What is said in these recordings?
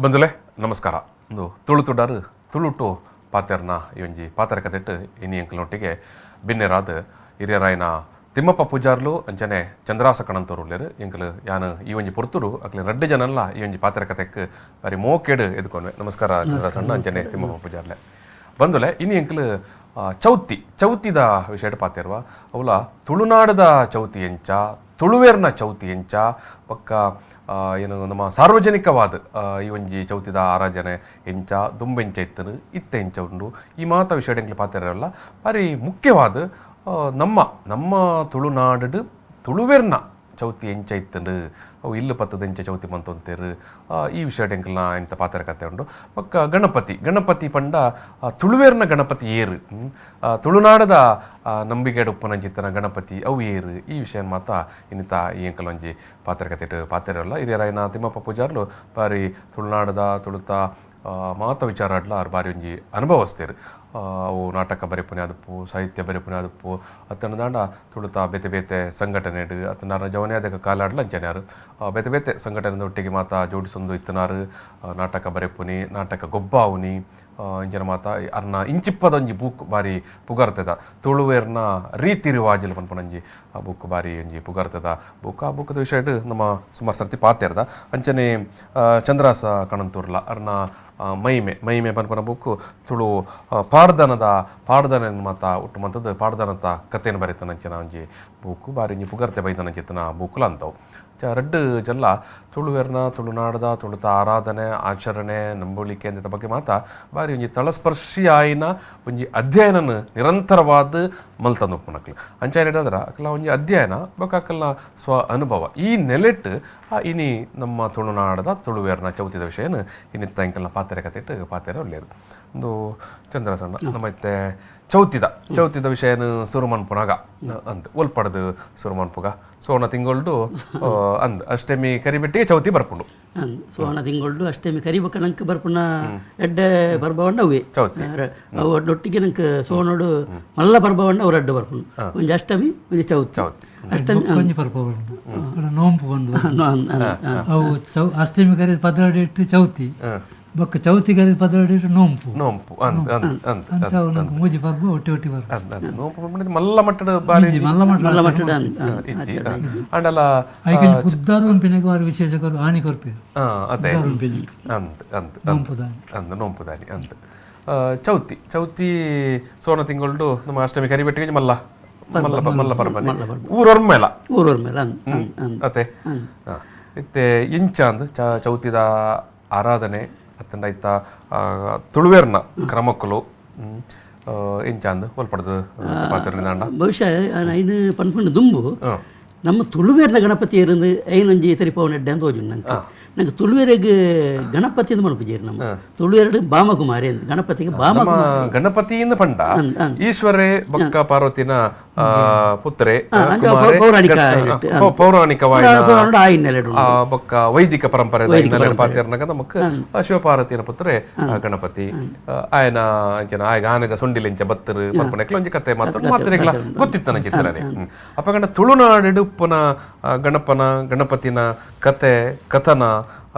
ಬಂದುಲೆ ನಮಸ್ಕಾರ. ಒಂದು ತುಳು ತುಡಾರು ತುಳುಟು ಪಾತೆರ್ನ ಈ ಒಂಜಿ ಪಾತೆರ ಕತೆಟ್ ಇನಿ ಎಂಕಲ್ನೊಟ್ಟಿಗೆ ಬಿನ್ನೆರಾದ್ ಹಿರಿಯರಾಯಿನ ತಿಮ್ಮಪ್ಪ ಪೂಜಾರ್ಲು ಅಂಚನೆ ಚಂದ್ರಾಸ ಕಣಂತೂರು ಉಲ್ಲೆರ್. ಎಂಕಲು ಯಾನ್ ಈ ಒಂಜಿ ಪೊರ್ತುಡು ಅಕ್ಲೆ ರಡ್ಡ್ ಜನನ್ಲ ಈ ಒಂಜಿ ಪಾತೆರ ಕತೆಕ್ ಬಾರಿ ಮೋಕೆಡ್ ಎದುಕೊನ್ವೆ. ನಮಸ್ಕಾರ ಚಂದ್ರಾಸಣ್ಣ ಅಂಚನೆ ತಿಮ್ಮಪ್ಪ ಪೂಜಾರ್ಲೆ. ಬಂದುಲೆ, ಇನಿ ಎಂಕಲು ಚೌತಿ ಚೌತಿದ ವಿಷಯಡ್ ಪಾತೆರ್ವ. ಅವುಲ ತುಳುನಾಡದ ಚೌತಿ ಎಂಚ, ತುಳುವೇರ್ನ ಚೌತಿ ಎಂಚ, ಬೊಕ್ಕ ಏನು ನಮ್ಮ ಸಾರ್ವಜನಿಕವಾದ ಈ ಒಂಜಿ ಚೌತಿದ ಆರಾಧನೆ ಎಂಚ, ದುಂಬೆಂಚ ಇತ್ತನು, ಇತ್ತೆ ಎಂಚ ಉಂಡು, ಈ ಮಾತ ವಿಷಯಡ್ ಎಂಕ್ಲೆ ಪಾತೆರಲ್ಲ. ಬಾರಿ ಮುಖ್ಯವಾದ ನಮ್ಮ ನಮ್ಮ ತುಳುನಾಡು ತುಳುವೆರ್ನ ಚೌತಿ ಎಂಚ ಇತ್ತಂಡು, ಅವು ಇಲ್ಲು ಪತ್ತದ ಎಂಚ ಚೌತಿ ಮಂತೊಂತೇರು, ಈ ವಿಷಯಡ್ ಎಂಕಲ್ನ ಎಂತ ಪಾತೆರ ಕತೆ ಉಂಡು. ಬೊಕ್ಕ ಗಣಪತಿ, ಗಣಪತಿ ಪಂಡ ತುಳುವೇರ್ನ ಗಣಪತಿ ಏರು, ತುಳುನಾಡದ ನಂಬಿಕೆಡ್ ಉಪ್ಪುನಂಚಿತ್ತನ ಗಣಪತಿ ಅವು ಏರು, ಈ ವಿಷಯ ಮಾತ ಇನ್ನಿತ ಈ ಎಂಕಲ್ ಒಂಜಿ ಪಾತೆರ ಕತೆಟ್ ಪಾತೆರಲ್ಲ. ಹಿರಿಯರಾಯಿನ ತಿಮ್ಮಪ್ಪ ಪೂಜಾರ್ಲು ಬಾರಿ ತುಳುನಾಡದ ತುಳುತ ಮಾತ ವಿಚಾರ ಆರ್ ಬಾರಿ ಒಂಜಿ ಅನುಭವಿಸ್ತೇರು. ಅವು ನಾಟಕ ಬರೆಪುನೆ ಆದುಪ್ಪು, ಸಾಹಿತ್ಯ ಬರೆಪುನೆ ಆದುಪ್ಪು, ಅತ್ತನ ದಾಂಡ ತುಳುತ ಬೇತೆ ಬೇತೆ ಸಂಘಟನೆಡ್ ಅತ್ತನಾರ ಜವನಿಯಾದಕ ಕಾಲಾಡ್ಲ ಅಂಚನೆ ಆರು ಬೇತೆ ಬೇತೆ ಸಂಘಟನೆ ಒಟ್ಟಿಗೆ ಮಾತ ಜೋಡಿಸೊಂದು ಇತ್ತನಾರು. ನಾಟಕ ಬರೆಪುನಿ, ನಾಟಕ ಗೊಬ್ಬಾವುನಿ, ಇಂಚಿನ ಮಾತ. ಅರ್ನ ಇಂಚಿಪ್ಪದ ಒಂಜಿ ಬೂಕ್ ಬಾರಿ ಪುಗರ್ತದ, ತುಳುವೇರ್ನ ರೀತಿ ರಿವಾಜುಲು ಪನ್ಪುನಂಜಿ ಆ ಬುಕ್ ಬಾರಿ ಒಂಜಿ ಪುಗರ್ತದ ಬುಕ್. ಆ ಬುಕ್ದ ವಿಷಯಡ್ ನಮ್ಮ ಸುಮಾರು ಸರ್ತಿ ಪಾತೆರ್ದ. ಅಂಚನೆ ಚಂದ್ರಾಸ ಕಣಂತೂರ್ಲ ಅರ್ನ ಮೈಮೆ ಮೈಮೆ ಪನ್ಪುನ ಬುಕ್ಕು ತುಳು ಪಾಡ್ದನದ ಪಾಡ್ದನ ಮಾತ ಒಟ್ಟು ಮಂತದ್ದು ಪಾಡ್ದನದ ಕಥೆಯನ್ನು ಬರೆತನಂಚಿನ ಒಂಜಿ ಬೂಕು ಬಾರಿ ಒಂಜಿ ಪುಗರ್ತೆ ಬೈದನಂಚಿತ್ತನ ಬೂಕುಲ ಅಂತವು. ರಡ್ಡು ಜಲ್ಲ ತುಳುವೆರ್ನ ತುಳುನಾಡದ ತುಳುತ ಆರಾಧನೆ ಆಚರಣೆ ನಂಬುಳಿಕೆ ಅಂತ ಬಗ್ಗೆ ಮಾತ ಬಾರಿ ಒಂಜಿ ತಳಸ್ಪರ್ಶಿ ಆಯಿನ ಒಂಜಿ ಅಧ್ಯಯನನ ನಿರಂತರವಾದ ಮಲ್ತಂದು ಉಪ್ಪುನಕ್ಲು. ಅಂಚ ಹೇಳಿದ್ರೆ ಅಕಲ ಒಂಜಿ ಅಧ್ಯಯನ ಬೊಕ್ಕ ಅಕಲ್ನ ಸ್ವ ಅನುಭವ ಈ ನೆಲೆಟ್ ಇನಿ ನಮ್ಮ ತುಳುನಾಡದ ತುಳುವೇರ್ನ ಚೌತಿದ ವಿಷಯನ ಇನ್ನಿತ್ತ ಎಂಕಲ್ನ ಪಾತೆರ ಕತೆಟ್ ಪಾತೆರ ಒಳ್ಳೆಯದು. ಒಂದು ಚಂದ್ರಸಣ್ಣ, ನಮ್ಮ ಇತ್ತೆ ಚೌತಿದ ಚೌತಿದ ವಿಷಯನ ಸುರು ಮನ್ಪುನಾಗ ಅಂದ್ ಒಲ್ಪಡ್ದು ಸುರು ಮನ್ಪುಗ? ಸೋಣ ತಿಂಗೊಳ್ಡು ಅಂದ್ ಅಷ್ಟಮಿ ಕರಿಬಿಟ್ಟಿಗೆ ಚೌತಿ ಬರ್ಪುಂಡು. ಸೋಣ ತಿಂಗೊಳ್ಡು ಅಷ್ಟಮಿ ಕರಿಬಕ್ಕ ನಂಗೆ ಬರ್ಪುನ ಎಡ್ಡೆ ಪರ್ಬವಣ್ಣ ಅವೇ ಚೌತಿ. ಅವು ಒಟ್ಟಿಗೆ ನಂಗೆ ಸೋಣೋಡು ಮಲ್ಲ ಪರ್ಬವಣ್ಣ ಅವು ರಡ್ಡು ಬರ್ಪುಂಡು, ಒಂಜಿ ಅಷ್ಟಮಿ, ಒಂಜಿ ಚೌತಿ. ಅಷ್ಟಮಿ ಒಂಜಿ ಪರ್ಬ ಬರ್ಪುಂಡು, ನೋಂಪು ಬಂದು. ಅವು ಅಷ್ಟಮಿ ಕರಿದ 12 ಇಟ್ಟು ಚೌತಿ, ಬೊಕ್ಕ ಚೌತಿ ಕರಿದ 12 ಇಟ್ಟು ನೋಂಪು. ನೋಂಪು ಅಂದ್ ಅಂದ್ ಅಂದ್. ಅಂಚ ಅವು ನಂಗೆ ಮೂಜಿ ಪರ್ಬ ಒಟ್ಟಿ ಒಟ್ಟಿ ಪರ್ಬ. ಅಂದ್ ಅಂದ್. ನೋಂಪು ಪಂಡ ಮಲ್ಲ ಮಟ್ಟದ ಬಾರಿ ಇಜ್ಜಿ, ಮಲ್ಲ ಮಟ್ಟ ಮಲ್ಲ ಮಟ್ಟದ ಇಜ್ಜಿ. ಅಂಡಲ ಐಕೆ ಪುದ್ದಾರು ಪನ್ಪಿನಗ ವಾರಿ ವಿಶೇಷ ಕೊರ್ ಆಣಿ ಕೊರ್ಪೇರು. ಅದೇ. ಪನ್ಪಿನಗ ಅಂದ್ ಅಂದ್. ನೋಂಪುದಾನಿ. ಅಂದ್, ನೋಂಪುದಾನಿ ಅಂದ್. ಚೌತಿ ಚೌತಿ ಸೋನ ತಿಂಗೊಳ್ಡು ನಮ್ಮ ಅಷ್ಟಮಿ ಕರಿಬೆಟ್ಟಿಗೆ ಮಲ್ಲ ಮಲ್ಲ ಮಲ್ಲ ಪರ್ಬನೆ ಊರೊರ್ಮೆಲ. ಊರವ್ರ ಮೇಲೆ ಅಂದ್ ಅಂದ್ ಅಂದ್. ಅತೆ ಇತ್ತೆ ಇಂಚ ಅಂದ್ ಚೌತಿದ ಆರಾಧನೆ ಅತ್ತಂಡ ಇತ್ತ ತುಳುವೇರ್ನ ಕ್ರಮಕ್ಕುಲು ಇಂಚ ಅಂದ್ ಒಲ್ಪಡ್ದು ಪಾತೆರ್ನಿದಾಂಡ? ಬಹುಶಃ ಐನು ಪನ್ಪುಂಡು ದುಂಬು ನಮ್ಮ ತುಳುವೇರ್ನ ಗಣಪತಿ ಇರಂದು ಐನೊಂಜಿ ತರಿಪವನ ಎಡ್ಡೆ ಅಂತ ತೋಜುಂಡು ನಂಗೆ. ನಂಗೆ ತುಳುವೇರಿಗೆ ಗಣಪತಿ ಅಂತ ಮನ್ಪುಜೇರು. ನಮ್ಮ ತುಳುವೇರು ಬಾಮಕುಮಾರಿ ಅಂತ ಗಣಪತಿಗೆ ಬಾಮ ನಮ್ಮ ಗಣಪತಿಯಿಂದ ಪಂಡ ಈಶ್ವರೇ ಬೊಕ್ಕ ಪಾರ್ವತಿನ ಪುತ್ರೆ, ಕುಮಾರೆ, ಪೌರಾಣಿಕ ಪೌರಾಣಿಕವಾಯಿನ ಪೌರಾಣಿಕ ಆ ಹಿನ್ನೆಲೆ ಆ ಬೊಕ್ಕ ವೈದಿಕ ಪರಂಪರೆ ಪಾತೆರ್ನಗ ನಮಕ್ ಶಿವಪಾರ್ವತಿನ ಪುತ್ರೆ ಗಣಪತಿ, ಆಯನ ಅಂಚನ ಆಯಗ ಆನೆದ ಸೊಂಡಿಲೆಂಚ ಬತ್ತರು ಪನ್ಪುನೆಕ್ಲ ಒಂಜಿ ಕತೆ ಮಾತ್ರ ಮಾತ್ರೆಗ್ಲ ಗೊತ್ತಿತ್ತನ ಚಿತ್ರನೆ. ಅಪಗಂಡ ತುಳುನಾಡು ಉಪ್ಪುನ ಗಣಪನ ಗಣಪತಿನ ಕತೆ ಕಥನ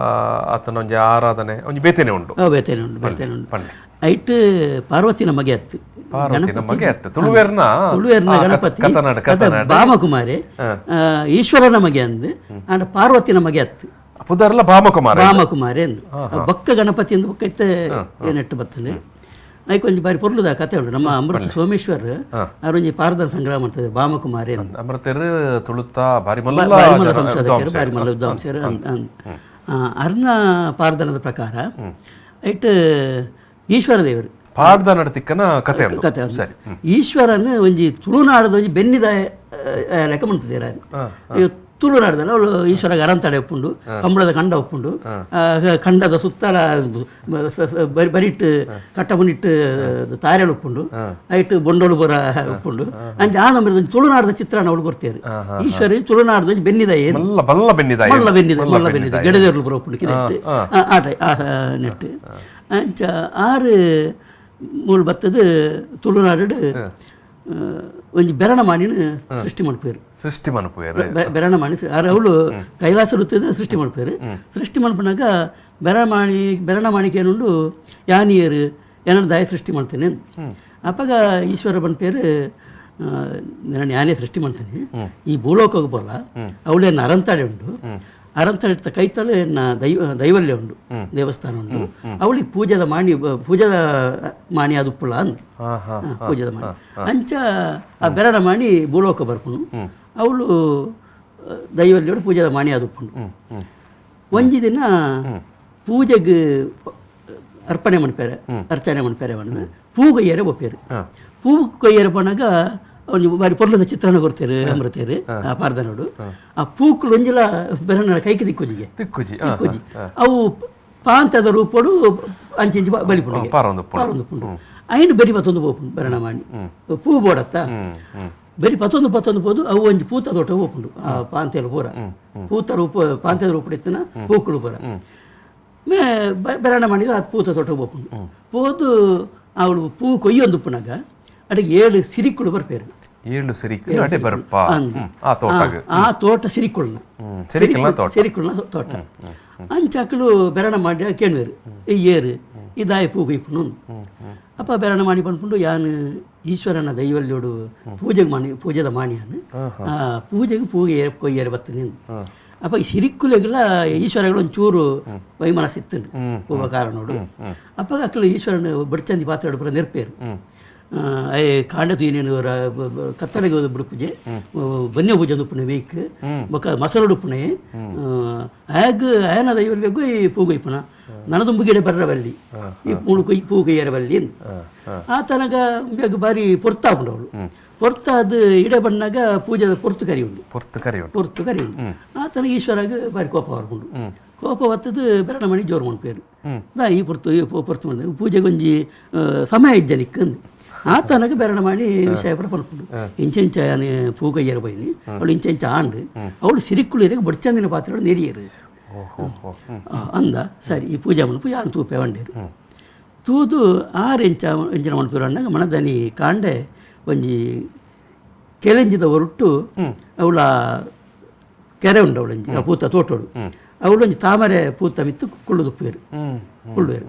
ಆತನ ಒಂಜಿ ಆರಾಧನೆ ಒಂಜಿ ಬೇತೆನೆ ಉಂಡು. ಬೇತೇನೆ ಉಂಡು, ಬೇತೇನೆ ಉಂಡು. ಪಂಡೆ. ಐಟ್ ಪಾರ್ವತಿನ ಮಗೆ ಅತ್ತು. ಪಾರ್ವತಿನ ಮಗೆ ಅತ್ತು ತುಳುವೆರ್ನ. ತುಳುವೇರ್ನ ಗಣಪತಿ ಕಥನಾಡು ಕಥನಾಡು ಬಾಮಕುಮಾರಿ ಈಶ್ವರನ ಮಗೆ ಅಂದ್, ಆಂಡ ಪಾರ್ವತಿನ ಮಗೆ ಅತ್ತು. ಪುದರ್ಲ ಬಾಮಕುಮಾರ. ಬಾಮಕುಮಾರಿ ಅಂದ್. ಬೊಕ್ಕ ಗಣಪತಿ ಅಂದ್ ಬೊಕ್ಕ ಇತ್ತೆ ಏನೆಟ್ಟು ಬತ್ತನೆ. ಐಕ್ ಒಂಜಿ ಬಾರಿ ಪೊರ್ಲುದ ಕತೆ ಉಂಡು. ನಮ್ಮ ಅಮೃತ ಸೋಮೇಶ್ವರ್ ಅವರೊಂಜಿ ಪಾರ್ದನ ಸಂಗ್ರಹ ಮಾಡ್ತದೆ ಬಾಮಕುಮಾರಿ ಅಂದ್. ಅಮೃತರು ತುಳುತ್ತ ಬಾರಿ ಮಲ್ಲ ಬಾರಿ ಮಲ್ಲ ಸಂಶೋಧಕರು, ಬಾರಿ ಮಲ್ಲ ವಿದ್ವಾಂಸರು ಅಂದ್ ಅಂದ್. ಅರ್ನ ಪಾರ್ದನದ ಪ್ರಕಾರ ಐಟ್ ಈಶ್ವರ ದೇವರು ಪಾಡ್ದನಡ್ ತಿಕ್ಕನ ಕತೆ ಉಂಡು. ಕತೆ ಅದು. ಈಶ್ವರನ ಒಂಜಿ ತುಳುನಾಡದ ಒಂಜಿ ಬೆನ್ನಿದ ಲೆಕ್ಕ ಮಾಡ್ತಿದ್ದೀರ. ತುಳುನಾಡದಲ್ಲ ಅವಳು ಈಶ್ವರ ಅರಂತಡೆ ಉಪ್ಪುಂಡು, ಕಂಬಳದ ಕಂಡ ಉಪ್ಪುಂಡು, ಕಂಡದ ಸುತ್ತಲ ಬರಿಟ್ಟು ಕಟ್ಟ ಮುನಿಟ್ಟು ತಾರೆಲು ಉಪ್ಪುಂಡು, ಐಟ್ ಬೊಂಡೋಳು ಬೊರ ಉಪ್ಪುಂಡು. ಅಂಚ ಆ ನಮ್ಮದು ತುಳುನಾಡದ ಚಿತ್ರಣ ಅವಳು ಕೊಡ್ತೇವೆ. ಈಶ್ವರ ತುಳುನಾಡದ ಒಂಜಿ ಬೆನ್ನಿದ ಏನು ಮಲ್ಲ ಬಲ್ಲ ಬೆನ್ನಿದ. ಮಲ್ಲ ಬೆನ್ನಿದ, ಮಲ್ಲ ಬೆನ್ನಿದ ಗೆಡದೇರ್ಲು ಬರ ಉಪ್ಪುಂಡು ಕಿದೆಟ್ಟು ಆಟ ಆ ನೆಟ್ಟು. ಅಂಚ ಆರು ಮೂಲು ಬತ್ತದ ತುಳುನಾಡು ಒಂಜಿ ಬೆರಣ ಮಾಣಿನ ಸೃಷ್ಟಿ ಮನ್ಪುವೆರ್. ಸೃಷ್ಟಿ ಮನ್ಪುವೆರ್. ಬೆರಣ ಮಾಣಿ ಅವಳು ಕೈಲಾಸ ವೃತ್ತದ ಸೃಷ್ಟಿ ಮನ್ಪುವೆರ್. ಸೃಷ್ಟಿ ಮನ್ಪುನಾಗ ಬೆರಮಾಣಿ ಬೆರಣ ಮಾಣಿಕೇನುಂಡು ಯಾನಿಯರು ಏನನ್ನ ದಾಯ ಸೃಷ್ಟಿ ಮಾಡ್ತೇನೆ. ಅಪ್ಪಗ ಈಶ್ವರ ಪನ್ಪೇರು, ನಾನು ಯಾನೇ ಸೃಷ್ಟಿ ಮಾಡ್ತೇನೆ ಈ ಭೂಲೋಕಕ್ಕೆ ಬೋಲ, ಅವಳೇನು ಅರಂತಾಡೆ ಉಂಟು, ಅರಂತಾಡೆ ಕೈತಲು ಎನ್ನ ದೈವಲ್ಯ ಉಂಡು, ದೇವಸ್ಥಾನ ಉಂಟು, ಅವಳಿಗೆ ಪೂಜೆದ ಮಾಣಿ, ಪೂಜೆದ ಮಾಣಿ ಅದು ಉಪ್ಪುಲ ಅಂದ್. ಹಾ ಹಾ ಪೂಜೆದ ಮಾಣಿ ಅಂಚ ಆ ಬೆರಣ ಮಾಣಿ ಭೂಲೋಕ ಬರ್ಪುನು, ಅವಳು ದೈವಲ್ಯೋಡು ಪೂಜೆದ ಮಾಣಿ ಅದು ಉಪ್ಪುಂಡು. ಒಂಜಿ ದಿನ ಪೂಜೆಗೆ ಅರ್ಪಣೆ ಮನ್ಪೇರೆ, ಅರ್ಚನೆ ಮನ್ಪೇರೆ ಪಂಡ್ದ್ ಪೂ ಕೊಯ್ಯರೆ ಪೋಪೇರು. ಪೂ ಕೊಯ್ಯರೆ ಪೋನಾಗ ಒಂಜಿ ಬಾರಿ ಪೊರ್ಲುದ ಚಿತ್ರಣ ಕೊರ್ತೆರ್ ಅಮೃತೇರು ಆ ಪಾರ್ದನೋಡು. ಆ ಪೂಕುಲು ಒಂಜಿಲ ಬೆರಣ ಕೈಕ್ ತಿಕ್ಕುಜಿಗೆ. ತಿಕ್ಕುಜಿ. ತಿಕ್ಕುಜಿ. ಅವು ಪಾಂತದ ರೂಪೊಡು ಅಂಚಿಂಚಿ ಬಲಿಪುಂಡು. ಪಾರೊಂದು ಉಪ್ಪುಂಡು. ಪಾರೊಂದು ಉಪ್ಪುಂಡು. ಐನ್ ಬೆರಿ ಪತ್ತೊಂದು ಪೋಪುಂಡು ಬೆರಣ ಮಾಣಿ, ಪೂ ಬೋಡತ್ತ ಬೆರಿ ಪತ್ತೊಂದು ಪತ್ತೊಂದು ಪೋದು ಅವು ಒಂಜಿ ಪೂತ ತೋಟ ಪೋಪುಂಡು. ಆ ಪಾಂತೆಲು ಪೂರ ಪೂತ ರೂಪ, ಪಾಂತೆದ ರೂಪಡು ಇತ್ತಿನ ಪೂಕುಲು ಪೂರ ಮೇ ಬೆರಣ ಮಾಡಿದ್ರೆ ಅದು ಪೂತ ತೋಟ ಪೋಪುಂಡು. ಪೋದು ಅವಳು ಪೂ ಕೊಯ್ಯೊಂದು ಉಪ್ಪುನಾಗ ಅಡಿಗೆ 7 ಸಿರಿಕುಲು ಬರ್ಪೇರು. 7 ಸಿರಿಕುಲು ಅಡೆ ಬರ್ಪ. ಅಂದ್. ಆ ತೋಟಗ್. ಆ ತೋಟ ಸಿರಿಕುಲ್ನ. ಸಿರಿಕುಲ್ನ ತೋಟ. ಸಿರಿಕುಲ್ನ ತೋಟ. ಅಂಚಾಕಲು ಬೆರಣ ಮಾಡಿ ಕೇಳುವೆರು, ಈ ಏರು ಈ ದಾಯ ಪೂ ಕೊಯ್ಪುಂಡು. ಅಪ್ಪ ಬೆರಣ ಮಾಡಿ ಪನ್ಪುಂಡು, ಯಾನ್ ಈಶ್ವರನ ದೈವಲ್ಯೋಡು ಪೂಜೆಗೆ ಮಾಣಿ, ಪೂಜೆದ ಮಾಣಿಯಾನು, ಆ ಪೂಜೆಗೆ ಪೂ ಕೊಯ್ಯರೆ ಬತ್ತನೆ. ಅಪ್ಪ ಈ ಸಿರಿಕುಲೆಗಳ ಈಶ್ವರಗಳು ಒಂಚೂರು ವೈಮನಸ್ಸಿತ್ತು ಪೂವ ಕಾರಣೋಡು. ಅಪ್ಪ ಅಕ್ಕಲು ಈಶ್ವರನ ಬಡ್ಚಂದಿ ಪಾತ್ರೆ ಪೂರ ನೆರ್ಪೇರು. ಅಯ್ಯ ಕಾಂಡ ತೂಯಿನೇನು ಕತ್ತಲೆಗೆ ಬಿಡುಪುಜೆ, ಬನ್ಯ ಪೂಜೆ ಉಪ್ಪುಣೆ ವೀಕ್ ಬೊಕ್ಕ ಮಸರುಡು ಉಪ್ಪುಣೆ ಆಗ ಆಯನ ದೈವಲ್ಯಗೂ ಈ ಪೂ ಕೊಯ್ಪುಣ ನನದುಂಬು ಗಿಡ ಬರ್ರ ಬಲ್ಲಿ ಈ ಮೂಳು ಕೊಯ್ ಪೂ ಕೊಯ್ಯರ ಬಲ್ಲಿ ಅಂದ್. ಆ ತನಕ ಬೇಗ ಬಾರಿ ಪೊರ್ತಾಪುಂಡು ಅವಳು. ಪೊರ್ತಾದ ಇಡೆ ಬಣ್ಣಾಗ ಪೂಜೆದ ಪೊರ್ತು ಕರಿ ಉಂಡು. ಪೊರ್ತು ಕರಿ ಉಂಡು. ಪೊರ್ತು ಕರಿ ಉಂಡು. ಆ ತನಕ ಈಶ್ವರಾಗ ಬಾರಿ ಕೋಪ ಬರ್ಪುಂಡು. ಕೋಪ ಬತ್ತದು ಬೆರಣ ಮಣಿ ಜೋರು ಮನ್ಪೇರು, ದಾ ಈ ಪೊರ್ತು ಈ ಪೊರ್ತು ಮನ್ಪೇರು ಪೂಜೆಗೊಂಜಿ ಸಮಯ ಇಜ್ಜನಿಕ್ ಅಂದ್. ಆ ತನಕ ಬೆರಣ ಮಾಡಿ ವಿಷಯ ಪೂರ ಪನ್ಪುಂಡು. ಇಂಚ ಇಂಚ ಯಾನ್ ಪೂ ಕೊಯ್ಯರ ಪೋಯಿನಿ, ಅವಳು ಇಂಚ ಇಂಚ ಆಂಡ್, ಅವಳು ಸಿರಿಕುಳಿರಿಗೆ ಬಡ್ಚಂದಿನ ಪಾತ್ರೆ ನೆರಿಯರು ಅಂದ. ಸರಿ ಈ ಪೂಜೆ ಮನ್ಪು ಯಾನ್ ತೂಪೆ ವಂಡೇರು ತೂದು ಆರು ಇಂಚ ಇಂಚಿನ ಮನ್ಪುರು ಅಂದಾಗ ಮಣದನಿ ಕಾಂಡೆ ಒಂಜಿ ಕೆಲೆಂಜಿದ ಹೊರಟು ಅವಳ ಕೆರೆ ಉಂಡು ಅವಳೊಂಜಿ ಆ ಪೂತ ತೋಟೋಡು ಅವಳೊಂಜಿ ತಾಮರೆ ಪೂತ ಮಿತ್ತು ಕುಳ್ಳುದು ಪೇರು ಕುಳ್ಳುವೇರು.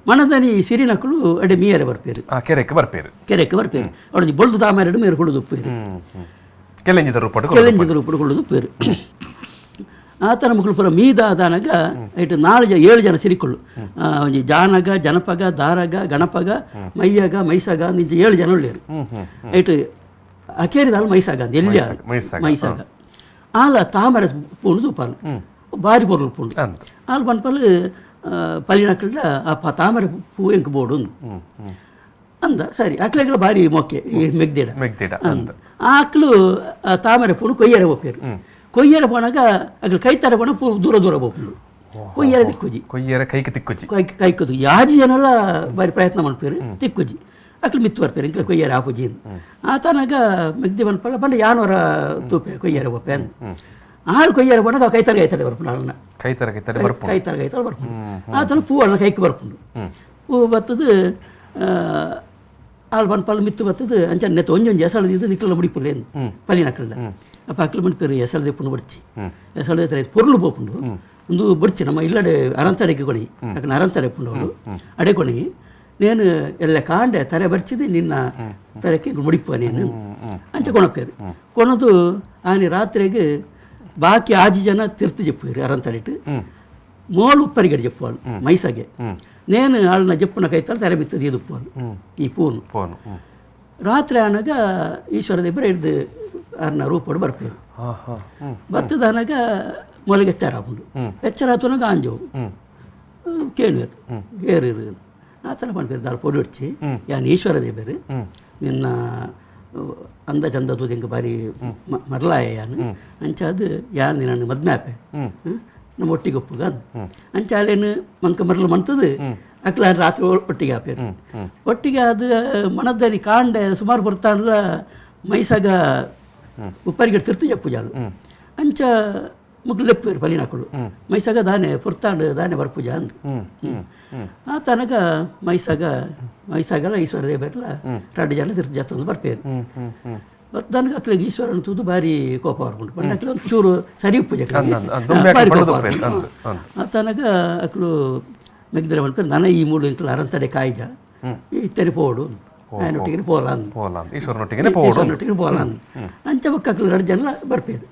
ಮಣದನಿ ಸಿರಿನಕುಲು ಅಡೆ ಮೀಯರೆ ಬರ್ಪೇರು. ಕೆರೆಕ್ ಬರ್ಪೇರು. ಕೆರೆಕ್ ಬರ್ಪೇರು. ಅವಳೊಂಜಿ ಬೊಳ್ದು ತಾಮರೆ ಮೇರು ಕುಳ್ಳುದು ಪೇರು. ಕೆಲೆಂಜಿದ ರೂಪಡು. ಕೆಲೆಂಜಿದ ರೂಪಡು ಕುಳ್ಳುದು ಪೇರು. ಆತನ ಮಕ್ಕಳು ಪೂರ ಮೀದಾದನಗ ಇಟ್ಟು 4 ಜನ 7 ಜನ ಸಿರಿಕೊಳ್ಳು, ಒಂಜಿ ಜಾನಗ ಜನಪಗ ದಾರಗ ಗಣಪಗ ಮೈಯಗ ಮೈಸಗ ಇಂಚ 7 ಜನ ಉಳ್ಳೇರು. ಇಟ್ಟು ಅಕೇರಿದಾಲ್ ಮೈಸಾಗ ಅಂತ ಎಲ್ಲಿ ಮೈಸಾಗ ಆಲ ತಾಮರೆ ಪೂಣು ತೂಪಾಲು ಬಾರಿ ಪೊರ್ಲು ಪೂಂಡು ಆಲ್ ಪನ್ಪಲ್ ಪಲಿನಕ್ಕಲ್ಡ ಆ ತಾಮರೆ ಪೂ ಎಂಕ್ ಬೋಡು ಅಂದ. ಸರಿ ಅಕ್ಲೆಗಳ ಬಾರಿ ಮೊಕ್ಕೆ ಈ ಮೆಗ್ದಿಡ ಮೆಗ್ದಿಡ ಅಂದ. ಆಕ್ಲು ತಾಮರೆ ಪೂಣು ಕೊಯ್ಯರೆ ಪೋಪೇರು. ಕೊಯ್ಯರೆ ಪೋನಾಗ ಅಕ್ಲು ಕೈತಾರೆ ಪೋಣ ಪೂ ದೂರ ದೂರ ಪೋಪುಂಡು. ಕೊಯ್ಯರೆ ತಿಕ್ಕುಜಿ. ಕೊಯ್ಯರೆ ಕೈಗೆ ತಿಕ್ಕುಜಿ. ಕೈ ಕೈಕುದು ಯಾಜಿ ಜನಲ ಬಾರಿ ಪ್ರಯತ್ನ ಮನ್ಪೇರು ತಿಕ್ಕುಜಿ. ಅಕ್ಲು ಮಿತ್ತು ಬರ್ಪೇರು ಇಂಕ್ಲೆ ಕೊಯ್ಯರೆ ಆಪುಜಿ ಅಂದ್. ಆತನಾಗ ಮೆಗ್ದಿ ಪನ್ಪಲ್ಲ ಪಂಡ ಯಾನವರ ತೂಪೆ ಕೊಯ್ಯರೆ ಪೋಪೆ ಅಂದ್. ಆಳು ಕೊಯ್ಯರೆ ಪೋನಾಗ ಕೈತಾರೆ ಕೈತಾರೆ ಬರ್ಪುಂಡು ಆಳನ್ನ. ಕೈತರ ಕೈತಾರೆ ಬರ್ಪುಂಡು. ಕೈತಾರೆ ಕೈತಾರೆ ಬರ್ಪುಂಡು. ಆತನ ಪೂ ಅಣ್ಣ ಕೈಕ್ ಬರ್ಪುಂಡು. ಪೂ ಬತ್ತದು ಆಳು ಪನ್ಪಲ್ಲ ಮಿತ್ತು ಬತ್ತದು ಅಂಚ ನೆತ್ತ ಒಂಜೊಂಜಿ ಎಸಳು ಇದು ನಿಕ್ಕಲ ಮುಡಿಪುಲೆ ಪಲಿನಕ್ಕಲ್ಡ. ಅಪ್ಪ ಅಕ್ಲು ಮನ್ಪೇರು ಎಸಳು ದೆಪ್ಪುಂಡು ಬಡ್ಚಿ ಎಸಳು ದೆತ್ತರ ಪೊರ್ಲು ಪೋಪುಂಡು ಒಂದು ಬಡ್ಚಿ ನಮ್ಮ ಇಲ್ಲಡೆ ಅರಂತಡೆಗೆ ಕೊಣಿ ಯಾಕಂದ್ರೆ ಅರಂತಡೆ ಪುಂಡು ಅವಳು ಅಡೆ ಕೊಣಿ ನೇನು ಎಲ್ಲ ಕಾಂಡೆ ತರೆ ಬರ್ಚಿದು ನಿನ್ನ ತರಕ್ಕೆ ಮುಡಿಪುವ ನೇನು ಅಂಚ ಕೊಣಪೇರು. ಕೊಣದು ಆನಿ ರಾತ್ರಿಗೆ ಬಾಕಿ ಆಜಿ ಜನ ತಿರ್ತು ಜೆಪ್ಪುವೇರು ಅರಂತಡಿಟ್ಟು ಮೋಳು ಉಪ್ಪರಿಗಡೆ ಜೆಪ್ಪುವಾಳು ಮೈಸಾಗೆ ನೇನು ಆಳ್ನ ಜಪ್ಪುನ ಕೈತಾಳ ತರೆ ಬಿತ್ತದು ಇದುಪ್ಪುವಾಳು ಈ ಪೂನು. ರಾತ್ರಿ ಆನಾಗ ಈಶ್ವರ ದೇವರು ಹಿಡ್ದು ಅರ್ನ ರೂಪೋಡು ಬರ್ಪೇರು. ಬತ್ತದಾನಾಗ ಮೊಲಗೆ ಎಚ್ಚರ ಆಪುಂಡು. ಎಚ್ಚರ ಆತುನಾಗ ಆಂಜೋವು ಕೇಳುವರು ಏರು ಇರು ಆ ಥರ ಪನ್ಪೇರು ದಾಲ್ ಪೊಡಿ ಹೊಡ್ಚಿ ಯಾನ್ ಈಶ್ವರ ದೇವರು ನಿನ್ನ ಅಂದ ಚಂದ ತೂದಿಂಕ ಬಾರಿ ಮರ್ಲಾಯ ಯಾನ್ ಅಂಚ ಅದು ಯಾನ್ ನಿನ್ನ ಮದ್ಮೆ ಆಪೆ ನಮ್ಮ ಒಟ್ಟಿಗೆ ಒಪ್ಪುಗ ಅಂಚ ಅಲ್ಲೇನು ಮಂಕ ಮರಲು ಮಂತದು ಅಕ್ಲ ರಾತ್ರಿ ಒಟ್ಟಿಗೆ ಆಪೇರು. ಒಟ್ಟಿಗೆ ಅದು ಮಣದಲ್ಲಿ ಕಾಂಡೆ ಸುಮಾರು ಬರ್ತಾಂಡ್ಲ ಮೈಸಾಗ ಉಪ್ಪರಿಗೆ ತಿರ್ತು ಜಪ್ಪು ಜಾಲು ಅಂಚ ಮುಕ್ಲು ಲೆಪ್ಪೇರು ಪಲಿನಕುಲು ಮೈಸಾಗ ದಾನೆ ಪುರ್ತಾಂಡ್ ದಾನೆ ಬರ್ಪುಜ ಅಂದ್. ಹ್ಮ್ ಹ್ಮ್ ಹ್ಮ್ ಆ ತನಕ ಮೈಸಾಗ ಮೈಸಾಗಲ ಈಶ್ವರ ದೇವರೆಲ್ಲ ರಡ್ಡು ಜನ ತಿರ್ತು ಜತ್ತೊಂದು ಬರ್ಪೇರು. ಹ್ಮ್ ಹ್ಮ್ ಹ್ಮ್ ತನಕ ಅಕ್ಲಿಗೆ ಈಶ್ವರನ ತೂದು ಭಾರಿ ಕೋಪ ಬರ್ಪುಂಡು ಪಂಡ ಅಕ್ಲೆ ಒಂದು ಚೂರು ಸರಿ ಉಪ್ಪುಜ ಅಕ್ಲೆಗ್. ಅಂದ್ ಅಂದ್ ಅಂದ್. ದುಂಬೆ ಭಾರಿ ಅಕ್ಲು ಕೋಪ ಪಂಡುದು ಬರ್ಪುಂಡು. ಅಂದ್ ಅಂದ್. ಆ ತನಕ ಅಕ್ಲು ಮೆಗ್ದಿರ ಮನ್ಪೇರು ನನ ಈ ಮೂಳು ಇಂಕ್ಲು ಅರಂತಡೆ ಕಾಯ್ಜ ಇತ್ತನೆ ಪೋಡು ಆಯನೊಟ್ಟಿಗೆ ಪೋಲ ಅಂದ್. ಪೋಲ ಅಂದ್. ಈಶ್ವರನೊಟ್ಟಿಗೆನೆ ಪೋವೊಡು. ಈಶ್ವರನೊಟ್ಟಿಗೆ ಪೋಲ ಅಂದ್. ಅಂಚ ಬೊಕ್ಕ ಅಕ್ಲು ರಡ್ಡು ಜನ ಬರ್ಪೇರು.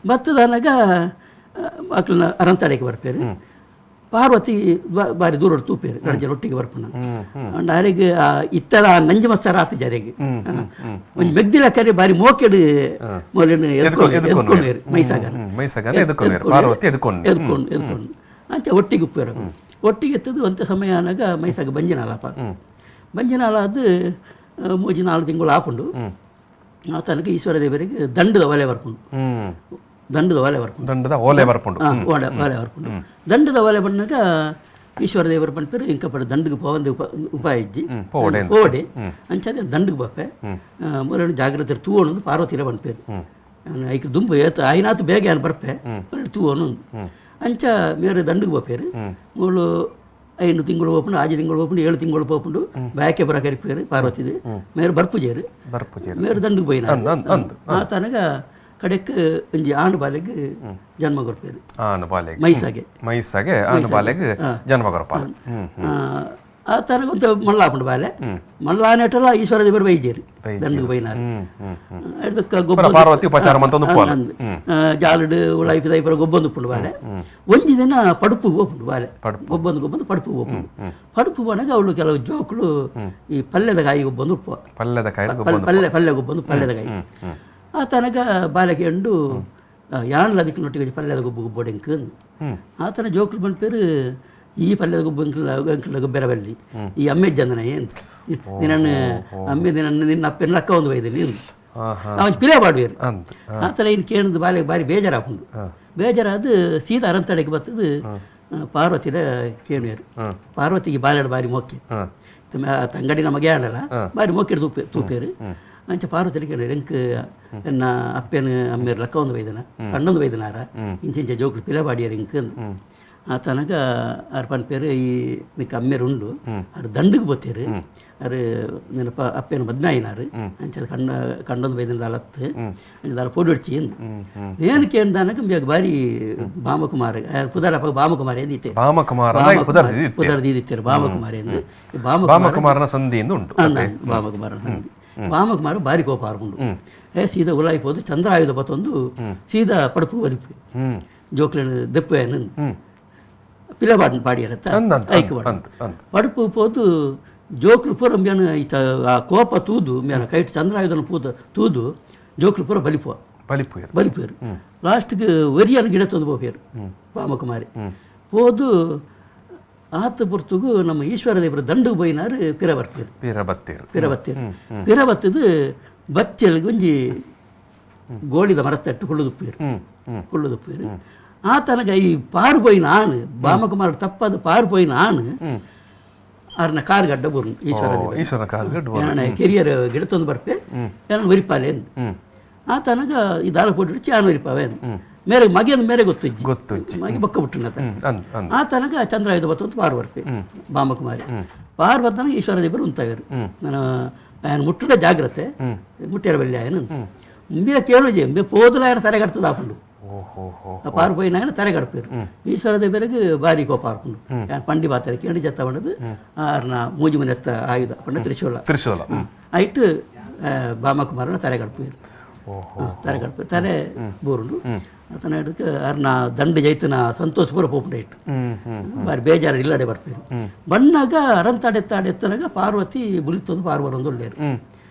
ಬತ್ತದನಗ ಅಕ್ಲನ ಅರಂತಡೆಗೆ ಬರ್ಪೇರು. ಪಾರ್ವತಿ ಬಾರಿ ದೂರ ತೂಪೇರು ರಡ್ಡು ಜನ ಒಟ್ಟಿಗೆ ಬರ್ಪುನ. ಅಂಡ್ ಅರೆಗ್ ಆ ಇತ್ತರ ನಂಜಿ ಮಸ್ಸರ ಆತು ಜರೆಗ್ ಒಂಜಿ ಮೆಗ್ದಿಲ ಕರೆ ಬಾರಿ ಮೋಕೆಡ್ ಮೊಲೆನ್ ಎದ್ಕೊಂಡು ಮೈಸಾಗನ ಮೈಸಾಗನ ಎದ್ಕೊನೇರು, ಪಾರ್ವತಿ ಎದ್ಕೊಂಡು. ಎದ್ಕೊಂಡು ಎದ್ಕೊಂಡು ಅಂಚ ಒಟ್ಟಿಗೆ ಉಪ್ಪೇರು. ಒಟ್ಟಿಗೆ ಎತ್ತದು ಅಂಥ ಸಮಯ ಆನಾಗ ಮೈಸಾಗ ಬಂಜಿನಾಲ ಆಪ ಬಂಜಿನಾಲ ಅದು ಮೂಜಿ ನಾಲ್ಕು ತಿಂಗಳು ಆಪುಂಡು. ಆ ತನಕ ಈಶ್ವರ ದೇವರಿಗೆ ದಂಡದ ಒಲೆ ಬರ್ಪುಂಡು. ದಂಡದ ಒಲೆ ಬರ್ಪುಂಡು. ದಂಡದ ಓಲೆ ಬರ್ಪುಂಡು. ಓಲೆ ಒಲೆ ಬರ್ಪುಂಡು. ದಂಡದ ಒಲೆ ಬಂದಾಗ ಈಶ್ವರ ದೇವರು ಪನ್ಪೇರು ಇಂಕಪಡ ದಂಡಗೆ ಪೋವಂದು ಉಪಾಯ ಇಜ್ಜಿ ಪೋಡೆ. ಪೋಡೆ ಅಂಚಾದೆ ದಂಡಗೆ ಬಪ್ಪೆ ಮೊದಲು ಜಾಗ್ರತೆ ತೂವಣದು ಪಾರ್ವತಿರ ಪನ್ಪೇರು ಐಕ್ ದುಂಬು ಏತ ಆಯ್ನಾತು ಬೇಗ ಏನು ಬರ್ಪೆ ತೂವಣು ಅಂಚ ಮೇರೆ ದಂಡಗೆ ಬಪ್ಪೇರು. ಮೂಳು 5 ತಿಂಗಳು ಪೋಪುಂಡು, 6 ತಿಂಗಳು ಪೋಪುಂಡು, 7 ತಿಂಗಳು ಪೋಪುಂಡು. ಬ್ಯಾಕೆ ಬರ ಕರಿಪೇರು ಪಾರ್ವತಿದು ಮೇರು ಬರ್ಪುಜೇರು ಬರ್ಪುಜೇರು. ಮೇರು ದಂಡಗೆ ಪೋಯಿನ ಅಂದ್ ಅಂದ್ ಅಂದ್. ಆ ತನಕ ಕಡೆಕ್ ಒಂಜಿ ಆಣು ಬಾಲೆಗ್ ಜನ್ಮ ಕೊರ್ಪೇರು. ಆಣು ಬಾಲೆಗ್. ಮೈಸಾಗೆ. ಮೈಸಾಗೆ ಆಣು ಬಾಲೆಗ್ ಜನ್ಮ ಕೊರ್ಪ. ಆ ತನಕ ಒಂತ ಮಲ್ಲ ಆಪುಂಡು ಬಾಲೆ. ಮಲ್ಲಾನೆಟಲ ಈಶ್ವರ ದೇವರು ಬೈಜೇರು ದಂಡಗೆ ಪೋಯಿನಾರು. ಅಡ್ದಕ್ಕ ಗೊಬ್ಬ ಪಾರ್ವತಿ ಉಪಚಾರ ಮಂತೊಂದು ಪೋಲ. ಅಂದ್. ಜಾಲುಡು ಉಳಾಯಿ ಪಿದಾಯಿ ಪೂರ ಗೊಬ್ಬೊಂದು ಉಪ್ಪುಂಡು ಬಾಲೆ. ಒಂಜಿ ದಿನ ಪಡುಪು ಪೋಪುಂಡು ಬಾಲೆ. ಗೊಬ್ಬೊಂದು ಗೊಬ್ಬೊಂದು ಪಡುಪು ಪೋಪುಂಡು. ಪಡುಪು ಪೋನಾಗ ಅವಳು ಕೆಲವು ಜೋಕುಲು ಈ ಪಲ್ಯದ ಕಾಯಿ ಗೊಬ್ಬೊಂದು ಉಪ್ಪು. ಪಲ್ಯದ ಕಾಯಿ ಪಲ್ಯ ಪಲ್ಯ ಗೊಬ್ಬೊಂದು ಪಲ್ಯದ ಕಾಯಿ. ಆ ತನಕ ಬಾಲೆಗೆ ಎಂಡು ಯಾಣಲ ದಿಕ್ಕಿನೊಟ್ಟಿಗೆ ಪಲ್ಯದ ಗೊಬ್ಬು ಗೊಬ್ಬೊಡೆಂಕ್ ಅಂದ್. ಆತನ ಜೋಕುಲು ಪನ್ಪೇರು ಈ ಪಲ್ಯದ ಗೊಬ್ಬು ಅಂಕಲ ಅಂಕಲ ಗೊಬ್ಬರ ಬಲ್ಲಿ ಈ ಅಮ್ಮೆ ಜಂದನ ಅಂತ ನಿನ್ನನ್ನು ಅಮ್ಮೆ ನಿನ್ನ ನಿನ್ನ ಅಪ್ಪನ ಲಕ್ಕ ಒಂದು ಬೈದಿನಿ ಅಂದ್. ಅವನು ಪಿಲೆ ಪಾಡುವೇರು. ಅಂದ್. ಆತನ ಇನ್ನು ಕೇಳಿದ ಬಾಲೆಗೆ ಬಾರಿ ಬೇಜಾರಾಪುಂಡು. ಬೇಜಾರಾದ ಸೀದಾ ಅರಂತಡೆಗೆ ಬತ್ತದು ಪಾರ್ವತಿರ ಕೇಳುವೇರು. ಪಾರ್ವತಿಗೆ ಬಾಲೆಡ್ ಬಾರಿ ಮೊಕ್ಕೆ ತಂಗಡಿನ ಮಗೆ ಆಡಲ್ಲ ಬಾರಿ ಮೊಕ್ಕೆಡ್ ತೂಪೆ ತೂಪೇರು. ಅಂಚ ಪಾರ್ವತಿರ ಕೇಳುವೇರು ಎಂಕ್ ಎನ್ನ ಅಪ್ಪೆನ ಅಮ್ಮೇರು ಲಕ್ಕ ಒಂದು ಬೈದನ ಕಣ್ಣೊಂದು ಬೈದನಾರ ಇಂಚಿಂಚ ಜೋಕುಲು ಪಿಲೆ ಪಾಡಿಯರು ಇಂಕ್ ಅಂದ್. ಆ ತನಕ ಆರ್ ಪನ್ಪೇರು ಈ ನಿಕ್ಕ ಅಮ್ಮೇರು ಉಂಡು ಆರ್ ದಂಡಗೆ ಬೋತೇರು ಆರ್ ನೆನಪ ಅಪ್ಪೇನು ಮದ್ಮೆ ಆಯಿನಾರು ಅಂಚ ಕಣ್ಣ ಕಣ್ಣೊಂದು ಬೈದಿನ ದಾಲತ್ತು ಅಂಚ ದಾಲ ಪೊಡಿಡ್ಚಿ ಅಂದ್. ಏನು ಕೇಳ್ದಾನಕ ಬೇಗ ಬಾರಿ ಬಾಮಕುಮಾರ ಪುದರಪ್ಪ ಬಾಮಕುಮಾರ ಎಂದಿತ್ತೆ. ಬಾಮಕುಮಾರ ಪುದರ್ ಪುದರ್ ದೀದಿತ್ತೇರು ಬಾಮಕುಮಾರ ಎಂದು. ಬಾಮಕುಮಾರನ ಸಂಧಿಯಿಂದ ಉಂಟು. ಬಾಮಕುಮಾರನ ಸಂಧಿ. ಬಾಮಕುಮಾರ ಬಾರಿ ಕೋಪ ಆರ್ಪುಂಡು. ಏ ಸೀದಾ ಉಲಾಯಿ ಪೋದು ಚಂದ್ರಾಯುಧ ಬತ್ತೊಂದು ಸೀದಾ ಪಡುಪು ವರಿಪು ಜೋಕ್ಲೇನು ದೆಪ್ಪು ಪಿಲೆ ಪಾಡಿಯರತ್ತ ಐಕ್ ಪಡುಪು ಪೋದು ಜೋಕ್ಲು ಪೂರ ಮೇನ ಆ ಕೋಪ ತೂದು ಮೇನ ಕೈಟ್ ಚಂದ್ರಾಯುಧನ ಪೂತ ತೂದು ಜೋಕ್ಲು ಪೂರ ಬಲಿಪುವ ಬಲಿಪುಯರು ಬಲಿಪುಯರು. ಲಾಸ್ಟ್ಗೆ ಒರಿಯನ ಗಿಡ ತಂದು ಪೋಪೇರು ಬಾಮಕುಮಾರಿ ಪೋದು ಆತ ಪೊರ್ತುಗು ನಮ್ಮ ಈಶ್ವರ ದೇವರ ದಂಡುಗೆ ಪೋಯಿನಾರು ಪಿರ ಬರ್ಪೇರು. ಪಿರ ಬತ್ತೇರು. ಪಿರ ಬತ್ತೇರು. ಪಿರ ಬತ್ತದು ಬಚ್ಚಲಿಗೆ ಒಂಜಿ ಗೋಳಿದ ಮರತಟ್ಟು ಕುಳ್ಳುದುಪ್ಪೇರು ಕುಳ್ಳುದುಪ್ಪೇರು. ಆ ತನಕ ಈ ಪಾರು ಪೋಯಿನ ಆಣು ಬಾಮಕುಮಾರ ತಪ್ಪದು ಪಾರು ಪೋಯಿನ ಆಣು ಆರ್ನ ಕಾರ್ ಗಡ್ಡ ಬರು ಈಶ್ವರ ದೇವರು ಈಶ್ವರನ ಕಾರ್ ಗಡ್ಡ. ಏನಣ್ಣ ಕೆರಿಯರ್ ಗಿಡ ತಂದು ಬರ್ಪೆ ಏನಣ್ಣ ಒರಿಪಾಲೆ ಅಂದ್. ಆ ತನಕ ಈ ದಾರ ಪೊಟ್ಟು ಆನು ಒರಿಪಾವೆ ಅಂದ್. ಮೇರೆ ಮಗೆಯಂದು ಮೇರೆ ಗೊತ್ತಿಜ್ಜಿ ಗೊತ್ತುಜ್ಜಿ. ಮಗೆ ಬೊಕ್ಕ ಬಿಟ್ಟುನತ. ಅಂದ್ ಅಂದ್. ಆ ತನಕ ಚಂದ್ರಾಯುಧ ಬತ್ತೊಂದು ಪಾರು ಬರ್ಪೆ ಬಾಮಕುಮಾರಿ ಪಾರು ಬತ್ತನ ಈಶ್ವರ ದೇವರು ಉಂತಾವರು ನಾನು ఆయన ಮುಟ್ಟುಡ ಜಾಗ್ರತೆ ಮುಟ್ಟಿರ ಬಲ್ಲಿ ఆయన ಉಂಬೆ ಕೇಳುಜೆ ಉಂಬೆ ಪೋದಲ ఆయన ತರೆಗಡ್ತದ ಆಪುಂಡು. ಆ ಪಾರು ಪೋಯಿನ ఆయన ತರೆಗಡ್ಪೇರು. ಈಶ್ವರ ದೇವರಿಗೆ ಬಾರಿ ಕೋಪ ಆರ್ಪುಂಡು. ఆయన ಪಂಡಿ ಬಾತಾರೆ ಕೇಳಿ ಜತ್ತ ಬಂಡದು ಆರ್ನ ಮೂಜಿ ಮುನೆತ್ತ ಆಯುಧ ಪಂಡ ತ್ರಿಶೂಲ ತ್ರಿಶೂಲ ಐಟ್ ಬಾಮಕುಮಾರನ ತರೆಗಡ್ಪೇರು. ತರೆಗಡ್ಪೇರು ತರೆ ಬೋರುಂಡು. ಆತನ ಹಿಡ್ದು ಅರ್ನ ದಂಡ ಜೈತನ ಸಂತೋಷ ಪೂರ ಪೋಪುಂಡು ಇಟ್ಟು ಬಾರಿ ಬೇಜಾರು ಇಲ್ಲಡೆ ಬರ್ಪೇರು. ಬಣ್ಣಾಗ ಅರಂತಾಡೆ ಎತ್ತನಾಗ ಪಾರ್ವತಿ ಬುಲಿತೊಂದು ಪಾರ್ವರೊಂದು ಒಳ್ಳೆಯರು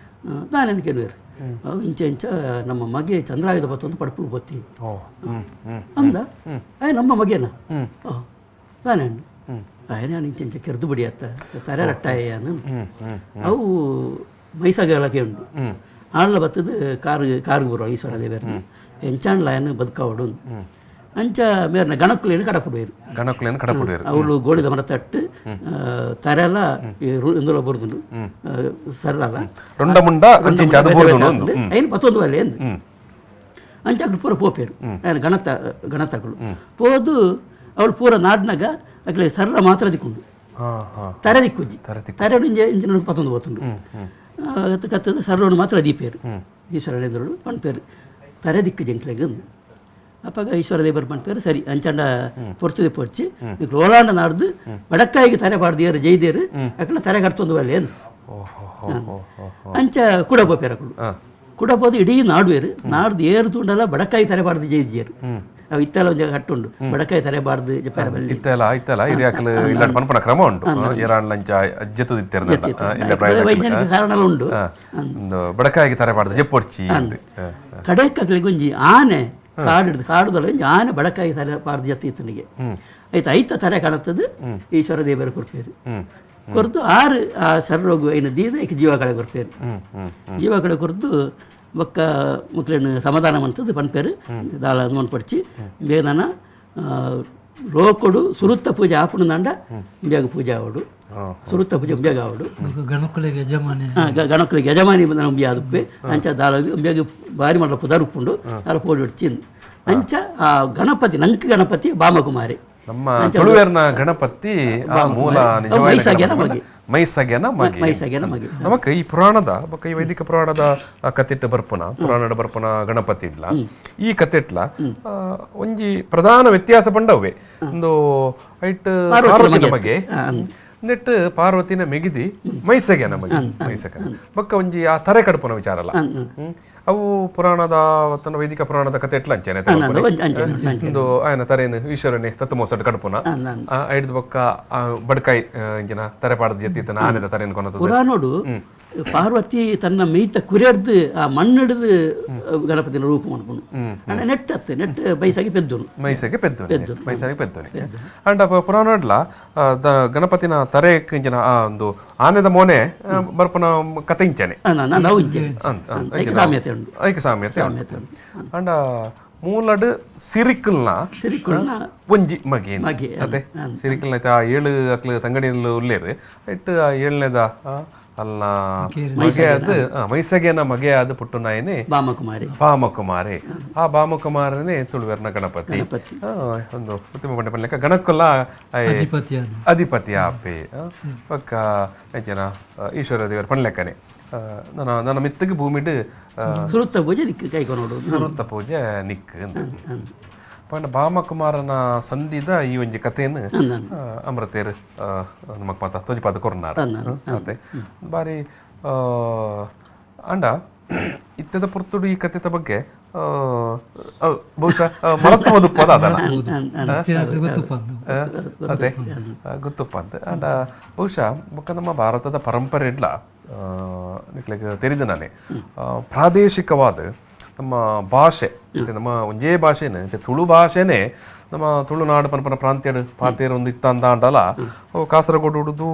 ನಾನೆಂದು ಕೇಳುವೇರು ಅವು ಇಂಚ ಇಂಚ ನಮ್ಮ ಮಗೆ ಚಂದ್ರಾಯುಧ ಬತ್ತೊಂದು ಪಡುಪು ಬತ್ತಿ ಅಂದ. ಆಯ್ ನಮ್ಮ ಮಗೇನ ನಾನೇ ಆಯ್ ನಾನು ಇಂಚ ಇಂಚ ಕೆರ್ದು ಬಿಡಿ ಅತ್ತ ತರೆ ರಟ್ಟಾಯ ಅವು ಮೈಸಾಗಲಕ್ಕೆ ಉಂಡು. ಆಳ್ಲ ಬತ್ತದು ಕಾರು ಕಾರು ಬರುವ ಈಶ್ವರ ದೇವರನ್ನ ಎಂಚಾಣ್ಲ ಏನು ಬದುಕಾವಡು ಅಂಚ ಮೇರ್ನ ಗಣಕುಲೇನು ಕಡಪುಡುವೇರು. ಗಣಕುಲೇನು ಕಡಪುಡುವೇರು. ಅವಳು ಗೋಳಿದ ಮರ ತಟ್ಟು ತರೆಲ್ಲ ಇಂದುಲ ಬರುದುಂಡು ಸರ್ರಲ್ಲ ರೊಂಡ ಮುಂಡ ಐನು ಪತ್ತೊಂದು ಅಲ್ಲೇ ಅಂದು. ಅಂಚ ಅಕ್ಲು ಪೂರ ಪೋಪೇರು ఆయన ಗಣತ ಗಣತಗಳು ಪೋದು ಅವಳು ಪೂರ ನಾಡ್ನಾಗ ಅಕ್ಲೆ ಸರ್ರ ಮಾತ್ರ ದಿಕ್ಕೊಂಡು ಹಾ ಹಾ ತರೆ ದಿಕ್ಕುಜ್ಜಿ ತರೆ ತರೆ ಇಂಜೆ ಇಂಚಿನ ಪತ್ತೊಂದು ಪೋತುಂಡು ಕತ್ತದ ಸರ್ರವನ್ನು ಮಾತ್ರ ದೀಪೇರು ಈಶ್ವರ ಎದುರು ಪನ್ಪೇರು ತರೆ ದಿಕ್ಕು ಜಂಕ್ಲೆಗ್ ಅಪ್ಪಗ ಈಶ್ವರ ದೇವರು ಪನ್ಪೇರು ಸರಿ ಅಂಚಂಡ ಪೊರ್ತುದೆ ಪೊರ್ಚಿ ನಿಕ್ಲು ಓಲಾಂಡ ನಾಡ್ದು ಬಡಕ್ಕಾಯಿಗೆ ತರೆ ಪಾಡ್ದಿಯರು ಜೈದೇರು ಅಕ್ಲ ತರೆ ಕಟ್ತೊಂದು ಬಲ್ಲೆ ಅಂದ್. ಓಹೋ ಹೋ ಹೋ ಹೋ ಹೋ ಅಂಚ ಕುಡ ಪೋಪೇರು ಅಕುಲು ಕುಡ ಪೋದು ಇಡೀ ನಾಡುವೇರು ನಾಡ್ದು ಏರು ತೂಂಡಲ ಬಡಕಾಯಿ ತರೆ ಪಾಡ್ದು ಜೈದಿಯರು ಅವು ಇತ್ತೆಲ್ಲ ಒಂಜಿ ಕಟ್ಟುಂಡು ಬಡಕಾಯಿ ತರೆ ಬಾರ್ದು ಜಪಾರ ಬಲ್ಲಿ ಇತ್ತೆಲ್ಲ ಇತ್ತೆಲ್ಲ ಹಿರಿಯಾಕಲು ಇಲ್ಲ ಪನ್ಪನ ಕ್ರಮ ಉಂಟು ಏರಾನ್ ಲಂಚ ಜೆತ್ತದಿತ್ತೆರ್ ಇಲ್ಲ ಪ್ರಾಯದ ವೈಜ್ಞಾನಿಕ ಕಾರಣಗಳು ಉಂಡು ಒಂದು ಬಡಕಾಯಿಗೆ ತರೆ ಪಾಡ್ದು ಜೆಪ್ಪೊಡ್ಚಿ ಅಂದ್. ಕಡೆಕ್ಕಗ್ಲಿಗೆ ಒಂಜಿ ಆನೆ ಕಾಡಿಡ್ದು ಕಾಡುದಲ್ಲ ಒಂಜಿ ಆನೆ ಬಡಕಾಯಿ ತಲೆ ಪಾಡ್ದು ಜತ್ತ ಇತ್ತನಿಗೆ ಆಯ್ತು ಐತ ತಲೆ ಕಾಣುತ್ತದೆ ಈಶ್ವರ ದೇವರ ಕೊರ್ಪೇರು ಕೊರ್ದು ಆರು ಆ ಸರ್ರೋಗು ಐನು ದೀದ ಐಕ್ ಜೀವ ಕಳೆ ಕೊರ್ಪೇರು ಹ್ಮ್ ಹ್ಮ್ ಜೀವ ಕಳೆ ಕೊರ್ದು ಬೊಕ್ಕ ಮುಕ್ಲೇನು ಸಮಾಧಾನ ಮಂತದ್ದು ಪನ್ಪೇರು ದಾಳ ಪಡ್ಚಿ ಬೇನನ ಲೋಕೊಡು ಸುರುತ್ತ ಪೂಜೆ ಆಪುಣದಂಡ ಬೇಗ ಪೂಜೆ ಆವಡು ಸುರುತ್ತ ಪೂಜೆ ಬೇಗ ಆವಡು ಬೊಕ್ಕ ಗಣಕುಲೆಗ್ ಯಜಮಾನಿ ಗಣಕುಲಿಗೆ ಯಜಮಾನಿ ಬಂದ ಉಂಬಿ ಆದುಪ್ಪೆ ಅಂಚ ದಾಲ ಉಂಬಿಯಾಗಿ ಬಾರಿ ಮಲ್ಲ ಪುದಾರ್ ಉಪ್ಪುಂಡು ದಾಲ ಪೋಡಿ ಹೊಡ್ಚಿಂದು ಅಂಚ ಆ ಗಣಪತಿ ನಂಕ್ ಗಣಪತಿ ಬಾಮಕುಮಾರಿ ನಮ್ಮ ತುಳುವೇರ್ನ ಗಣಪತಿ ಆ ಮೂಲ ನಿಜವಾದ ಮೈಸಾಗ್ಯನ ಗಣಪತಿ. ಮಗೆ. ಮೈಸಗ್ಯನ ಮಗೆ ಮೈಸಾಗ್ಯನ ಮಗೆ ನಮಕ್ ಈ ಪುರಾಣದ ಬೊಕ್ಕ ಈ ವೈದಿಕ ಪುರಾಣದ ಆ ಕಥೆಟ್ ಬರ್ಪುನ ಪುರಾಣದ ಬರ್ಪುನ ಗಣಪತಿ ಇಡ್ಲ ಈ ಕಥೆಟ್ಲ ಒಂಜಿ ಪ್ರಧಾನ ವ್ಯತ್ಯಾಸ ಪಂಡವ್ವೆ ಒಂದು ಐಟ್ ಪಾರ್ವತಿನ ಮಗೆ ನೆಟ್ ಪಾರ್ವತಿನ ಮೆಗಿದಿ ಮೈಸಗ್ಯನ ಮಗೆ ಮೈಸಗನ ಬೊಕ್ಕ ಒಂಜಿ ಆ ತರೆ ಕಡ್ಪುನ ವಿಚಾರ ಅಲ್ಲ ಅವು ಪುರಾಣದ ತನ್ನ ವೈದಿಕ ಪುರಾಣದ ಕಥೆ ಎಟ್ಲ ಅಂಚೆನೆ ಅಂಚೆ ಅಂಚೆ ಅಂಚೆ ಒಂದು ಆಯನ ತರೇನು ಈಶ್ವರನೇ ತತ್ತು ಮೋಸಡ್ ಕಡ್ಪುನ ಐಡ್ದು ಬೊಕ್ಕ ಆ ಬಡ್ಕಾಯಿ ಇಂಚಿನ ತರೆ ಪಾಡ್ದು ಜೆತ್ತಿತ್ತನ ಆನೆದ ತರೇನು ಕೊನತದ ಪುರಾಣೋಡು ಪಾರ್ವತಿ ತನ್ನ ಮೈತ ಕುರಿಯರ್ದು ಆ ಮಣ್ಣಿಡ್ದು ಗಣಪತಿನ ರೂಪ ಮನ್ಪುನು ಅಂಡ ನೆಟ್ ಅತ್ತು ನೆಟ್ ಬೈಸಾಗಿ ಪೆದ್ದುನು ಮೈಸಗೆ ಪೆದ್ದೋನಿ ಮೈಸಗೆ ಪೆದ್ದೋನಿ ಅಂಡ್ ಪುರಾಣಡ್ಲ ಗಣಪತಿನ ತರೆ ಇಂಚಿನ ಆ ಒಂದು ಆನೆದ ಮೋನೆ ಬರ್ಪುನ ಕತೆ ಇಂಚನೆ ನಾವು ಇಂಚೆ ಅಂದ್, ಅಂದ್, ಐಕ್ ಸಾಮ್ಯತೆ ಉಂಡು ಐಕ ಸಾಮ್ಯತೆ ಉಂಡು. ಸಾಮ್ಯತೆ ಉಂಡು ಅಂಡ ಮೂಲಡ್ ಸಿರಿಕಲ್ನ ಸಿರಿಕುಲ್ನ ಒಂಜಿ ಮಗೆ ಮಗೆ, ಅದೇ ಸಿರಿಕಲ್ನ ಐತೆ ಆ ಏಳು ಅಕ್ಲು ತಂಗಡಿಯಲ್ಲಿ ಉಲ್ಲೇರು ಇಟ್ಟು ಆ ಏಳನೇದ ಅಲ್ಲ ಮಗೆ ಅದು ಮೈಸಗೆನ ಮಗೆ ಅದು ಪುಟ್ಟು ನಾಯನೆ ಬಾಮಕುಮಾರಿ ಬಾಮಕುಮಾರಿ ಆ ಬಾಮಕುಮಾರನೇ ತುಳುವೆರ್ನ ಗಣಪತಿ ಗಣಪತಿ. ಒಂದು ಉತ್ತಮ ಪಂಡ ಪನ್ಲೆಕ್ಕ ಗಣಕ್ಕೊಲ್ಲ ಅಧಿಪತಿ ಅದು ಅಧಿಪತಿ ಆಪೆ ಬೊಕ್ಕ ಜನ ಈಶ್ವರ ದೇವರ ಪನ್ಲೆಕ್ಕನೆ ನನ್ನ ನನ್ನ ಮಿತ್ತಗೆ ಭೂಮಿಡ್ ಸುರುತ್ತ ಪೂಜೆ ನಿಕ್ ಕೈಕೊನೋಡು ಸುರುತ್ತ ಪೂಜೆ ನಿಕ್ ಅಂತ ಪಂಡ ಬಾಮಕುಮಾರನ ಸಂಧಿದ ಈ ಒಂಜಿ ಕಥೆಯನ್ನು ಅಮೃತೇರ್ ನಮಕ್ ಮಾತ ತೋಜಿಪಾತ ಕೊರ್ನಾರ್ ಅತೆ ಬಾರಿ ಅಂಡ ಇತ್ತದ ಪೊರ್ತುಡು ಈ ಕಥೆತ ಬಗ್ಗೆ ಬಹುಶಃ ಮರತ್ವ ದುಪ್ಪದ ಅದಲ್ಲ ಹೆಚ್ಚಿನ ಗೊತ್ತುಪ್ಪ ಅಂದು. ಅದೇ ಗೊತ್ತಪ್ಪ ಅಂತ ಅಂಡ ಬಹುಶಃ ಬೊಕ್ಕ ನಮ್ಮ ಭಾರತದ ಪರಂಪರೆ ಇಡ್ಲ ನಿಕ್ಲೆಗ್ ತೆರಿದ ನಾನೇ ಪ್ರಾದೇಶಿಕವಾದ ನಮ್ಮ ಭಾಷೆ ಮತ್ತೆ ನಮ್ಮ ಒಂಜೇ ಭಾಷೆನೆ ಮತ್ತೆ ತುಳು ಭಾಷೆನೇ ನಮ್ಮ ತುಳುನಾಡು ಪನ್ಪನ ಪ್ರಾಂತ್ಯಡ್ ಪಾತೇರ್ ಒಂದು ಇತ್ತ ಅಂದ ಅಂಡಲ ಓ ಕಾಸರಗೋಡು ಉಡುದು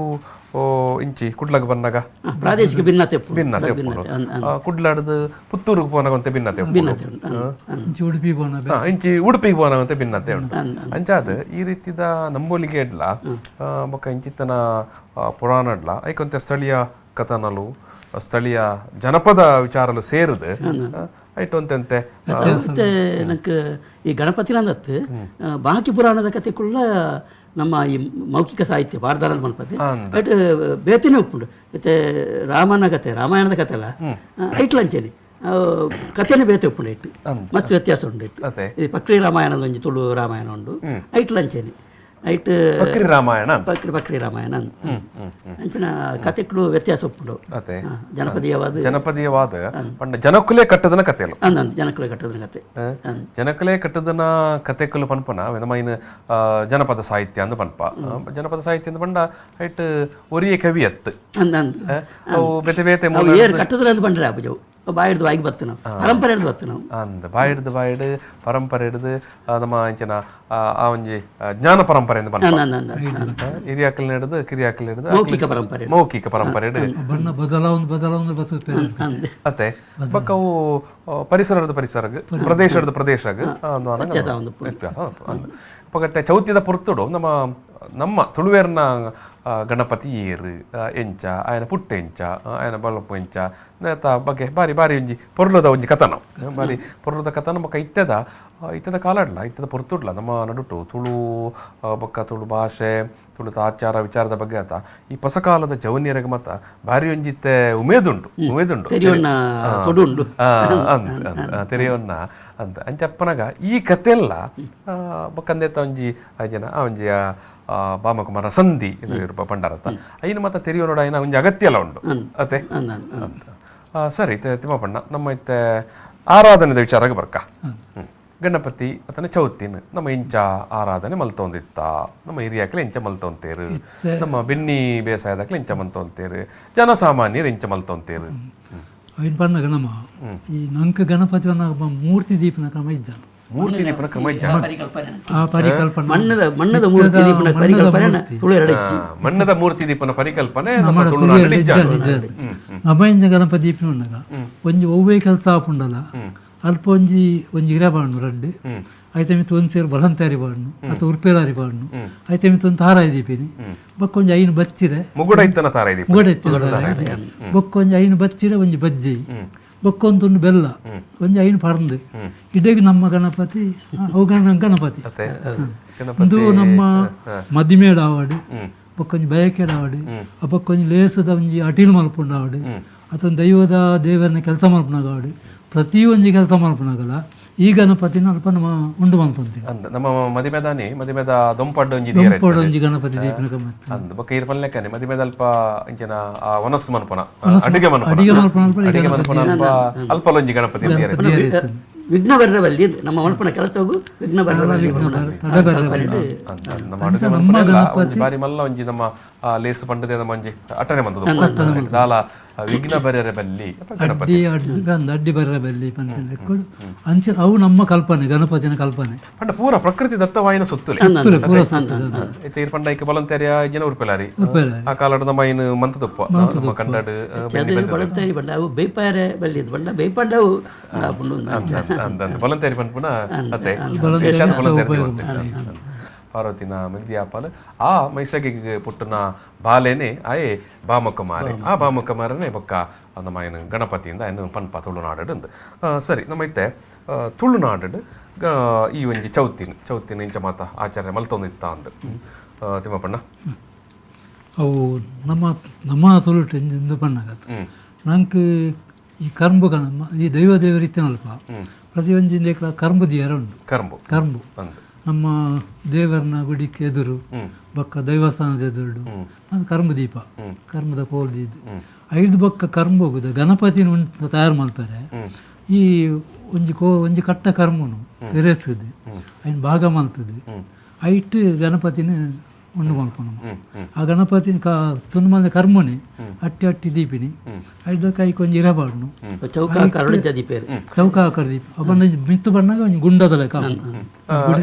ಓ ಇಂಚಿ ಕುಡ್ಲಗ್ ಬಂದಾಗ ಪ್ರಾದೇಶಿಕ ಭಿನ್ನತೆ ಉಪ್ಪುಂಡು. ಭಿನ್ನತೆ ಉಪ್ಪುಂಡು. ಕುಡ್ಲಾಡ್ದು ಪುತ್ತೂರುಗ್ ಪೋನಾಗ ಒಂತೆ ಭಿನ್ನತೆ ಉಪ್ಪುಂಡು. ಭಿನ್ನತೆ ಉಂಡು ಇಂಚಿ ಉಡುಪಿ ಪೋನ ಇಂಚಿ ಉಡುಪಿಗೆ ಪೋನಾಗಂತೆ ಭಿನ್ನತೆ ಉಂಟು ಅಂಚಾದ್ ಈ ರೀತಿದ ನಂಬೋಲಿಗೆ ಇಡ್ಲ ಬೊಕ್ಕ ಇಂಚಿತ್ತನ ಪುರಾಣ ಇಡ್ಲ ಐಕೊಂತೆ ಸ್ಥಳೀಯ ಕಥನಲು ಸ್ಥಳೀಯ ಜನಪದ ವಿಚಾರಲು ಸೇರಿದು ಐಟ್ ಒಂತೆಂತೆ ಮತ್ತೆ ನಂಗೆ ಈ ಗಣಪತಿನಂದತ್ತು ಬಾಕಿ ಪುರಾಣದ ಕಥೆಕುಳ್ಳ ನಮ್ಮ ಈ ಮೌಖಿಕ ಸಾಹಿತ್ಯ ಪಾಡ್ದಾನದ ಮನ್ಪತಿ ಬಟ್ ಬೇತಿನೇ ಉಪ್ಪುಂಡು ಮತ್ತೆ ರಾಮನ ಕತೆ ರಾಮಾಯಣದ ಕತೆ ಅಲ್ಲ ಐಟ್ಲಂಚೇನಿ ಕಥೆನೇ ಬೇತೆ ಉಪ್ಪುಂಡು ಇಟ್ಟು ಮಸ್ತ್ ವ್ಯತ್ಯಾಸ ಉಂಡು ಇಟ್ಟು ಅದೇ ಈ ಪಕ್ರಿ ರಾಮಾಯಣದ ಒಂಜಿ ತುಳು ರಾಮಾಯಣ ಉಂಡು ಐಟ್ಲಂಚೇನಿ ಐಟ್ ಬಕ್ರಿ ರಾಮಾಯಣ ಅಂತ. ಪಕ್ರಿ ಪಕ್ರಿ ರಾಮಾಯಣ ಅಂದ್. ಅಂಚಿನ ಕತೆಗಳು ವ್ಯತ್ಯಾಸ ಉಪ್ಪುಂಡು ಅದೇ ಜನಪದೀಯವಾದ ಜನಪದೀಯವಾದ ಪಂಡ ಜನಕುಲೇ ಕಟ್ಟದನ ಕಥೆಲು ಅಂದ್ ಅಂದ್ ಜನಕುಲೆ ಕಟ್ಟದ ಕತೆ ಜನಕುಲೇ ಕಟ್ಟದನ ಕತೆಕುಲು ಪನ್ಪನ ನಮ್ಮ ಇನ್ನು ಜನಪದ ಸಾಹಿತ್ಯ ಅಂದ್ ಪನ್ಪ ಜನಪದ ಸಾಹಿತ್ಯ ಅಂದ್ ಪಂಡ ಐಟ್ ಒರಿಯ ಕವಿ ಅತ್ತು ಅಂದ್ ಅಂದ್ ಅವು ಬೇತೆ ಬೇತೆ ಅವು ಏರ್ ಕಟ್ಟದ್ರ ಅಂದ್ ಪಂಡ್ರೆ ಆಪುಜವು ಬಾಯಿಡ್ದು ಬಾಯಿಗೆ ಬತ್ತು ನಾವು ಪರಂಪರೆ ಹಿಡ್ದು ಬತ್ತು ನಾವು ಅಂದ್ ಬಾಯಿಡ್ದು ಬಾಯಿಡ್ ಪರಂಪರೆ ಹಿಡ್ದು ನಮ್ಮ ಇಂಚಿನ ಆ ಒಂಜಿ ಜ್ಞಾನ ಪರಂಪರೆ ಅಂದ್ ಪನ್ಪ ಅಂದ್ ಅಂದ್ ಅಂದ್ ಅಂದ್. ಹಿರಿಯಾಕಲ್ ಹಿಡ್ದು ಕಿರಿಯಾಕಲ್ ಹಿಡ್ದು ಮೌಖಿಕ ಪರಂಪರೆ ಮೌಖಿಕ ಪರಂಪರೆ ಹಿಡ್ದು ಬಣ್ಣ ಬದಲಾವಣೆ ಬದಲಾವಣೆ ಬರ್ತದೆ ಅಂದ್ ಅತ್ತೆ ಬೊಕ್ಕ ಅವು ಪರಿಸರದ ಪರಿಸರಗ್ ಪ್ರದೇಶದ ಪ್ರದೇಶಗ್ ವ್ಯತ್ಯಾಸ ಒಂದು ವ್ಯತ್ಯಾಸ ಉಂಟು. ಅಂದ್. ಪಗತ್ತೆ ಚೌತಿದ ಪೊರ್ತುಡು ನಮ್ಮ ನಮ್ಮ ತುಳುವೇರ್ನ Ganapati ಏರು ಎಂಚ ಆಯನ ಪುಟ್ಟ ಎಂಚ ಆಯನ ಬಲಪು ಎಂಚ ನೇತ ಬಗ್ಗೆ ಬಾರಿ ಬಾರಿ ಒಂಜಿ ಪೊರ್ಲುದ ಒಂಜಿ ಕಥನ ಬಾರಿ ಪೊರ್ಲುದ ಕಥನ ಬೊಕ್ಕ ಇತ್ತೆದ ಇತ್ತೆದ ಕಾಲಡ್ಲ ಇತ್ತೆದ ಪೊರ್ತುಡ್ಲ ನಮ್ಮ ನಡುಟು ತುಳು ಬೊಕ್ಕ ತುಳು ಭಾಷೆ ತುಳುತ ಆಚಾರ ವಿಚಾರದ ಬಗ್ಗೆ ಆತ ಈ ಹೊಸ ಕಾಲದ ಜವನಿಯರಿಗೆ ಮಾತ ಬಾರಿ ಒಂಜಿತ್ತೆ ಉಮೇದುಂಡು ಉಮೇದುಂಡು ತೆರಿಯೊನ್ನ ತೊಡು ಉಂಡು. ಅಂದ್ ಅಂದ್, ತೆರಿಯೊನ್ನ ಅಂತ ಅಂಚಪ್ಪನಗ ಈ ಕಥೆಲ್ಲ ಬೊಕ್ಕಂದೇತ ಒಂಜಿ ಜನ ಆ ಒಂಜಿ ಬಾಮಕುಮಾರ ಸಂಧಿ ಇದು ಪಂಡರತ್ತ ಐನು ಮಾತ ತೆರಿಯೋನೋಡ ಐನ ಒಂಜಿ ಅಗತ್ಯ ಎಲ್ಲ ಉಂಡು ಅತೆ ಅಂದ್ ಅಂದ್ ಅಂದ್. ಅಂತ. ಸರಿ ತಿಮ್ಮಪ್ಪಣ್ಣ ನಮ್ಮ ಇತ್ತೆ ಆರಾಧನೆದ ವಿಚಾರಕ್ಕೆ ಬರ್ಕ. ಗಣಪತಿ ಅತನ ಚೌತಿನ ನಮ್ಮ ಇಂಚ ಆರಾಧನೆ ಮಲ್ತೊಂದಿತ್ತ ನಮ್ಮ ಹಿರಿಯಾಕ್ಲೆ ಇಂಚ ಮಲ್ತೊಂತೇರು ನಮ್ಮ ಬೆನ್ನಿ ಬೇಸಾಯದಾಕ್ಲೆ ಇಂಚ ಮಲ್ತೊಂತೇರು ಜನಸಾಮಾನ್ಯರು ಇಂಚ ಮಲ್ತೊಂತೇರು. ಅವಿನ ಪನ್ನಗ ನಮ್ಮ ಈ ನಂಕ ಗಣಪತಿ ಪನ್ನಗ ಮೂರ್ತಿ ದೀಪನ ಕ್ರಮ ಇಜ್ಜಾನ. ಮೂರ್ತಿ ದೀಪನ ಕ್ರಮ ಇಜ್ಜ. ಪರಿಕಲ್ಪನೆ. ಆ ಪರಿಕಲ್ಪನೆ ಮಣ್ಣದ ಮಣ್ಣದ ಮೂರ್ತಿ ದೀಪನ ಪರಿಕಲ್ಪನೆ ತುಳು ಎರಡು ಹೆಚ್ಚಿ. ಮಣ್ಣದ ಮೂರ್ತಿ ದೀಪನ ಪರಿಕಲ್ಪನೆ ನಮ್ಮ ನಮ್ಮ ತುಳುನಾಡಲ್ಲಿ ತುಳುವೆರ್ ಇಜ್ಜ. ಇಜ್ಜ ಇಜ್ಜ. ನಮ್ಮ ಇಂಚ ಗಣಪತಿ ದೀಪನ ಉನ್ನಗ ಒಂಜಿ ಒವ್ವೇ ಕೆಲಸ ಆಪುಂಡಲ ಅಲ್ಪ ಒಂಜಿ ಒಂಜಿ ಇರ ಬಾಣ್ಣು ರಡ್ಡ್ ಐತೆ ಮಿತ್ತು ಒಂದು ಸೇರು ಬಲಂತಾರಿ ಬಾಣ್ಣು ಅಥವಾ ಉರ್ಪೇಲಾರಿ ಬಾಣ್ಣು ಐತೆ ಮಿತ್ತು ಒಂದು ತಾರಾಯಿ ದೀಪಿನಿ ಬೊಕ್ಕ ಒಂಜಿ ಐನು ಬಚ್ಚಿರೆ ಮುಗುಡ ಇತ್ತನ ತಾರಾಯಿ ದೀಪ. ಮುಗಡ ಇತ್ತಿನ ತಾರಾಯಿ ಬೊಕ್ಕ ಒಂಜಿ ಐನು ಬಚ್ಚಿರೆ ಒಂಜಿ ಬಜ್ಜಿ ಬೊಕ್ಕ ಒಂದು ಬೆಲ್ಲ ಒಂಜಿ ಐನು ಪರಂದು ಇಡೀ ನಮ್ಮ ಗಣಪತಿ ಅವು ಗಣಪತಿ. ಅತ್ತೆ ಇಂದು ನಮ್ಮ ಮದಿಮೇಡ ಆವಡ್ ಬೊಕ್ಕ ಒಂಜಿ ಬಯಕೆಡ ಆವಡ್ ಬೊಕ್ಕ ಒಂಜಿ ಲೇಸದ ಒಂಜಿ ಅಟೀಲ್ ಮಲ್ಪುಂಡ ಆವಡ್ ಅಥವಾ ದೈವದ ದೇವರನ್ನ ಕೆಲಸ ಮಲ್ಪುನಾಗ ಆವಡ್ ಪ್ರತಿಯೊಂಜಿ ಕೆಲಸ ಮಲ್ಪುನಾಗಲ ಈ ಗಣಪತಿನ ಅಲ್ಪ ನಮ್ಮ ಉಂಡು ಮಲ್ತೊಂತೀವಿ. ಅಂದ್ ನಮ್ಮ ಮದಿಮೆದಾನಿ ಮದಿಮೆದ ದೊಂಪಡ್ಡು ಒಂಜಿ ದಿಯರ ದೊಂಪೊಡು ಒಂಜಿ ಗಣಪತಿ ದೀಪಿನ ಗಮ್ಮತ್ತು. ಅಂದ್ ಬೊಕ್ಕ ಇರ್ ಪನ್ಲೆಕ್ಕನೆ ಮದಿಮೆದ ಅಲ್ಪ ಇಂಚಿನ ಆ ವನಸ್ಸು ಮನ್ಪುನ ಅಡುಗೆ ಮನ್ಪುನ ಅಡಿಗೆ ಮಲ್ಪುನ ಅಲ್ಪ ಈ ಅಡಿಗೆ ಮನ್ಪುನ ಅಲ್ಪ ಅಲ್ಪಲ ಒಂಜಿ ಗಣಪತಿ ದಿಯರ. ದೇವರ ಇತ್ತಂದು. ವಿಘ್ನ ಬರ್ರವಲ್ಲಿ ನಮ್ಮ ಮಲ್ಪನ ಕೆಲಸಗೂ ವಿಘ್ನ ಬರ್ರವಲ್ಲಿ ತಡೆ ಬರ್ರೆ ಅಂದ್ ಅಂದ್ ನಮ್ಮ ಅಡುಗೆ ಮನ್ಪುನ ಎಲ್ಲ ಒಂಜಿ ಬಾರಿ ಮಲ್ಲ ಒಂಜಿ ನಮ್ಮ ಆ ಲೇಸು ಪಂಡದೆ ನಮ್ಮ ಒಂಜಿ ಅಟ್ಟನೆ ಬಂದದ್ದು ದಾಲ ವಿಘ್ನ ಬರ್ಯರೆ ಬಲ್ಲಿ ಅಪ್ಪ ಗಣಪತಿ ಅಡ್ಡಿ ಅಡ್ಡಿ ಅಂದ್ ಅಡ್ಡಿ ಬರ್ರೆ ಬಲ್ಲಿ ಪನ್ಪಿನ ಲೆಕ್ಕಡು ಅಂಚ ಅವು ನಮ್ಮ ಕಲ್ಪನೆ ಗಣಪತಿನ ಕಲ್ಪನೆ. ಪಂಡ ಪೂರ ಪ್ರಕೃತಿ ದತ್ತವಾಯಿನ ಸೊತ್ತುಲೆ. ತುಳು ಪೂರ ಸತ್ತದ. ಇತ್ತೆ ಇರ್ ಪಂಡ ಐಕ್ ಬಲಂತೆರಿಯ ಜನ ಉರ್ಪೆಲಾರಿ ಉರ್ಪೆಲಾರಿ. ಆ ಕಾಲಡ್ ನಮ್ಮ ಐನು ಮಂತದಪ್ಪ ನಮ್ಮ ಕಂಡಡ್ ಅದು ಬಳಂತಾರಿ ಬಂಡ ಅವು ಬೇಪಾರೆ ಬಲ್ಲಿ ಬಂಡ ಬೇಪಂಡ ಅವು ಆಪುಂಡು ಅಂದ್. ಅಂದ್ ಅಂದ್ ಬಲಂತೇರಿ ಪನ್ಪುನ ಅತ್ತೆ ವಿಶೇಷ ಬಲಂತೇರಿ ಉಂಟು. ಪಾರ್ವತಿನ ಮಿಗ್ದಿಯಾಪಲ್ ಆ ಮೈಸಗಿಗೆ ಪುಟ್ಟುನ ಬಾಲೇನೆ ಆಯೆ ಬಾಮಕುಮಾರೆ ಆ ಬಾಮಕುಮಾರನೇ ಬೊಕ್ಕ ನಮ್ಮ ಏನು ಗಣಪತಿಯಿಂದ ಏನು ಪನ್ಪ ತುಳುನಾಡು ಅಂದ್. ಸರಿ ನಮ್ಮ ಇತ್ತೆ ತುಳುನಾಡು ಈ ಒಂಜಿ ಚೌತಿನ ಚೌತಿನ ಇಂಚ ಮಾತ ಆಚರಣೆ ಮಲ್ತೊಂದಿತ್ತ ಅಂದ್. ತಿಮ್ಮಪ್ಪಣ್ಣ ಅವು ನಮ್ಮ ನಮ್ಮ ತುಳುಟು ಇಂದು ಪನ್ನಗ ನಂಕ್ ಈ ಕರ್ಂಬು ಗಣ ಈ ದೈವ ದೇವರಿತ್ತಿನಲ್ಪ ಪ್ರತಿಯೊಂಜಿ ಇಂದೆಕ್ಲ ಕರ್ಂಬು ದಿಯರ ಉಂಡು. ಕರ್ಂಬು ಕರ್ಂಬು ಅಂದ್ ನಮ್ಮ ದೇವರನ ಗುಡಿಕ್ಕೆ ಎದುರು ಬೊಕ್ಕ ದೈವಸ್ಥಾನದ ಎದುರು ಅದು ಕರ್ಮ ದೀಪ ಕರ್ಮದ ಕೋಲ್ ದೀದ್ ಐದು ಬೊಕ್ಕ ಕರ್ಮ ಹೋಗುದು ಗಣಪತಿನ ಉಂಟು ತಯಾರು ಮಲ್ಪರೆ ಈ ಒಂಜಿ ಕೋ ಒಂಜಿ ಕಟ್ಟ ಕರ್ಮನು ಪೆರೆಸುದು ಐನ್ ಭಾಗ ಮಲ್ತದು ಐಟ್ ಗಣಪತಿನ ಉಂಡು ಮಲ್ಪುನು. ಆ ಗಣಪತಿನ ತುಂಡು ಮಲ್ದ ಕರ್ಮನೆ ಅಟ್ಟಿ ಅಟ್ಟಿ ದೀಪಿನಿ ಐದು ಕೈಕ್ ಒಂಜಿ ಇರಬಾಡ್ನು ಚೌಕಾಕಾರ ದೀಪೇರು ಚೌಕ ಆಕಾರ ದೀಪ ಅಪ್ಪನ ಮಿತ್ತು ಬಣ್ಣಾಗ ಒಂಜಿ ಗುಂಡದ ಲೆಕ್ಕ ಆಪುಂಡು.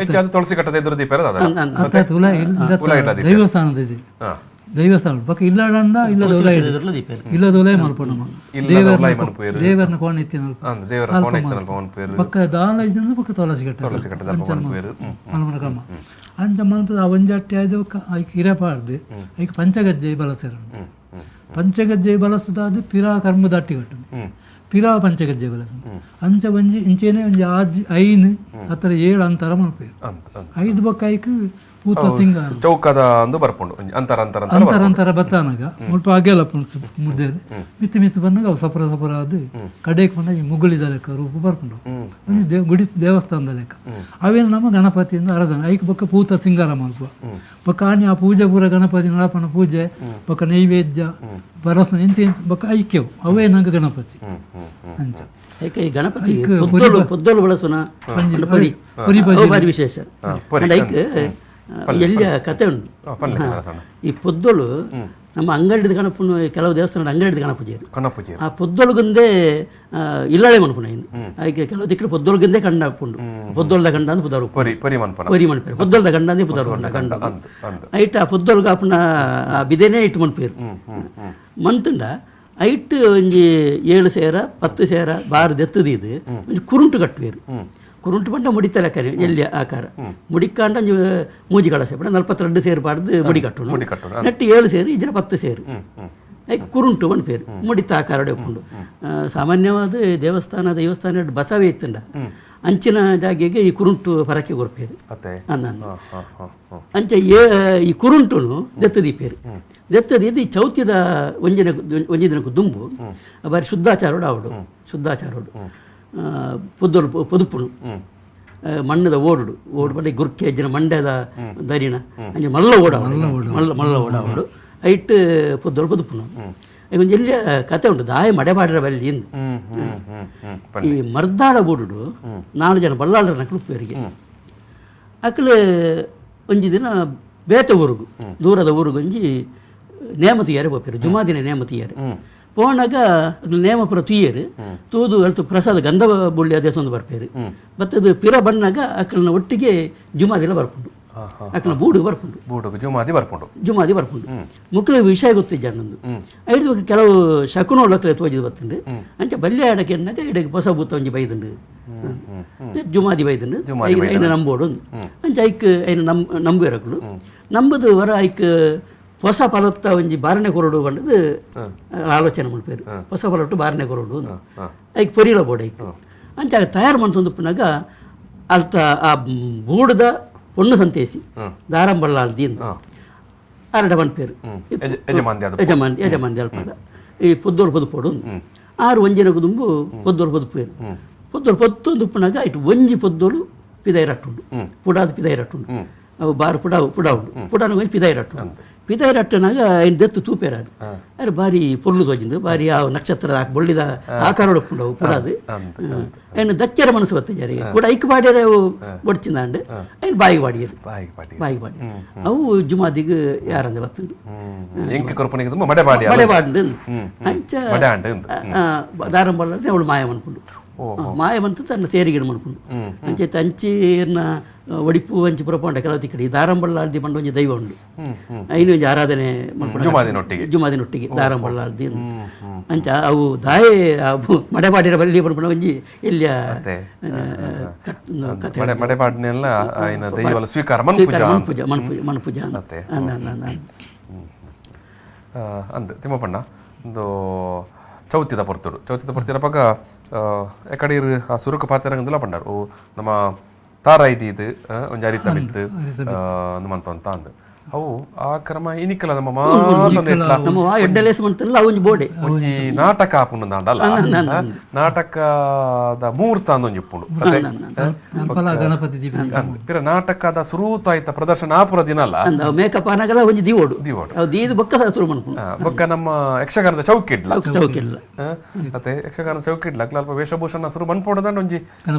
ಹೆಚ್ಚಾದ ತುಳಸಿ ಕಟ್ಟದ ಎದುರು ದೀಪ ಇರೋದು ಅದಲ್ಲ? ಅತ್ತ ಅತ್ತ ಉಲ ಇಲ್ಲ ದೈವಸ್ಥಾನದ ಇದೆ ದೈವಸ್ಥಾನ ಬೊಕ್ಕ ಇಲ್ಲಡಂಡ ಇಲ್ಲದ ಉಲ ಎದುರುಲ ದೀಪೇರು ಇಲ್ಲದ ಉಲೈ ಮಲ್ಪು ನಮ್ಮ ಇಲ್ಲದ ಉಲಾಯಿ ಮನ್ಪುವೆರು. ದೇವರನ ಕೋಣ ಇತ್ತಿನ ಅಲ್ಪ ಅಂದ್ ದೇವರ ಕೋಣೆ ಇತ್ತನಲ್ಪ ಮನ್ಪುವೆರು. ಬೊಕ್ಕ ದಾಲ ಇಜ್ಜಂದ್ರೆ ಬೊಕ್ಕ ತುಳಸಿ ಕಟ್ಟ ತುಳಸಿ ಕಟ್ಟದ ಅಲ್ಪ ಮನ್ಪುವೆರು. ಮಲ್ಪುನ ಕ್ರಮ ಅಂಚ ಮಲ್ಪದ ಆ ಒಂಜಟ್ಟಿ ಆಯ್ದು ಬೊಕ್ಕ ಐಕ್ ಇರಪಾಡ್ದು ಐಕ್ ಪಂಚಗಜ್ಜೆ ಬಳಸರು. ಪಂಚಗಜ್ಜೆ ಬಳಸದಾದ ಪಿರಾ ಕರ್ಮದ ಅಟ್ಟಿ ಕಟ್ಟು ಪಿರಾ ಪಂಚಗಜ್ಜೆ ಬಳಸ ಅಂಚ ಒಂಜಿ ಇಂಚೇನೆ ಒಂಜಿ ಆಜಿ ಐನು ಅತ್ತರ ಏಳು ಅಂತರ ಮಲ್ಪೇರು. ಅಂದ್ ಅಂದ್ ಐದು ಬೊಕ್ಕ ಐಕ್ ಪೂತ ಸಿಂಗಾರ ಚೌಕದ ಅಂದು ಬರ್ಪುಂಡು ಒಂಜಿ ಅಂತರ ಅಂತರ ಅಂತರ ಅಂತರ ಅಂತರ ಬತ್ತಾನಗ ಮುಲ್ಪ ಅಗೆಲ ಮುದ್ದೆ ಮಿತ್ತು ಮಿತ್ತು ಬಂದಾಗ ಅವು ಸಪರ ಸಪರ ಅದು ಕಡೆಗೆ ಬಂದಾಗ ಈ ಮುಗುಳಿದ ಲೆಕ್ಕ ರೂಪ ಬರ್ಪುಂಡು ಒಂಜಿ ಗುಡಿ ದೇವಸ್ಥಾನದ ಲೆಕ್ಕ ಅವೇನು ನಮ್ಮ ಗಣಪತಿಯಿಂದ ಆರಾಧನೆ ಐಕ್ ಬೊಕ್ಕ ಪೂತ ಸಿಂಗಾರ ಮಲ್ಪ ಬೊಕ್ಕ ಆನಿ ಆ ಪೂಜೆ ಪೂರ ಗಣಪತಿ ನಡಪಣ ಪೂಜೆ ಬೊಕ್ಕ ನೈವೇದ್ಯ ಬರಸ ಇಂಚ ಇಂಚ ಬೊಕ್ಕ ಐಕ್ಯವು ಅವೇ ನಂಗೆ ಗಣಪತಿ ಅಂಚ ಐಕೆ ಈ ಗಣಪತಿ ಪೊದ್ದೊಲು ಪೊದ್ದೊಲು ಬಳಸುನ ಪಂಡ ಪೊರಿ ಪೊರಿ ಅವು ಬಾರಿ ವಿಶೇಷ. ಪೊರಿ, ಅಂಡ ಐಕ್ ಎಲ್ಲಿಯ ಕತೆ ಉಂಟು. ಪನ್ಲೆ ಸಣ್ಣ. ಈ ಪೊದ್ದೊಲು ನಮ್ಮ ಅಂಗಡಿದ ಗಣಪನ ಕೆಲವು ದೇವಸ್ಥಾನ ಅಂಗಡಿದ ಗಣಪತಿಯರು ಕಣ್ಣಪೂಜೆ ಆ ಪೊದ್ದೊಲುಗುಂದೇ ಇಲ್ಲಳೆ ಮನ್ಪುನ ಇಂದು ಐಕೆ ಕೆಲವು ದಿಕ್ಕು ಪೊದ್ದೊಲುಗುಂದೇ ಕಂಡ ಪುಂಡು ಪೊದ್ದೊಲ್ದ ಕಂಡ ಅಂದ್ ಪುದರ್ ಪೊರಿ ಪೊರಿ ಮನ್ಪುನ ಪೊರಿ ಮನ್ಪೇರು ಪೊದ್ದೊಲ್ದ ಕಂಡ ಅಂದೇ ಪುದರ್ ಉಂಡ ಕಂಡ ಅಂದ್ ಅಂದ್ ಐಟ್ ಆ ಪೊದ್ದೊಲ್ಗ ಆಪುನ ಆ ಬಿದೆನೇ ಇಟ್ಟು ಮನ್ಪೇರು ಮಂತುಂಡ ಐಟ್ ಒಂಜಿ 7 ಸೇರ 10 ಸೇರ ಬಾರ್ ದೆತ್ತದೀದು ಒಂಜಿ ಕುರುಂಟು ಕಟ್ಟುವೇರು. ಕುರುಂಟು ಪಂಡ ಮುಡಿತ ಲೆಕ್ಕನೆ ಎಲ್ಲಿ ಆಕಾರ ಮುಡಿಕಾಂಡ ಒಂಜಿ ಮೂಜಿ ಕಳಸೆ ಪಂಡ 42 ಸೇರು ಪಾಡ್ದು ಮುಡಿ ಕಟ್ಟುನು. ಮುಡಿ ಕಟ್ಟುನು. ನೆಟ್ಟು 7 ಸೇರು ಇಜ್ಜಿನ 10 ಸೇರು ಐಕ್ ಕುರುಂಟು ಪಂಡ್ ಪೇರು ಮುಡಿತ ಆಕಾರ ಉಪ್ಪುಂಡು. ಸಾಮಾನ್ಯವಾದ ದೇವಸ್ಥಾನ ದೇವಸ್ಥಾನ ಬಸವೇ ಇತ್ತಂಡ ಅಂಚಿನ ಜಾಗೆಗೆ ಈ ಕುರುಂಟು ಪರಕೆ ಕೊರ್ಪೇರು. ಅತ್ತೆ. ಅಂದ ಅಂದ. ಹಾ, ಹಾ, ಹಾ, ಹಾ. ಅಂಚ ಈ ಕುರುಂಟುನು ದೆತ್ತು ದೀಪೇರು. ದೆತ್ತು ದೀದು ಈ ಚೌತಿದ ಒಂಜಿನ ಒಂಜಿ ದಿನಕ್ಕೂ ದುಂಬು ಬಾರಿ ಶುದ್ಧಾಚಾರೋಡು ಆವಡು ಶುದ್ಧಾಚಾರೋಡು ಪುದ್ದೊಲು ಪೊದುಪುನು ಮಣ್ಣದ ಓಡುಡು ಓಡು ಪಂಡ ಗುರ್ಕೆ ಅಜ್ಜಿನ ಮಂಡ್ಯದ ದರಿನ ಅಂಚ ಮಲ್ಲ ಓಡಾವಡು ಮಲ್ಲ ಮಲ್ಲ ಓಡಾವಡು ಐಟ್ ಪುದ್ದೊಲು ಪೊದುಪುನು. ಈಗ ಒಂಜಿ ಎಲ್ಲಿಯ ಕತೆ ಉಂಟು ದಾಯ ಮಡೆ ಪಾಡಿರ ಬಲ್ಲಿ ಇಂದು. ಹ್ಮ್ ಹ್ಮ್ ಹ್ಮ್ ಹ್ಮ್ ಪಂಡ. ಈ ಮರ್ದಾಳ ಬೂಡುಡು 4 ಜನ ಬಲ್ಲಾಳರ ಉಪ್ಪೇರಿಗೆ ಅಕ್ಲು ಒಂಜಿ ದಿನ ಬೇತೆ ಊರುಗು ದೂರದ ಊರುಗು ಒಂಜಿ ನೇಮ ತುಯ್ಯಾರೆ ಪೋಪೇರು ಜುಮಾದಿನ ನೇಮ ತುಯ್ಯಾರೆ ಪೋಣಾಗ ಅಕ್ಲು ನೇಮ ಪೂರ ತುಯ್ಯರು ತೂದು ಅಲ್ತು ಪ್ರಸಾದ ಗಂಧ ಬುಳ್ಳಿ ಅದೇ ತೊಂದು ಬರ್ಪೇರು ಮತ್ತದು ಪಿರ ಬಣ್ಣಾಗ ಅಕ್ಕಳನ್ನ ಒಟ್ಟಿಗೆ ಜುಮಾದಿಲ ಬರ್ಪುಂಡು ಹಾ, ಹಾ. ಅಕ್ಕನ ಬೂಡು ಬರ್ಪುಂಡು ಬೂಡುಗು ಜುಮಾದಿ ಬರ್ಪುಂಡು ಜುಮಾದಿ ಬರ್ಪುಂಡು ಮುಕ್ಲ ವಿಷಯ ಗೊತ್ತಿಜ್ಜಾನೊಂದು ಐದು ಕೆಲವು ಶಕುನೋಳಕ್ಲೆ ತೋಜಿದ್ ಬತ್ತುಂಡು ಅಂಚ ಬಲ್ಯ ಎಡಕ್ಕೆ ಎಣ್ಣಾಗ ಎಡಕ್ಕೆ ಹೊಸ ಬೂತ ಒಂಜಿ ಬೈದುಂಡು ಜುಮಾದಿ ಬೈದುಂಡು ಐನ ನಂಬೋಡು ಅಂಚ ಐಕ್ ಐನ ನಂಬುವೆರಕುಲು ನಂಬುದು ವರ ಐಕ್ ಹೊಸ ಫಲತ್ತ ಒಂಜಿ ಬಾರನೆ ಕೊರಡು ಪಂಡದು ಆಲೋಚನೆ ಮಲ್ಪೇರು ಹೊಸ ಫಲಟ್ಟು ಬಾರನೆ ಕೊರಡು ಐಕ್ ಪೊರಿಲ ಬೋಡು ಐಕ್ ಅಂಚ ತಯಾರು ಮಂತೊಂದು ಪುನಗ ಅಲ್ತ ಆ ಬೂಡುದ ಪೊಣ್ಣು ಸಂತೇಸಿ ದಾರಂಬಳ್ಳಾಲ್ದಿ ಅರಡ ಪನ್ಪೇರು. ಯಜಮಾನ್ದಿ ಅದು. ಯಜಮಾನ್ ಯಜಮಾನ್ದಿ ಅಲ್ಪದ ಈ ಪೊದ್ದೋಲು ಪೊದುಪೋಡು ಆರು ಒಂಜಿನ ದುಂಬು ಪೊದ್ದೋಲು ಪೊದುಪೇರು ಪೊದ್ದೋಲು ಪೊತ್ತೊಂದು ಉಪ್ಪುನಾಗ ಇಟ್ಟು ಒಂಜಿ ಪೊದ್ದೋಲು ಪಿದೈ ರಟ್ಟುಂಡು ಪುಡಾದ ಪಿದೈ ರಟ್ಟುಂಡು ಅವು ಬಾರು ಪುಡ ಪುಡ ಉಂಡು ಪುಡಾನ ಒಂಜಿ ಪಿದೈ ರಟ್ಟುಂಡು ಪಿದೈ ರಟ್ಟನಾಗ ಐನ್ ದೆತ್ತು ತೂಪೇರ ಅದು ಬಾರಿ ಪೊರ್ಲು ತೋಜಿಂದು ಬಾರಿ ಆ ನಕ್ಷತ್ರದ ಬೊಳ್ಳಿದ ಆಕಾರ ಉಪ್ಪುಂಡು ಅವು ಪುಡಾದು ಐನು ದಕ್ಕೆರ ಮನಸ್ಸು ಬತ್ತ ಜಾರಿಗೆ ಕೂಡ ಐಕ್ ಪಾಡ್ಯರೆ ಅವು ಬೊಡ್ಚಿಂದಾಂಡು ಐನ್ ಬಾಯಿಗೆ ಪಾಡಿಯರು ಬಾಯಿಗೆ ಪಾಟಿ ಬಾಯಿಗೆ ಪಾಡಿ ಅವು ಜುಮಾದಿಗ್ ಯಾರಂದೆ ಬತ್ತುಂಡು ಎಂಕ್ ಕೊರ್ಪುನಿಗೆ ತುಂಬ ಮಡೆ ಪಾಡಿ ಮಡೆ ಪಾಡ್ಂಡು ಅಂಚ ಮಡೆ ಆಂಡ್ ಇಂದು. ದಾರಂಬಳ್ಳ ಅವಳು ಮಾಯ ಮನ್ಪುಂಡು ಮಾಯ ಮಂತು ತನ್ನ ಸೇರಿಗಿಡ ಮನ್ಪುಂಡು ಅಂಚೆ ಅಂಚಿರ್ನ ಒಡಿಪು ಅಂಚಿ ಪುರಪಂಡ ಕೆಲವು ತಿಕ್ಕಡಿ ದಾರಂಬಳ್ಳಾಳ್ದಿ ಪಂಡ ಒಂಜಿ ದೈವ ಉಂಡು ಐನು ಒಂಜಿ ಆರಾಧನೆ ಮನ್ಪುಂಡು ಜುಮಾದಿನೊಟ್ಟಿಗೆ. ಜುಮಾದಿನೊಟ್ಟಿಗೆ ದಾರಂಬಳ್ಳಾಳ್ದಿ ಅಂಚ ಅವು ದಾಯೆ ಮಡೆ ಪಾಡಿರ ಬಲ್ಲಿ ಪನ್ಪುನ ಒಂಜಿ ಎಲ್ಲಿಯ ಅತ್ತೆ. ಕತೆ ಮಡೆ ಮಡೆ ಪಾಡಿನೆಲ್ಲ ಐನ ದೈವಲ ಸ್ವೀಕಾರ ಸ್ವೀಕಾರ ಮನ್ಪುಜ ಮನ್ಪುಜ ಮನ್ಪುಜ ಮನ್ಪುಜ ಅತ್ತೆ. ಅಂದ ಅಂದ ಅಂದ ಅಂದ್ ತಿಮ್ಮಪ್ಪಣ್ಣ ಒಂದು ಚೌತಿದ ಪೊರ್ತುಡು ಚೌತಿದ ಪೊರ್ತಿನ ಪಗ ಎಕಡೀರ್ ಆ ಸುರುಕು ಪಾತೆರಂಗಂದುಲ ಪಂಡಾರ್ ಓ ನಮ್ಮ ತಾರ ಇದು ಒಂಜಿ ಅರಿತ ಬಿತ್ತು ಮಂತ ಅಂತ ಅಂದ್ ಅವು ಆ ಕ್ರಮ ಇನಿಕಲ ನಮ್ಮ ಮಾತೊಂದು ಎಟ್ಲ ನಮ್ಮ ವಾ ಎಡ್ಡಲೇಸ್ ಮಂತಲ್ಲ ಒಂಜಿ ಬೋಡೆ ಒಂಜಿ ನಾಟಕ ಆಪುಂಡು ಅಂಡಲ್ಲ ನಾಟಕದ ಮೂರ್ತ ಅಂದೊಂಜಿ ಉಪ್ಪುಂಡು ಅತ್ತೆ? ಅಲ್ಪಲ ಗಣಪತಿ ದೀಪ ಅಂದ್. ಪಿರ ನಾಟಕದ ಸುರೂತಾಯ್ತ ಪ್ರದರ್ಶನ ಆಪುರ ದಿನ ಅಲ್ಲ ಅಂದ ಮೇಕಪ್ ಆನಾಗಲ ಒಂಜಿ ದಿವೋಡು ದಿವೋಡು. ಅವು ದೀದು ಬೊಕ್ಕ ಶುರು ಮನ್ಪುಂಡು ಬೊಕ್ಕ ನಮ್ಮ ಯಕ್ಷಗಾನದ ಚೌಕಿಡ್ಲ ಚೌಕಿಲ್ಲ ಮತ್ತೆ ಯಕ್ಷಗಾನ ಚೌಕಿಡ್ಲ ಅಲ್ಪ ವೇಷಭೂಷಣ ಸುರು ಮನ್ಪೋಡದಂಡ ಒಂಜಿ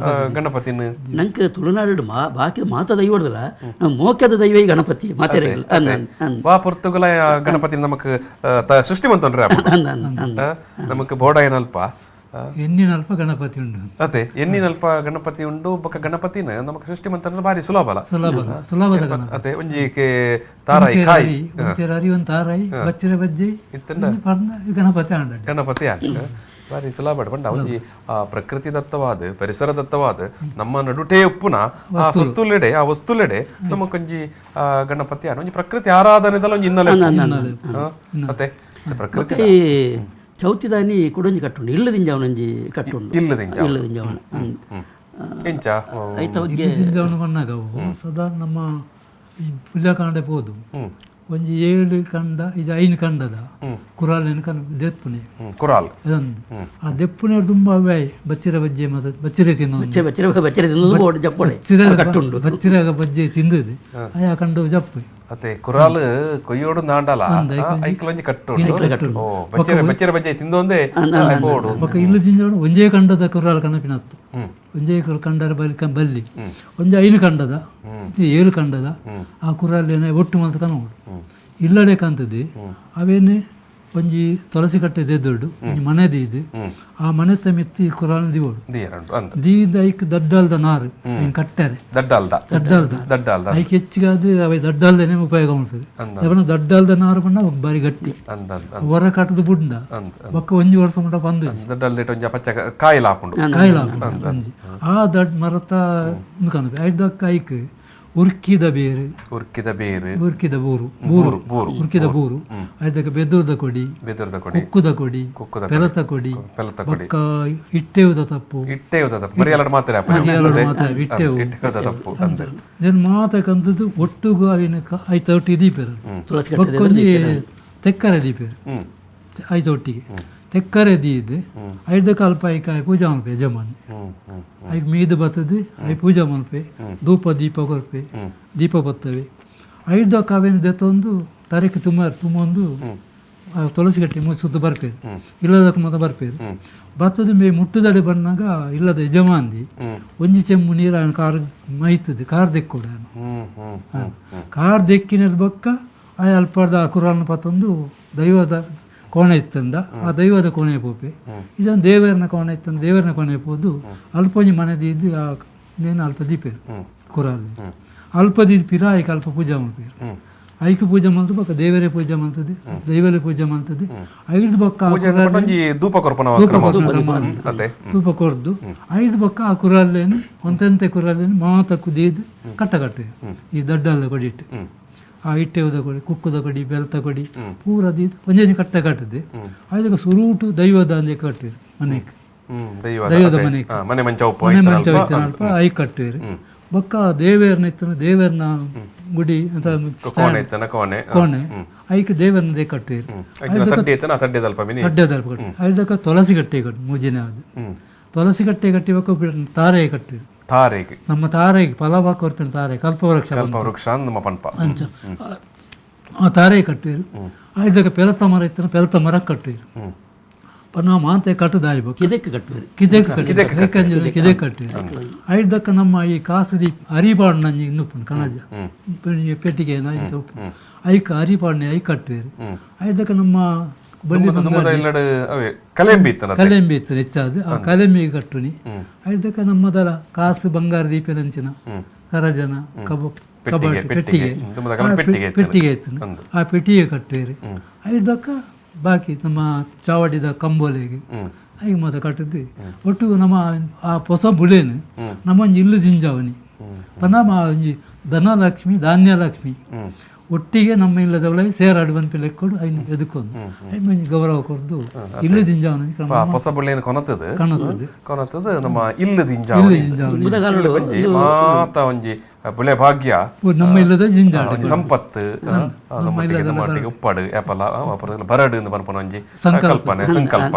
ಗಣಪತಿನ ನಂಗೆ ತುಳುನಾಡು ಮಾ ಬಾಕಿ ಮಾತ ದೈವಡ್ದಲ್ಲ ನಮ್ಮ ಮೋಕ್ಯದ ದೈವ ಈ ಗಣಪತಿ ಮಾತೆರೆಗಿಲ್ಲ ಅಂದ ಅಂದ ವಾ ಪೊರ್ತುಗಲ ಗಣಪತಿ ನಮಕ್ ಸೃಷ್ಟಿ ಮಂತೊಂಡ್ರೆ ಅಂದ ಅಂದ ಅಂದ ನಮಕ್ ಬೋಡ ಏನಲ್ಪ ಎಣ್ಣಿನ ಅಲ್ಪ ಗಣಪತಿ ಉಂಡು. ಅದೇ ಎಣ್ಣಿನಲ್ಪ ಗಣಪತಿ ಉಂಡು ಬೊಕ್ಕ ಗಣಪತಿನ ನಮಕ್ ಸೃಷ್ಟಿ ಮಂತಂದ್ರೆ ಭಾರಿ ಸುಲಭ ಅಲ್ಲ ಸುಲಭದ ಸುಲಭದ ಗಣಪತಿ. ಅದೇ ಒಂಜಿ ತಾರಾಯಿ ಕಾಯಿ ಒಂದ್ ಸೇರು ಅರಿ ಒಂದು ತಾರಾಯಿ ಬಚ್ಚಿರ ಬಜ್ಜಿ ಇತ್ತಂಡ ಪರ್ದ ಗಣಪತಿ ಆಂಡ ಗಣಪತಿ ಆಂಡ ಭಾರಿ ಸುಲಭ ಪಂಡ ಒಂಜಿ ಆ ಪ್ರಕೃತಿ ದತ್ತವಾದ ಪರಿಸರ ದತ್ತವಾದ ನಮ್ಮ ನಡುಟೇ ಉಪ್ಪುನ ಆ ಸೊತ್ತುಲೆಡೆ ಆ ವಸ್ತುಲೆಡೆ ನಮಕೊಂಜಿ ಆ ಗಣಪತಿ ಆಂಡ ಒಂಜಿ ಪ್ರಕೃತಿ ಆರಾಧನೆದಲ್ಲ ಒಂಜಿ ಹಿನ್ನೆಲೆ ಮತ್ತೆ ಪ್ರಕೃತಿ ಈ ಚೌತಿದಾನಿ ಕುಡೊಂಜಿ ಕಟ್ಟುಂಡು ಇಲ್ಲದಿಂಜವನೊಂಜಿ ಕಟ್ಟುಂಡು ಇಲ್ಲದಿಂಜ ಇಲ್ಲದಿಂಜವನ ಇಂಚ ಐತ ಬಗ್ಗೆ ದಿಂಜವನ ಮಣ್ಣಾಗ ಅವು ಸದಾ ನಮ್ಮ ಈ ಪುಲ್ಯಕಾಂಡೆ ಪೋದು ಒಂಜಿ 7 ಕಂಡ ಇದು 5 ಕಂಡದ ಕುರಾಲಿನ ಕನ್ ದೆಪ್ಪುನೆ ಕುರಾಲ್ ಅದೊಂದು ಆ ದೆಪ್ಪುನೆ ತುಂಬ ಅವೇ ಬಚ್ಚಿರ ಬಜ್ಜೆ ಮತ್ತೆ ಬಚ್ಚಿರೆ ತಿನ್ನೋ ಬಚ್ಚೆ ಬಚ್ಚರೆ ಬಚ್ಚರೆ ತಿನ್ನೋದು ಬೋಡು ಜಪ್ಪೊಡೆ ಕಟ್ಟುಂಡು ಬಚ್ಚಿರಾಗ ಬಜ್ಜೆ ತಿಂದದು ಆಯಾ ಕಂಡು ಜಪ್ಪು ಅತ್ತೆ ಕುರಾಲ್ ಕೊಯ್ಯೋಡು ನಾಂಡಲ ಐಕ್ಲೊಂಜಿ ಕಟ್ಟುಂಡು ಓ ಬಚ್ಚಿರ ಬಚ್ಚಿರ ಬಜ್ಜೆ ತಿಂದೊಂದೇ ಪೋಡು ಬೊಕ್ಕ ಇಲ್ಲು ಜಿಂಜವಣ ಒಂಜೇ ಕಂಡದ ಕುರಾಲ್ ಕನಪಿನತ್ತು ಒಂಜೇ ಕಂಡರ ಬಲಿ ಬಲ್ಲಿ ಒಂಜೆ 5 ಕಂಡದ 7 ಕಂಡದ ಆ ಕುರಾಲೇನೆ ಒಟ್ಟು ಮಾತ್ರ ಕನೋಡು ಇಲ್ಲಡೆ ಕಾಂತದೆ ಅವೇನೆ ಒಂಜಿ ತುಳಸಿ ಕಟ್ಟೆ ದೆದ್ದೊಡು ಒಂಜಿ ಮನೆ ದೀದು ಆ ಮನೆತ ಮಿತ್ತಿ ಕುರಾನ್ ದಿವೋಡು ದೀದ ಐಕ್ ದಡ್ಡಲ್ದ ನಾರು ಕಟ್ಟರೆ ದಡ್ಡಲ್ದ ದಡ್ಡಲ್ದ ದಡ್ಡಲ್ದ ಐಕ್ ಹೆಚ್ಚಿಗಾದ ಅವೆ ದಡ್ಡಲ್ದನೆ ಉಪಯೋಗ ಮಾಡ್ತದೆ ಅವನ ದಡ್ಡಲ್ದ ನಾರು ಪಂಡ ಬಾರಿ ಗಟ್ಟಿ ಹೊರ ಕಟ್ಟದ ಬುಡ್ಡ ಬೊಕ್ಕ ಒಂಜಿ ವರ್ಷ ಮುಟ ಬಂದು ಕಾಯಿಲ ಹಾಕೊಂಡು ಕಾಯಿಲ ಹಾಕೊಂಡು ಒಂಜಿ ಆ ದಡ್ ಮರತ ಐದಕ್ಕ ಐಕ್ ಉರ್ಕಿದ ಬೇರು ಉರ್ಕಿದ ಬೇರು ಉರ್ಕಿದ ಬೂರು ಬೂರು ಬೂರು ಉರ್ಕಿದ ಬೂರು ಐದಕ್ಕೆ ಬೆದರದ ಕೊಡಿ ಬೆದರದ ಕೊಡಿ ಕುಕ್ಕುದ ಕೊಡಿ ಕುಕ್ಕುದ ಪೆಲತ ಕೊಡಿ ಪೆಲತ ಕೊಡಿ ಬೊಕ್ಕ ಇಟ್ಟೆವುದ ತಪ್ಪು ಇಟ್ಟೆವುದ ತಪ್ಪು ಮರಿಯಲಡು ಮಾತ್ರ ಮಾತ್ರ ಇಟ್ಟೆವು ಇಟ್ಟೆವುದ ತಪ್ಪು ಅಂದೆ then ಮಾತಕ್ಕಂಥದ್ದು ಒಟ್ಟುಗು ಅವಿನ ಐತ ಒಟ್ಟಿಗೆ ದೀಪೇರು ತುಳಸಿ ಕಟ್ಟೆ ಬೊಕ್ಕೊಂಜಿ ತೆಕ್ಕರೆ ದೀಪೇರು ಐತ ಒಟ್ಟಿಗೆ ತೆಕ್ಕರೆ ದೀದ್ ಐದಕ್ಕೆ ಅಲ್ಪ ಐಕಾಯಿ ಪೂಜೆ ಮಲ್ಪೆ ಯಜಮಾನಿ ಐಕ್ ಮೀದು ಬರ್ತದೆ I ಪೂಜೆ ಮಲ್ಪೆ ಧೂಪ ದೀಪ ಕೊರ್ಪೆ ದೀಪ ಬರ್ತವೆ ಐದಕ್ಕೆ ಅವೇನು ದೆತ್ತೊಂದು ತರಕ್ಕೆ ತುಂಬ ತುಂಬೊಂದು ತುಳಸಿ ಕಟ್ಟಿ ಮುಸುತ್ತು ಬರ್ಪೇರು ಇಲ್ಲದಕ್ಕೆ ಮಾತ್ರ ಬರ್ಪೇರು ಬತ್ತದ ಮೇ ಮುಟ್ಟುದಡೆ ಬಂದಾಗ ಇಲ್ಲದ ಯಜಮಾನ್ದಿ ಒಂಜಿ ಚೆಂಬು ನೀರು ಅವನ ಕಾರ್ ಮೈತದೆ ಕಾರ್ ದೆಕ್ಕೊಡು ಅವನು ಕಾರ್ ದೆಕ್ಕಿನ ಬೊಕ್ಕ ಆ ಅಲ್ಪದ ಕುರಾನ್ ಪತ್ತೊಂದು ದೈವದ ಕೋಣೆ ಇತ್ತಂದ ಆ ದೈವದ ಕೋಣೆ ಪೋಪೆ ಇದೊಂದು ದೇವರನ ಕೋಣೆ ಇತ್ತಂದ ದೇವರನ ಕೋಣೆ ಪೋದು ಅಲ್ಪ ಒಂಜಿ ಮನೆ ದೀದ್ದು ಆ ನೇನು ಅಲ್ಪ ದೀಪೇರು ಕುರಾಲ್ ಅಲ್ಪ ದೀದ್ ಪಿರ ಐಕ್ ಅಲ್ಪ ಪೂಜೆ ಮಲ್ಪೇರು ಐಕ್ ಪೂಜೆ ಮಲ್ತು ಬೊಕ್ಕ ದೇವರೇ ಪೂಜೆ ಮಲ್ತದೆ ದೈವರೇ ಪೂಜೆ ಮಲ್ತದೆ ಐದು ಬೊಕ್ಕ ಧೂಪ ಕೊರ್ಪನ ಧೂಪ ಕೊರ್ದು ಐದು ಬೊಕ್ಕ ಆ ಕುರಾಲೇನು ಒಂತೆಂತೆ ಕುರಾಲೇನು ಮಾತಕ್ಕು ದೀದ್ ಕಟ್ಟ ಕಟ್ಟೆ ಈ ದಡ್ಡಲ್ಲ ಕೊಡಿಟ್ಟು ಆ ಇಟ್ಟೆವುದ ಕೊಡಿ ಕುಕ್ಕುದ ಕೊಡಿ ಬೆಲ್ತ ಕೊಡಿ ಪೂರ ದೀದ್ ಒಂಜೊಂಜಿ ಕಟ್ಟೆ ಕಟ್ಟದೆ ಐದಕ್ಕೆ ಸುರೂಟು ದೈವದ ಅಂದೆ ಕಟ್ಟಿರು ಮನೆಗೆ ದೈವದ ಮನೆಗೆ ಮನೆ ಮಂಚ ಮನೆ ಮಂಚ ಅಲ್ಪ I ಕಟ್ಟಿರು ಬೊಕ್ಕ ದೇವೇರ್ನ ಇತ್ತನ ದೇವೇರ್ನ ಗುಡಿ ಅಂತ ಕೋಣೆ ಕೋಣೆ ಐಕ್ ದೇವೇರ್ನ they ಕಟ್ಟಿರು ತಡ್ಡೆ ಕಟ್ಟು ಐದಕ್ಕೆ ತುಳಸಿ ಕಟ್ಟೆ ಕಟ್ಟು ಮೂಜಿನ ಅದು ತುಳಸಿ ಕಟ್ಟೆ ಕಟ್ಟಿ ಬೊಕ್ಕ ತಾರೆ ಕಟ್ಟಿರು ತಾರೆಗೆ ನಮ್ಮ ತಾರೆಗೆ ಫಲವ ಕೊರ್ಪಿನ ತಾರೆ ಕಲ್ಪವೃಕ್ಷ ಕಲ್ಪವೃಕ್ಷ ನಮ್ಮ ಪನ್ಪ ಅಂಚ ಆ ತಾರೆ ಕಟ್ಟಿರು ಐದಕ್ಕೆ ಪೆಲತ ಮರ ಇತ್ತನ ಪೆಲತ ಮರ ಕಟ್ಟಿರು ಪನ್ನ ಮಾತೆ ಕಟ್ಟದಾಯ್ಬೇಕು ಕಿದೆಕ್ ಕಟ್ಟುವರು ಕಿದೆಕ್ ಕಟ್ಟಿರು ಕಿದೆ ಕಟ್ಟಿರು ಐದಕ್ಕೆ ನಮ್ಮ ಈ ಕಾಸದಿ ಅರಿಪಾಡ್ನ ಇನ್ನುಪ್ಪು ಕಣಜ ಪೆಟ್ಟಿಗೆ ಉಪ್ಪು ಐಕ್ ಅರಿಪಾಡ್ನೆ I ಕಟ್ಟುವರು ಐದಕ್ಕೆ ನಮ್ಮ ಬಲ್ಲಿ ಕಲೆಂಬಿ ಇತ್ತು ಕಲೆಂಬಿ ಇತ್ತು ಹೆಚ್ಚಾದ ಆ ಕಲೆಂಬಿ ಕಟ್ಟುನಿ ಐದಕ್ಕೆ ನಮ್ಮದಲ ಕಾಸು ಬಂಗಾರ ದೀಪನಂಚಿನ ಕರಜನ ಕಬ ಕಬಾಟ್ ಪೆಟ್ಟಿಗೆ ಪೆಟ್ಟಿಗೆ ಇತ್ತು ಆ ಪೆಟ್ಟಿಗೆ ಕಟ್ಟುವರು ಐದಕ್ಕ ಬಾಕಿ ನಮ್ಮ ಚಾವಡಿದ ಕಂಬೋಲೆಗೆ ಐಗೆ ಮಾತ ಕಟ್ಟದ್ದು ಒಟ್ಟು ನಮ್ಮ ಆ ಹೊಸ ಬುಳೇನು ನಮ್ಮೊಂಜಿ ಇಲ್ಲು ಜಿಂಜಾವನಿ ಪನಮ ಒಂಜಿ ಧನಲಕ್ಷ್ಮಿ ಧಾನ್ಯಲಕ್ಷ್ಮಿ ಒಟ್ಟಿಗೆ ನಮ್ಮ ಇಲ್ಲದವಳೆ ಸೇರಾಡು ಬಂದು ಲೆಕ್ಕೊಡು ಐನು ಎದುಕೊಂದು ಐನ್ ಗೌರವ ಕೊಡ್ದು ಇಲ್ಲು ಜಿಂಜಾವನ ಕ್ರಮ ಹೊಸ ಬುಳ್ಳಿಯನ್ನು ಕೊನತದ ಕಾಣುತ್ತದೆ ಕೊನತದ ನಮ್ಮ ಇಲ್ಲು ದಿಂಜಾವನಿ ಜಿಂಜಾವನಿ ಮಾತ ಒಂಜಿ ಬುಳೆ ಭಾಗ್ಯ ನಮ್ಮ ಇಲ್ಲದ ಜಿಂಜಾಡ ಸಂಪತ್ತು ನಮ್ಮೊಟ್ಟಿಗೆ ಉಪ್ಪಾಡು ಏಪಲ ಬರಡು ಎಂದು ಪನ್ಪನ ಒಂಜಿ ಕಲ್ಪನೆ ಸಂಕಲ್ಪ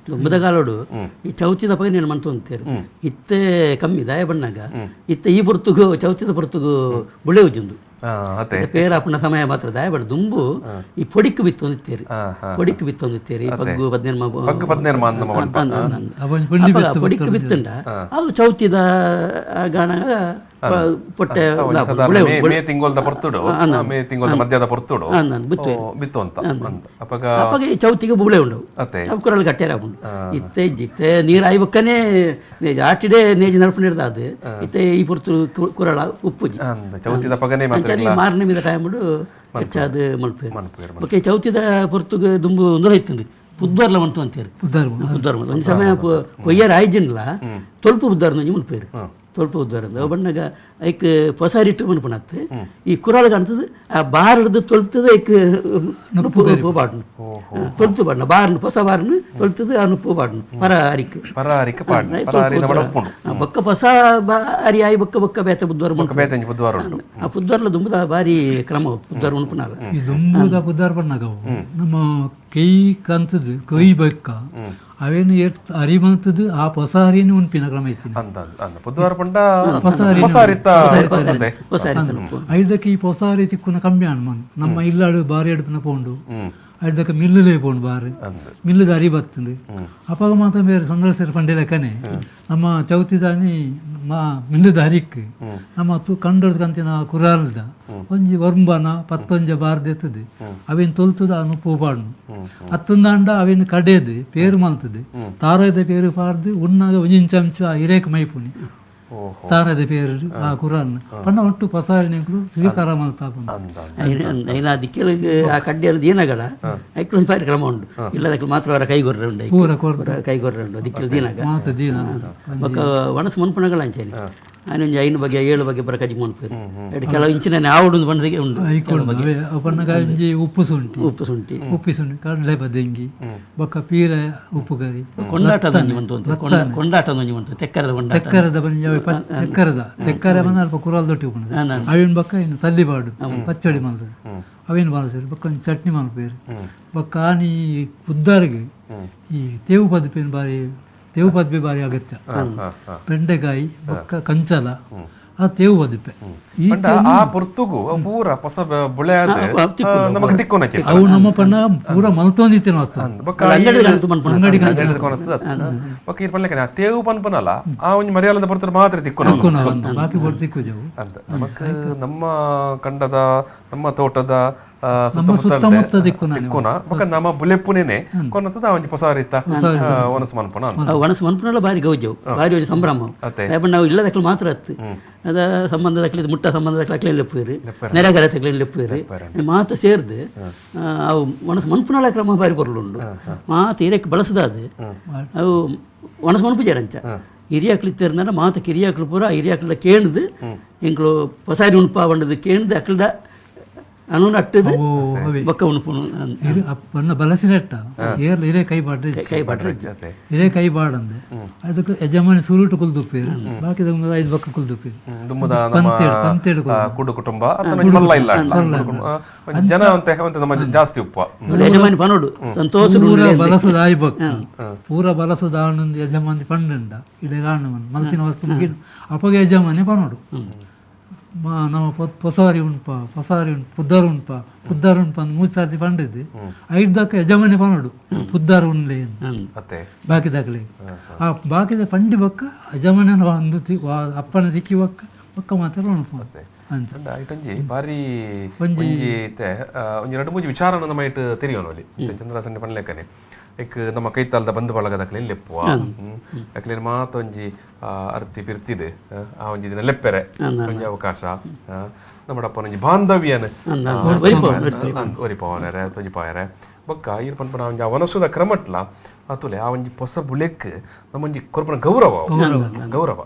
ದುಂಬದಗಾಲೋಡು ಈ ಚೌತಿದ ಬಗ್ಗೆ ನೀನು ಮಂತು ಅಂತೇರು ಇತ್ತೆ ಕಮ್ಮಿ ದಾಯ ಬಣ್ಣಾಗ ಇತ್ತೆ ಈ ಪೊರ್ತುಗು ಚೌತಿದ ಪೊರ್ತುಗು ಬುಳೆ ಉಜ್ಜುಂದು ಪೇರಾಪುನ ಸಮಯ ಮಾತ್ರ ದಾಯ ಬಡ ದುಂಬು ಈ ಪೊಡಿಕ್ಕು ಬಿತ್ತೊಂದಿತ್ತೇರು ಪೊಡಿಕ್ಕು ಬಿತ್ತೊಂದಿತ್ತೇರು ಈ ಪಗ್ಗು ಪದ್ನೆನ್ಮ ಪೊಡಿಕ್ಕು ಬಿತ್ತುಂಡ ಅದು ಚೌತಿದ ಗಾಣ ಪೊಟ್ಟೆ ಮೇ ತಿಂಗಳದ ಪೊರ್ತುಡು ಮೇ ತಿಂಗಳದ ಮಧ್ಯದ ಪೊರ್ತುಡು ಬಿತ್ತು ಅಂತ ಅಪ್ಪಗ ಈ ಚೌತಿಗೆ ಬುಳೆ ಉಂಡವು ಅವು ಕುರಲ್ ಗಟ್ಟಿಯಾರ ಉಂಡು ಇತ್ತೆ ಇತ್ತೆ ನೀರು ಆಯ್ಬಕ್ಕನೆ ಆಟಿಡೆ ನೇಜಿ ನಡಪು ನೀರ್ದ ಅದು ಇತ್ತೆ ಈ ಪೊರ್ತು ಕುರಳ ಉಪ್ಪುಜಿ ಚೌತಿದ ಪಗನೆ ಅಂಚನೆ ಮಾರನೆಮಿದ ಟೈಮುಡು ಹೆಚ್ಚಾದ ಮಲ್ಪೇರು ಬೊಕ್ಕ ಚೌತಿದ ಪೊರ್ತುಗೆ ದುಂಬು ಒಂದರ ಇತ್ತಂದು ಪುದ್ವಾರ್ಲ ಮಂತು ಅಂತೀರು ಪುದ್ವಾರ್ ಒಂದು ಸಮಯ ಕೊಯ್ಯರ ಆಯ್ಜಿನ್ಲ ತೊಲ್ಪ ಬುದ್ಧಾರ್ನ ಒಂಜಿ ಮಲ್ಪೇರು ತೊಲ್ಪ ಉದ್ದಾರ ಅವು ಬಣ್ಣಗ ಐಕ್ ಪೊಸಾರಿಟ್ಟು ಮನ್ಪುಣತ್ತು ಈ ಕುರಾಳ ಕಾಣ್ತದೆ ಆ ಬಾರಡ್ದು ತೊಳ್ತದೆ ಐಕ್ ನುಪ್ಪು ಪಾಡ್ನು ತೊಳ್ತು ಪಾಡ್ನ ಬಾರ್ನು ಹೊಸ ಬಾರ್ನು ತೊಳ್ತದೆ ಆ ನುಪ್ಪು ಪಾಡ್ನು ಪರ ಅರಿಕ್ ಪರ ಅರಿಕ್ ಪಾಡ್ನು ಬೊಕ್ಕ ಹೊಸ ಅರಿ ಆಯಿ ಬೊಕ್ಕ ಬೊಕ್ಕ ಬೇತೆ ಬುದ್ವಾರ ಬುದ್ವಾರ ಉಂಟು ಆ ಪುದ್ವಾರ್ಲ ದುಂಬುದ ಬಾರಿ ಕ್ರಮ ಪುದ್ವಾರ ಉಣುಪುನಾಲ ಈ ದುಂಬುದ ಪುದ್ದಾರ್ ಬಣ್ಣಗ ನಮ್ಮ ಕೈ ಕಂತದ್ದು ಕೈ ಬೆಕ್ಕ ಅವೇನು ಅರಿ ಬಂತದ್ದು ಆ ಹೊಸ ಅರಿನ ಉಣ್ಪಿನ ಕ್ರಮ ಐತಿ ಪುದ್ವಾರ ಪಂಡ ಹೊಸ ಅರಿ ಹೊಸ ಐದಕ್ಕೆ ಈ ಹೊಸ ಅರಿ ತಿಕ್ಕುನ ಕಮ್ಮಿ ಅಣ್ಮನ್ ನಮ್ಮ ಇಲ್ಲಾಡು ಬಾರಿ ಅಡುಪಿನ ಪೋಂಡು ಐದಕ್ಕೆ ಮಿಲ್ಲುಲೇ ಪೋಂಡು ಬಾರಿ ಮಿಲ್ಲುದ ಅರಿ ಬತ್ತಂದು ಅಪ್ಪಾಗ ಮಾತ್ರ ಬೇರೆ ಸಂದ್ರಸೇರ್ ಪಂಡೆ ಲೆಕ್ಕನೆ ನಮ್ಮ ಚೌತಿದಾನಿ ಮಾ ಮಿಲ್ಲದ ಹರಿಕ್ ನಮ್ಮ ತು ಕಂಡೊಡ್ದು ಕಂತಿನ ಕುರಾಲ್ದ ಒಂಜಿ ಒರ್ಂಬನ ಪತ್ತೊಂಜ ಬಾರ್ದೆತ್ತದು ಅವಿನ ತೊಲ್ತದ ಅನು ಪೂ ಪಾಡ್ನು ಅತ್ತಂದಾಂಡ ಅವಿನ ಕಡೇದು ಪೇರು ಮಲ್ತದೆ ತಾರಾಯ್ದ ಪೇರು ಪಾಡ್ದು ಉಣ್ಣಾಗ ಒಂಜಿನ ಚಮಚ ಹಿರೇಕ್ ಮೈಪುಣಿ ಓಹೋ. ತಾರಾಯ್ದ ಪೇರು ಆ ಕುರಾಲ್ನ ಪನ್ನ ಒಟ್ಟು ಪಸಾರಿನಗಳು ಸ್ವೀಕಾರ ಮಲ್ತಾಪುಂಡು. ಅಂದ ಐನ ದಿಕ್ಕೆಲಗ್ ಆ ಕಡ್ಡಿಯಲ್ಲಿ ದೀನಗಳ ಐಕ್ಲೊಂದು ಕಾರ್ಯಕ್ರಮ ಉಂಟು ಇಲ್ಲದಕ್ಕೆ ಮಾತ್ರ ಅವರ ಕೈಗೊರ್ರೆ ಉಂಟು ಐಕ್. ಪೂರ ಕೊರ್ದು. ಪೂರ ಕೈಗೊರ್ರೆ ಉಂಟು ದಿಕ್ಕೆಲ್ ದೀನಗ. ಮಾತ ದೀನ. ಬೊಕ್ಕ ಒಣಸು ಮನ್ಪುನಗಳ ಅಂಚೆನೆ ಆಯ್ನೊಂಜಿ 5 ಬಗೆ 7 ಬಗೆ ಪೂರ ಕಜ್ಜಿ ಮನ್ಪುವೆರ್. ಐಟ್ ಕೆಲವು ಇಂಚಿನ ಆವೊಡು ಬಂದಿಗೆ ಉಂಟು ಕೆಲವು ಬಗೆ. ಪನ್ನಗ ಒಂಜಿ ಉಪ್ಪು ಶುಂಠಿ, ಉಪ್ಪು ಶುಂಠಿ, ಉಪ್ಪು ಶುಂಠಿ, ಕಡಲೆ ಬದಂಗಿ, ಬೊಕ್ಕ ಪೀರೆ ಉಪ್ಪು ಕರಿ. ಕೊಂಡಾಟದ ಒಂಜಿ ಉಂಟು ಅಂತ ಕೊಂಡಾಟದ ಒಂಜಿ ಉಂಟು ತೆಕ್ಕರದ ಕೊಂಡಾಟ. ತೆಕ್ಕರದ ಬಂಜಿ ಅವೆ ತೆಕ್ಕರದ ತೆಕ್ಕರೆ ಬಂದ ಅಲ್ಪ ಕುರಾಲ್ ದೊಟ್ಟಿ ಉಪ್ಪುಂಡು. ಅವಿನ ಬೊಕ್ಕ ಇನ್ನು ತಲ್ಲಿಪಾಡು ಪಚ್ಚಡಿ ಮಲ್ತದೆ ಅವೇನು ಬಳಸರು. ಬೊಕ್ಕ ಒಂಜಿ ಚಟ್ನಿ ಮಲ್ಪೇರು. ಬೊಕ್ಕ ಆನಿ ಉದ್ದಾರಿಗೆ ಈ ತೇವು ಪದ್ಪೇನು ಬಾರಿ, ತೇವು ಪದ್ಪೆ ಬಾರಿ ಅಗತ್ಯ. ಬೆಂಡೆಕಾಯಿ ಬೊಕ್ಕ ಕಂಚಲ ಆ ತೇವು ಪದ್ಪೆ ಈ ಪಂಡ ಆ ಪೊರ್ತುಗು ಅವು ಪೂರ ಪೊಸ ಬುಳೆ ಆದ್, ನಮಕ್ ತಿಕ್ಕೊನಕ್ಕೆ. ಅವು ನಮ್ಮ ಪಣ್ಣ ಪೂರ ಮಲ್ತೊಂದಿತ್ತೇನೆ ವಸ್ತು. ಬೊಕ್ಕ ಅಂಗಡಿ ಕಣತು ಮನ್ಪುನ. ಅಂಗಡಿ ಅಂಗಡಿ ಕೊನತ್ತದ. ಬೊಕ್ಕ ಈರ್ ಪನ್ಲೆಕನೆ ಆ ತೇವು ಪನ್ಪನಲ್ಲ ಆ ಒಂಜಿ ಮರ್ಯಾಲದ ಪೊರ್ತುಡು ಮಾತ್ರ ತಿಕ್ಕೊನ ತಿಕ್ಕೊನ ಒಂದು ಬಾಕಿ ಪೊರ್ತು ತಿಕ್ಕುಜವು ಅಂತ. ನಮಕ್ ನಮ್ಮ ಕಂಡದ ನಮ್ಮ ತೋಟದ ನಮ್ಮ ಸುತ್ತಮುತ್ತ ತಿಕ್ಕುನ ತಿಕ್ಕೊನ ಬೊಕ್ಕ ನಮ್ಮ ಬುಲೆಪ್ಪುನೇನೆ ಕೊನತ್ತದ ಆ ಒಂಜಿ ಪೊಸ ರೀತ ಒನಸು ಮನ್ಪುನ ಅಂತ. ಅವು ಒಣಸು ಮನ್ಪುನಲ ಬಾರಿ ಗೌಜವು, ಬಾರಿ ಒಂಜಿ ಸಂಭ್ರಮ. ಅತ್ತೆ. ದಾಯೆ ನಾವು ಇಲ್ಲದಕ್ಲು ಮಾತ್ರ ಅತ್ತು ಅದ ಸಂಬಂಧದಕ್ಲೆ ಮುಟ್ಟ ಸಂಬಂಧದಕ್ಲೆ ಅಕ್ಲೆ ಲೆಪ್ಪುವೆರ್, ನೆರೆಗರೆತಕ್ಲೆ ಲೆಪ್ಪುವೆರ್ ಮಾತ ಸೇರ್ದು. ಅವು ಒಣಸು ಮನ್ಪುನಲ ಕ್ರಮ ಬಾರಿ ಪೊರ್ಲುಂಡು. ಮಾತ ಹಿರಿಯಕ್ಕೆ ಬಳಸದಾದ ಅವು ಒಣಸು ಮನ್ಪುಜಾರ ಅಂಚ ಹಿರಿಯಾಕ್ಲು ಇತ್ತಿರ್ನಾಡ ಮಾತ ಕಿರಿಯಾಕ್ಲು ಪೂರ ಹಿರಿಯಾಕ್ಲ ಕೇಣ್ದು ಎಂಕ್ಲು ಪೊಸಾರಿ ಉಣ್ಪ ಬಂಡದು ಕೇಣ್ದು ಅಕ್ಲ್ದ ಅಣು ನಟ್ಟದು ಅವು ಅವೇ ಬೊಕ್ಕ ಉಣ್ಪುನು. ಇರು ಬಣ್ಣ ಬಲಸಿನೆಟ್ಟ ಏರ್ಲ ಹಿರೇ ಕೈ ಬಾಡ್ರೆ ಕೈ ಬಾಡ್ರೆ. ಅತ್ತೆ. ಹಿರೇ ಕೈ ಬಾಡಂದೆ ಅದಕ್ಕೆ ಯಜಮಾನಿ ಸುರುಟು ಕುಲ್ದುಪ್ಪೇರು, ಬಾಕಿದ ಐದು ಬಕ್ಕ ಕುಲ್ದುಪ್ಪೇರು. ದುಮ್ಮದ ನಮ್ಮ ಪಂತೇಡು ಪಂತೇಡು. ಕುಡು ಕುಟುಂಬ ಅತ್ತ ಒಂಜಿ ಮಲ್ಲ ಇಲ್ಲ ಅಲ್ಲ. ಕುಡು ಕುಟುಂಬ, ಒಂಜಿ ಜನ ಅಂತೆ ಅಂತೆ ನಮ್ಮ ಜಾಸ್ತಿ ಉಪ್ಪ. ಯಜಮಾನಿ ಪನೋಡು ಸಂತೋಷ. ಪೂರ ಬಲಸದ ಆಯ್ ಬಕ್ಕ ಪೂರ ಬಲಸದ ಆನಂದ್ ಯಜಮಾನಿ ಪಂಡಂಡ ಇಡೆ ಕಾಣವನ್ ಮಲ್ತಿನ ವಸ್ತು ಮುಗಿನ ಅಪಗ ಯಜಮಾನಿ ಪನೋಡು ನಮ್ಮ ಪೊಸವಾರಿ ಉಂಡ್ಪ ಪೊಸವಾರಿ ಉಂಟು ಪುದ್ದಾರು ಉಂಡ್ಪ ಪುದ್ದಾರು ಉಂಡ್ಪ ಅಂದ್ ಮೂರು ಸಾರ್ತಿ ಪಂಡಿದ್ದು ಐದು ಯಜಮಾನಿ ಪನೋಡು ಪುದ್ದಾರು ಉಣ್ಲೆ ಅಂತ ಅತ್ತೆ. ಬಾಕಿದಾಗಲಿ ಆ ಬಾಕಿದ ಪಂಡಿ ಬಕ್ಕ ಯಜಮಾನನ ಒಂದು ಅಪ್ಪನ ಸಿಕ್ಕಿ ಬಕ್ಕ ಬಕ್ಕ ಮಾತ್ರ ಒಣಸು ಅಂಚ. ಅಂಡ ಐಟೊಂಜಿ ಬಾರಿ ಒಂಜಿ ಇತ್ತೆ, ಒಂಜಿ ರಡ್ಡ್ ಮೂಜಿ ವಿಚಾರನ ನಮ್ಮ ಇಟ್ಟು ತೆರಿಯೋನು ಅಲ್ಲಿ ಚಂದ್ರಾಸನ ಪನ್ಲೆಕ್ಕನೆ ಎಕ್ ನಮ್ಮ ಕೈತಾಲ್ದ ಬಂಧು ಬಳಗದಕ್ಲೆ ಲೆಪ್ಪುವ ಅಕ್ಲೇನ್ ಮಾತ ಒಂಜಿ ಅರ್ತಿ ಪಿರ್ತಿದೆ ಆ ಒಂಜಿ ದಿನ ಲೆಪ್ಪೆರೆ ಒಂಜಿ ಅವಕಾಶ ನಮ್ಮಡಪ್ಪನ ಒಂಜಿ ಬಾಂಧವ್ಯನ ಒರಿಪವನರೆ ತೊಜಿಪಾಯರೆ. ಬೊಕ್ಕ ಈರ್ ಪನ್ಪನ ಒಂಜಿ ಆ ವನಸುದ ಕ್ರಮಟ್ಲ ಅತುಲೆ ಆ ಒಂಜಿ ಪೊಸ ಬುಲೆಕ್ ನಮ್ಮೊಂಜಿ ಕೊರ್ಪುನ ಗೌರವ ಅವು. ಗೌರವ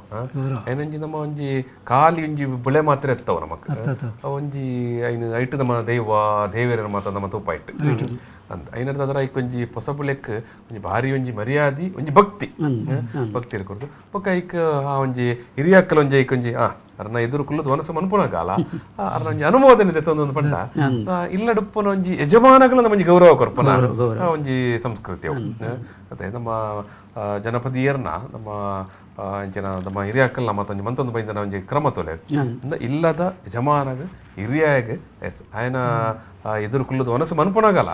ಐನೊಂಜಿ ನಮ್ಮ ಒಂಜಿ ಖಾಲಿ ಒಂಜಿ ಬುಳೆ ಮಾತ್ರ ಎತ್ತವು ನಮಕ್ ಆ ಒಂಜಿ ಐನು ಐಟು ನಮ್ಮ ದೈವ ದೇವೆರ ಮಾತ ನಮ್ಮ ತೂಪ ಇಟ್ಟು ಅಂತ ಐನರ್ದ ಅದರ ಐಕ್ ಒಂಜಿ ಪೊಸ ಬುಲೆಕ್ ಒಂಜಿ ಭಾರಿ ಒಂಜಿ ಮರ್ಯಾದಿ ಒಂಜಿ ಭಕ್ತಿ ಭಕ್ತಿ ಇರ್ಕೊರ್ದು. ಬೊಕ್ಕ ಐಕ್ ಆ ಒಂಜಿ ಹಿರಿಯಕ್ಕಲ ಒಂಜಿ ಐಕ್ ಒಂಜಿ ಆ ಅರ್ನ ಎದುರು ಕುಲ್ಲುದು ಮನಸ್ಸು ಮನ್ಪುನ ಕಾಲ ಅರ್ನ ಒಂಜಿ ಅನುಮೋದನೆ ದೆತ್ತೊಂದು ಪಂಡ ಇಲ್ಲಡುಪ್ಪನ ಒಂಜಿ ಯಜಮಾನಗಳ ನಮ್ಮ ಒಂಜಿ ಗೌರವ ಕೊರ್ಪನ ಆ ಒಂಜಿ ಸಂಸ್ಕೃತಿ ಅವು. ಅದೇ ನಮ್ಮ ಜನಪದೀಯರ್ನ ನಮ್ಮ ಇಂಚಿನ ನಮ್ಮ ಹಿರಿಯಕ್ಕಲ್ನ ಮತ್ತೊಂಜಿ ಮಂತೊಂದು ಬೈಂದನ ಒಂಜಿ ಕ್ರಮ ತೊಲೆ ಇಲ್ಲದ ಯಜಮಾನಗ ಹಿರಿಯಾಗ ಎಸ್ ಆಯನ ಎದುರು ಕುಲ್ಲುದು ಮನಸ್ಸು ಮನ್ಪುನಾಗಲ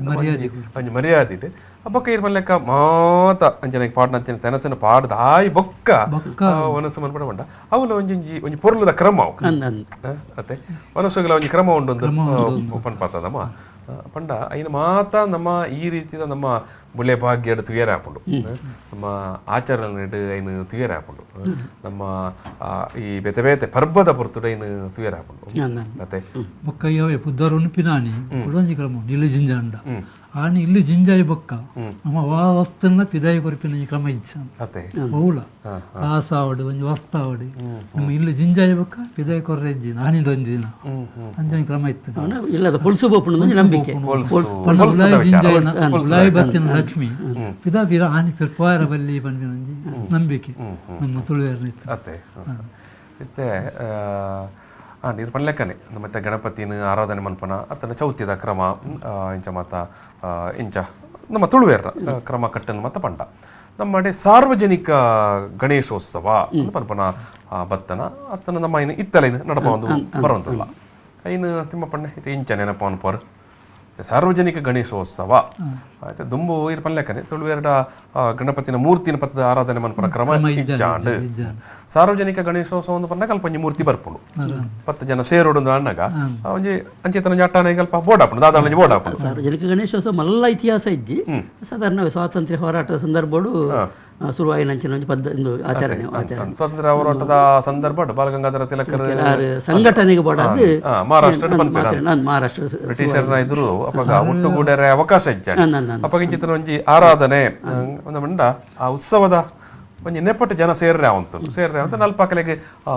ಮರ್ಯಾದೆ ಒಂಜಿ ಮರ್ಯಾದೆ ಇಟ್ಟು ಬೊಕ್ಕ ಇರ್ ಲೆಕ್ಕ ಮಾತ ಅಂಚನೆ ಪಾಡ್ನ ಅಂಚನೆ ತೆನಸನ ಪಾಡ್ದ ಆಯ್ ಬೊಕ್ಕ ಒನಸು ಮನ್ಪುಣ ಪಂಡ ಅವಲ ಒಂಜಿ ಒಂಜಿ ಒಂಜಿ ಪೊರ್ಲುದ ಕ್ರಮ ಅವು. ಅತ್ತೆ ಒನಸುಗಳ ಒಂಜಿ ಕ್ರಮ ಉಂಡು ಪನ್ಪಾತದಮ್ಮ ಪಂಡ ಐನ ಮಾತ ನಮ್ಮ ಈ ರೀತಿದ ನಮ್ಮ ಬುಳೆ ಭಾಗ್ಯಡ್ ತುಯರೆ ಆಪುಂಡು, ನಮ್ಮ ಆಚರಣೆಡ್ ಐನು ತುಯರೆ ಆಪುಂಡು, ನಮ್ಮ ಈ ಬೇತೆ ಬೇತೆ ಪರ್ಬದ ಪೊರ್ತುಡು ಐನು ತುಯರೆ ಆಪುಂಡು. ಅತ್ತೆ. ಬೊಕ್ಕ ಯಾವೆ ಪುದ್ದಾರು ಉಣ್ಪಿನಾನಿ ಕುಡೊಂಜಿ ಕ್ರಮ ಉಂಡು ಇಲ್ಲಿ ಜಿಂಜಾಂಡ ಆನಿ ಇಲ್ಲಿ ಜಿಂಜಾಯಿ ಬೊಕ್ಕ ನಮ್ಮ ವಾ ವಸ್ತುನ ಪಿದಾಯಿ ಕೊರ್ಪಿನ ಈ ಕ್ರಮ ಇಜ್ಜ. ಅತ್ತೆ. ಬಹುಳ ಕಾಸಾವಡು ಒಂಜಿ ವಸ್ತಾವಡು ನಮ್ಮ ಇಲ್ಲಿ ಜಿಂಜಾಯಿ ಬೊಕ್ಕ ಪಿದಾಯಿ ಕೊರ್ರೆ ಇಜ್ಜಿ ನಾನಿದೊಂದು ದಿನ ಅಂಚೊಂಜಿ ಕ್ರಮ ಇತ್ತು. ಇಲ್ಲದ ಪೊಲ್ಸು ಬೋಪುಂಡು ಒಂಜಿ ನಂಬಿಕೆ. ಪಂಡ ಉಲಾಯಿ ಜಿಂಜಾಯಿನ ಉಲಾಯಿ ಬತ್ತಿನ ಲಕ್ಷ್ಮಿ ಪಿದಾ ಪಿರ ಆನಿ ಪಿರ್ಪಾಯರ ಬಲ್ಲಿ ಪನ್ಪಿನ ಒಂಜಿ ನಂಬಿಕೆ ನಮ್ಮ ತುಳುವೆರ್ನ ಇತ್ತು. ಅತ್ತೆ. ಇತ್ತೆ ನೀರು ಪನ್ಲೆಕ್ಕನೆ ನಮ್ಮ ಗಣಪತಿನ ಆರಾಧನೆ ಮನ್ಪನ ಅತ್ತನ ಚೌತಿದ ಕ್ರಮ ಇಂಚ ಮಾತ ಇಂಚ ನಮ್ಮ ತುಳುವೇರ್ನ ಕ್ರಮ ಕಟ್ಟನ್ನು ಮತ್ತ ಪಂಡ ನಮ್ಮಡೆ ಸಾರ್ವಜನಿಕ ಗಣೇಶೋತ್ಸವ ಅಂದ್ ಪನ್ಪನ ಬತ್ತನ ಅತ್ತನ ನಮ್ಮ ಐನು ಇತ್ತಲೈನು ನಡಪ ಒಂದು ಬರುವಂತಲ್ಲ ಐನು ತಿಮ್ಮಪ್ಪಣ್ಣೆ ಇತ್ತೆ ಇಂಚ ನೆನಪ ಅನ್ಪೋರು ಸಾರ್ವಜನಿಕ ಗಣೇಶೋತ್ಸವ ಆಯ್ತು ದುಂಬು ಇರ್ ಪನ್ಲೆಕ್ಕನೆ ತುಳುವೆರಡ ಗಣಪತಿನ ಮೂರ್ತಿನ ಪತ್ತದ ಆರಾಧನೆ ಮನ್ಪನ ಕ್ರಮ ಇಜ್ಜಾಂಡ್. ಇಜ್ಜಾಂಡ್. ಸಾರ್ವಜನಿಕ ಗಣೇಶೋತ್ಸವ ಒಂದು ಪನ್ನಗ ಅಲ್ಪ ಒಂಜಿ ಮೂರ್ತಿ ಬರ್ಪುಂಡು, 10 ಜನ ಸೇರೋಡು ಅಣ್ಣಗ ಒಂಜಿ ಅಂಚೆತನ ಒಂಜಿ ಅಟ್ಟಾನೆ ಅಲ್ಪ ಬೋರ್ಡ್ ಆಪುಂಡು, ದಾದ ಒಂಜಿ ಬೋರ್ಡ್ ಆಪುಂಡು. ಸಾರ್ವಜನಿಕ ಗಣೇಶೋತ್ಸವ ಮಲ್ಲ ಇತಿಹಾಸ ಇಜ್ಜಿ. ಸಾಧಾರಣ ಸ್ವಾತಂತ್ರ್ಯ ಹೋರಾಟದ ಸಂದರ್ಭಡು ಶುರುವಾಯಿನಂಚಿನ ಒಂಜಿ ಪದ್ಧ ಒಂದು ಆಚರಣೆ ಆಚರಣೆ. ಸ್ವಾತಂತ್ರ್ಯ ಹೋರಾಟದ ಸಂದರ್ಭ ಬಾಲಗಂಗಾಧರ ತಿಲಕರ್ ಸಂಘಟನೆಗೆ ಬೋಡಾದ ಮಹಾರಾಷ್ಟ್ರ ಮಹಾರಾಷ್ಟ್ರ ಬ್ರಿಟಿಷರ್ನ ಎದುರು ಅಪಗ ಒಟ್ಟುಗೂಡರೆ ಅವಕಾಶ ಇಜ್ಜ. ಅಪಗ ಇಂಚಿತನ ಒಂಜಿ ಆರಾಧನೆ ಒಂದು ಮಂಡ ಆ ಉತ್ಸವದ ಒಂಜಿ ನೆಪಟ್ಟು ಜನ ಸೇರ್ರೆ ಅವಂತು ಸೇರ್ರೆ ಅವಂತ ನಲ್ಪಾಕಲೆಗೆ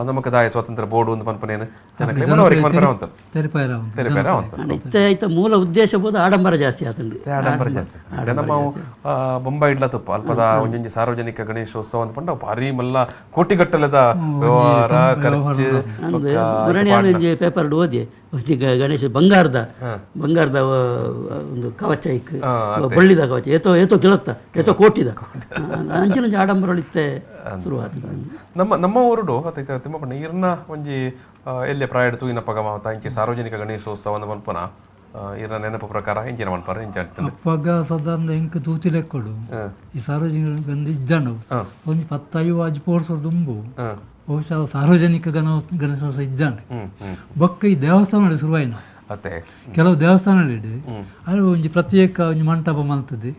ನಮಕ್ ದಾಯ ಸ್ವಾತಂತ್ರ್ಯ ಬೋರ್ಡು ಒಂದು ಪನ್ಪನೇನು ಜನಕ್ಕೆ ಮನವರಿಕೆ ಮನ್ಪರೆ ಅವಂತು ತೆರಿಪಾಯರ ಅವಂತು. ಇತ್ತೆ ಐತ ಮೂಲ ಉದ್ದೇಶ ಬೋದು ಆಡಂಬರ ಜಾಸ್ತಿ ಆತಂಡು, ಆಡಂಬರ ಜಾಸ್ತಿ. ನಮ್ಮ ಬೊಂಬೈ ಇಡ್ಲ ತುಪ್ಪ ಅಲ್ಪದ ಒಂಜೊಂಜಿ ಸಾರ್ವಜನಿಕ ಗಣೇಶೋತ್ಸವ ಅಂತ ಪಂಡ ಭಾರಿ ಮಲ್ಲ ಕೋಟಿಗಟ್ಟಲೆದ ವ್ಯವಹಾರ ಖರ್ಚು. ಅಂದ್ ಮುರಣಿಯಾನ ಒಂಜಿ ಪೇಪರ್ ಓದಿ ಒಂಜಿ ಗಣೇಶ ಬಂಗಾರದ ಬಂಗಾರದ ಒಂದು ಕವಚ ಇಕ್ ಬಳ್ಳಿದ ಕವಚ ಏತೋ ಏತೋ ಕಿಲತ್ತ ಏತೋ ಕೋಟಿದ ಅಂಚಿನ ಒಂಜಿ ಆಡಂಬರ ಇತ್ತೆ ಶುರುವಾತ. ನಮ್ಮ ನಮ್ಮ ಊರುಡು ಅತ್ತ ತಿಮ್ಮಪ್ಪಣ್ಣ ಇರ್ನ ಒಂಜಿ ಎಲ್ಲೆ ಪ್ರಾಯಡ್ ತೂಯಿನ ಪಗ ಮಾತ ಇಂಚೆ ಸಾರ್ವಜನಿಕ ಗಣೇಶೋತ್ಸವ ಅಂದ್ ಮನ್ಪುನ ಇರ್ನ ನೆನಪು ಪ್ರಕಾರ ಇಂಚಿನ ಮನ್ಪಾರ ಇಂಚ ಅಪ್ಪಗ ಸಾಧಾರಣ ಎಂಕ್ ತೂತಿ ಲೆಕ್ಕೊಡು ಈ ಸಾರ್ವಜನಿಕ ಗಂಧ ಇಜ್ಜಾಂಡ ಒಂಜಿ 10 50 ಪೋರ್ಸೊರ್ದು ದುಂಬು ಬಹುಶಃ ಸಾರ್ವಜನಿಕ ಗಣೇಶೋತ್ಸವ ಇಜ್ಜಾಂಡ. ಬೊಕ್ಕ ಈ ದೇವಸ್ಥಾನ ಶುರುವಾಯಿನ ಕೆಲವು ದೇವಸ್ಥಾನಗಳಿಡೆ ಅಲ್ಲಿ ಒಂಜಿ ಪ್ರತ್ಯೇಕ ಒಂಜಿ ಮಂಟಪ ಮಲ್ತದೆ,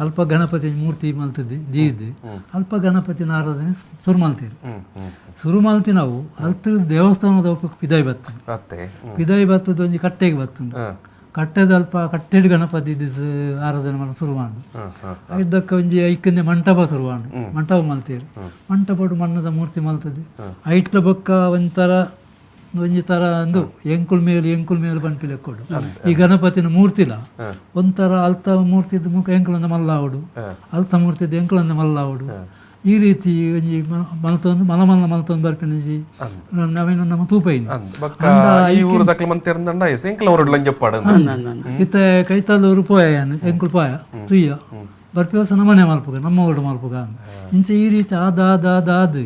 ಅಲ್ಪ ಗಣಪತಿ ಮೂರ್ತಿ ಮಲ್ತದೆ ದೀದ್ ಅಲ್ಪ ಗಣಪತಿನ ಆರಾಧನೆ ಶುರು ಮಲ್ತೀರಿ. ಶುರು ಮಲ್ತಿ ನಾವು ಅಲ್ತ ದೇವಸ್ಥಾನದ ಪಿದಾಯಿ ಬರ್ತದೆ, ಪಿದಾಯಿ ಬರ್ತದ ಒಂಜಿ ಕಟ್ಟೆಗೆ ಬರ್ತದೆ, ಕಟ್ಟೆದ ಅಲ್ಪ ಕಟ್ಟೆಡ್ ಗಣಪತಿ ಆರಾಧನೆ ಮಾಡಿ ಶುರು ಮಾಡು. ಐದಕ್ಕೆ ಒಂಜಿ ಐಕಂದೆ ಮಂಟಪ ಶುರು ಮಾಡು, ಮಂಟಪ ಮಲ್ತೀರಿ. ಮಂಟಪಡು ಮಣ್ಣದ ಮೂರ್ತಿ ಮಲ್ತದೆ ಐಟ್ಲ ಬೊಕ್ಕ ಒಂಥರ ಒಂಜಿ ಥರ ಅಂದು ಎಂಕುಲ್ ಮೇಲ್ ಎಂಕುಲ್ ಮೇಲ್ ಪನ್ಪಿ ಲೆಕ್ಕೊಡು. ಈ ಗಣಪತಿನ ಮೂರ್ತಿಲ ಒಂಥರ ಅಲ್ತ ಮೂರ್ತಿದ ಮುಖ ಎಂಕುಲಂದ ಮಲ್ಲಾವಡು, ಅಲ್ತ ಮೂರ್ತಿದ ಎಂಕುಲಂದ ಮಲ್ಲಾವಡು, ಈ ರೀತಿ ಒಂಜಿ ಮಲ್ತೊಂದು ಮಲ ಮಲ್ಲ ಮಲ್ತೊಂದು ಬರ್ಪಿನಂಜಿ ನವೀನ ನಮ್ಮ ತೂಪೈನಿ. ಇತ್ತೆ ಕೈತಲ್ಲೂರು ಪೋಯ ಎಂಕುಲು ಪೋಯ ತುಯ್ಯ ಬರ್ಪಿವಸ ನಮ್ಮನೆ ಮಲ್ಪುಗ ನಮ್ಮ ಊರು ಮಲ್ಪುಗ ಇಂಚ ಈ ರೀತಿ ಆದ ಆದ ಆದ ಆದ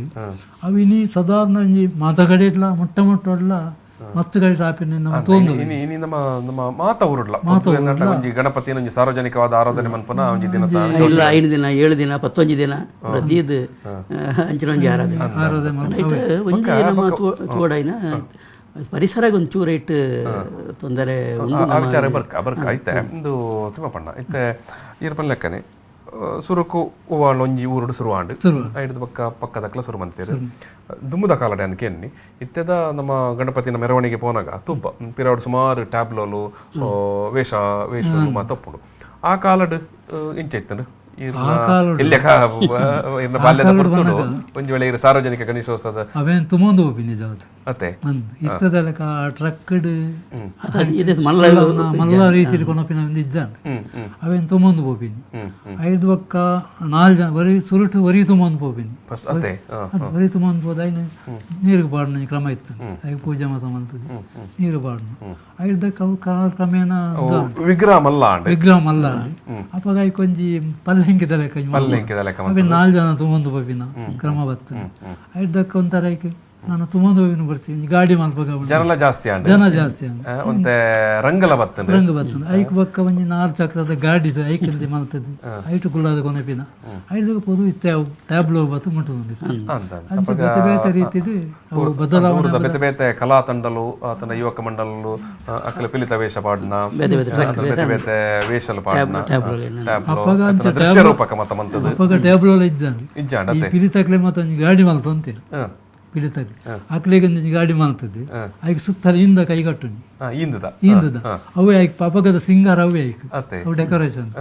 ಅವು ಇನಿ ಸಾಧಾರಣ ಒಂಜಿ ಮಾತ ಕಡೆ ಇಡ್ಲ ಮೊಟ್ಟ ಮೊಟ್ಟೊಡ್ಲ ಮಸ್ತ್ ಕಡೆ ಆಪಿನ ನಮ್ಮ ತೋಂದು. ಇನಿ ನಮ್ಮ ನಮ್ಮ ಮಾತ ಊರುಡ್ಲ ಒಂಜಿ ಗಣಪತಿನ ಒಂಜಿ ಸಾರ್ವಜನಿಕವಾದ ಆರಾಧನೆ ಮನ್ಪುನ ಒಂಜಿ ದಿನ ಇಲ್ಲ 5 ದಿನ 7 ದಿನ 11 ದಿನ ಪ್ರತಿದು ಅಂಚಿನ ಒಂಜಿ ಆರಾಧನೆ ಆರಾಧನೆ. ಒಂಜಿ ನಮ್ಮ ತೋಡೈನ ಪರಿಸರಗೆ ಒಂಚೂರು ಇಟ್ಟು ತೊಂದರೆ ಆ ವಿಚಾರ ಬರ್ಕ ಬರ್ಕ ಐತೆ ಇಂದು ತಿಮ್ಮಪ್ಪಣ್ಣ ಇತ್ತೆ ಈರ್ಪನ್ ಲೆಕ್ಕನೆ ಸುರುಕು ಹೂವಾಂಡ್ ಒಂಜಿ ಊರುಡು ಸುರುವಾಂಡ್ ಐಡ್ದು ಪಕ್ಕ ಪಕ್ಕದಕ್ಲ ಸುರು ಮಂತೇರು ದುಮ್ಮುದ ಕಾಲಡೆ ಅನ್ಕೆನ್ನಿ ಇತ್ತೆದ ನಮ್ಮ ಗಣಪತಿನ ಮೆರವಣಿಗೆ ಪೋನಾಗ ತುಪ್ಪ ಪಿರಾಡು ಸುಮಾರು ಟ್ಯಾಬ್ಲೋಲು ವೇಷ ವೇಷ ಮಾತಪ್ಪುಡು ಆ ಕಾಲಡ್ ಇಂಚ ಇತ್ತಂಡು ಬಾಲ್ಯದ ಪೊರ್ತುಡು ಒಂಜಿ ವೇಳೆ ಸಾರ್ವಜನಿಕ ಗಣೇಶೋತ್ಸವದ ಅವೇನು ತುಂಬೊಂದು ಹೋಪಿ ನಿಜವಾದ ಅತ್ತೆ ಇತ್ತದಲ್ಲ ಟ್ರಕ್ಡ್ ಮಲ್ಲ ರೀತಿಯಲ್ಲಿ ಕೊನಪಿನ ಒಂದು ಇಜ್ಜಾಂಡ್ ಅವೇನು ತುಂಬೊಂದು ಪೋಪಿನಿ. ಐದು ಬೊಕ್ಕ 4 ಜನ ಬರೀ ಸುರುಟು ಒರಿ ತುಂಬೊಂದು ಪೋಪಿನಿ, ಒರಿ ತುಂಬೊಂದು ಪೋದ ಐನು ನೀರಿಗೆ ಪಾಡನ ಕ್ರಮ ಇತ್ತು, ಐದು ಪೂಜೆ ಮಾತ ಮಂತದ್ದು ನೀರು ಪಾಡನ ಐದಕ್ಕೆ ಅವು ಕ್ರಮೇಣ ವಿಗ್ರಹ ಮಲ್ಲ ವಿಗ್ರಹ ಮಲ್ಲ ಅಪ್ಪಗ ಐಕೊಂಜಿ ಪಲ್ಲೆಂಕಿದ ಲೆಕ್ಕ ಅವೇ 4 ಜನ ತುಂಬೊಂದು ಪೋಪಿನ ಕ್ರಮ ಬತ್ತು. ಐದಕ್ಕೆ ಒಂಥರ ಐಕೆ ನಾನು ತುಂಬೊಂದು ಹೋಗಿನ ಬರ್ಸಿ ಒಂಜಿ ಗಾಡಿ ಮಲ್ಪಗ ಜನಲ ಜಾಸ್ತಿ ಆಂಡ್ ಜನ ಜಾಸ್ತಿ ಒಂತೆ ರಂಗಲ ಬತ್ತಂಡು ರಂಗ ಬತ್ತಂಡು ಐಕ್ ಬೊಕ್ಕ ಒಂಜಿ 4 ಚಕ್ರದ ಗಾಡಿ ಐಕಂದಿ ಮಲ್ತದ್ದು ಐಟು ಕುಲ್ಲಾದ ಕೊನಪಿನ ಐದಕ್ಕೆ ಪೋದು ಇತ್ತೆ ಅವು ಟ್ಯಾಬ್ಲೋ ಬತ್ತು ಮುಟ್ಟುದುಂಡು. ಅಂಚ ಬೇತೆ ಬೇತೆ ರೀತಿಡ್ ಅವು ಬದಲಾವಣೆ ಬೇತೆ ಬೇತೆ ಕಲಾ ತಂಡಲು ಆತನ ಯುವಕ ಮಂಡಲಲು ಅಕ್ಕಲ ಪಿಲಿತ ವೇಷ ಪಾಡ್ನ ಬೇತೆ ಬೇತೆ ವೇಷಲು ಪಾಡ್ನ ದೃಶ್ಯ ರೂಪಕ ಮತ ಮಂತದ್ದು ಅಪ್ಪಗ ಟ್ಯಾಬ್ಲೋ ಇಜ್ಜಾಂಡ್ ಇಜ್ಜಾಂಡ್ ಈ ಪಿಲಿತಕ್ಲೆ ಮತ್ತ ಒಂಜಿ ಗಾಡಿ ಮಲ್ತೊಂತೇರು ಪಿಲಿತಕ್ಲೆ ಅಕ್ಲೆಗ್ ಒಂಜಿ ಗಾಡಿ ಮಲ್ತದ್ದು ಐಕ್ ಸುತ್ತಲ ಇಂದ ಕೈ ಕಟ್ಟುನಿ ಈಂದದ ಅವೇ ಐಕ್ ಪಪಗದ ಸಿಂಗಾರ ಅವೇ ಐಕ್ ಅವು ಡೆಕೋರೇಷನ್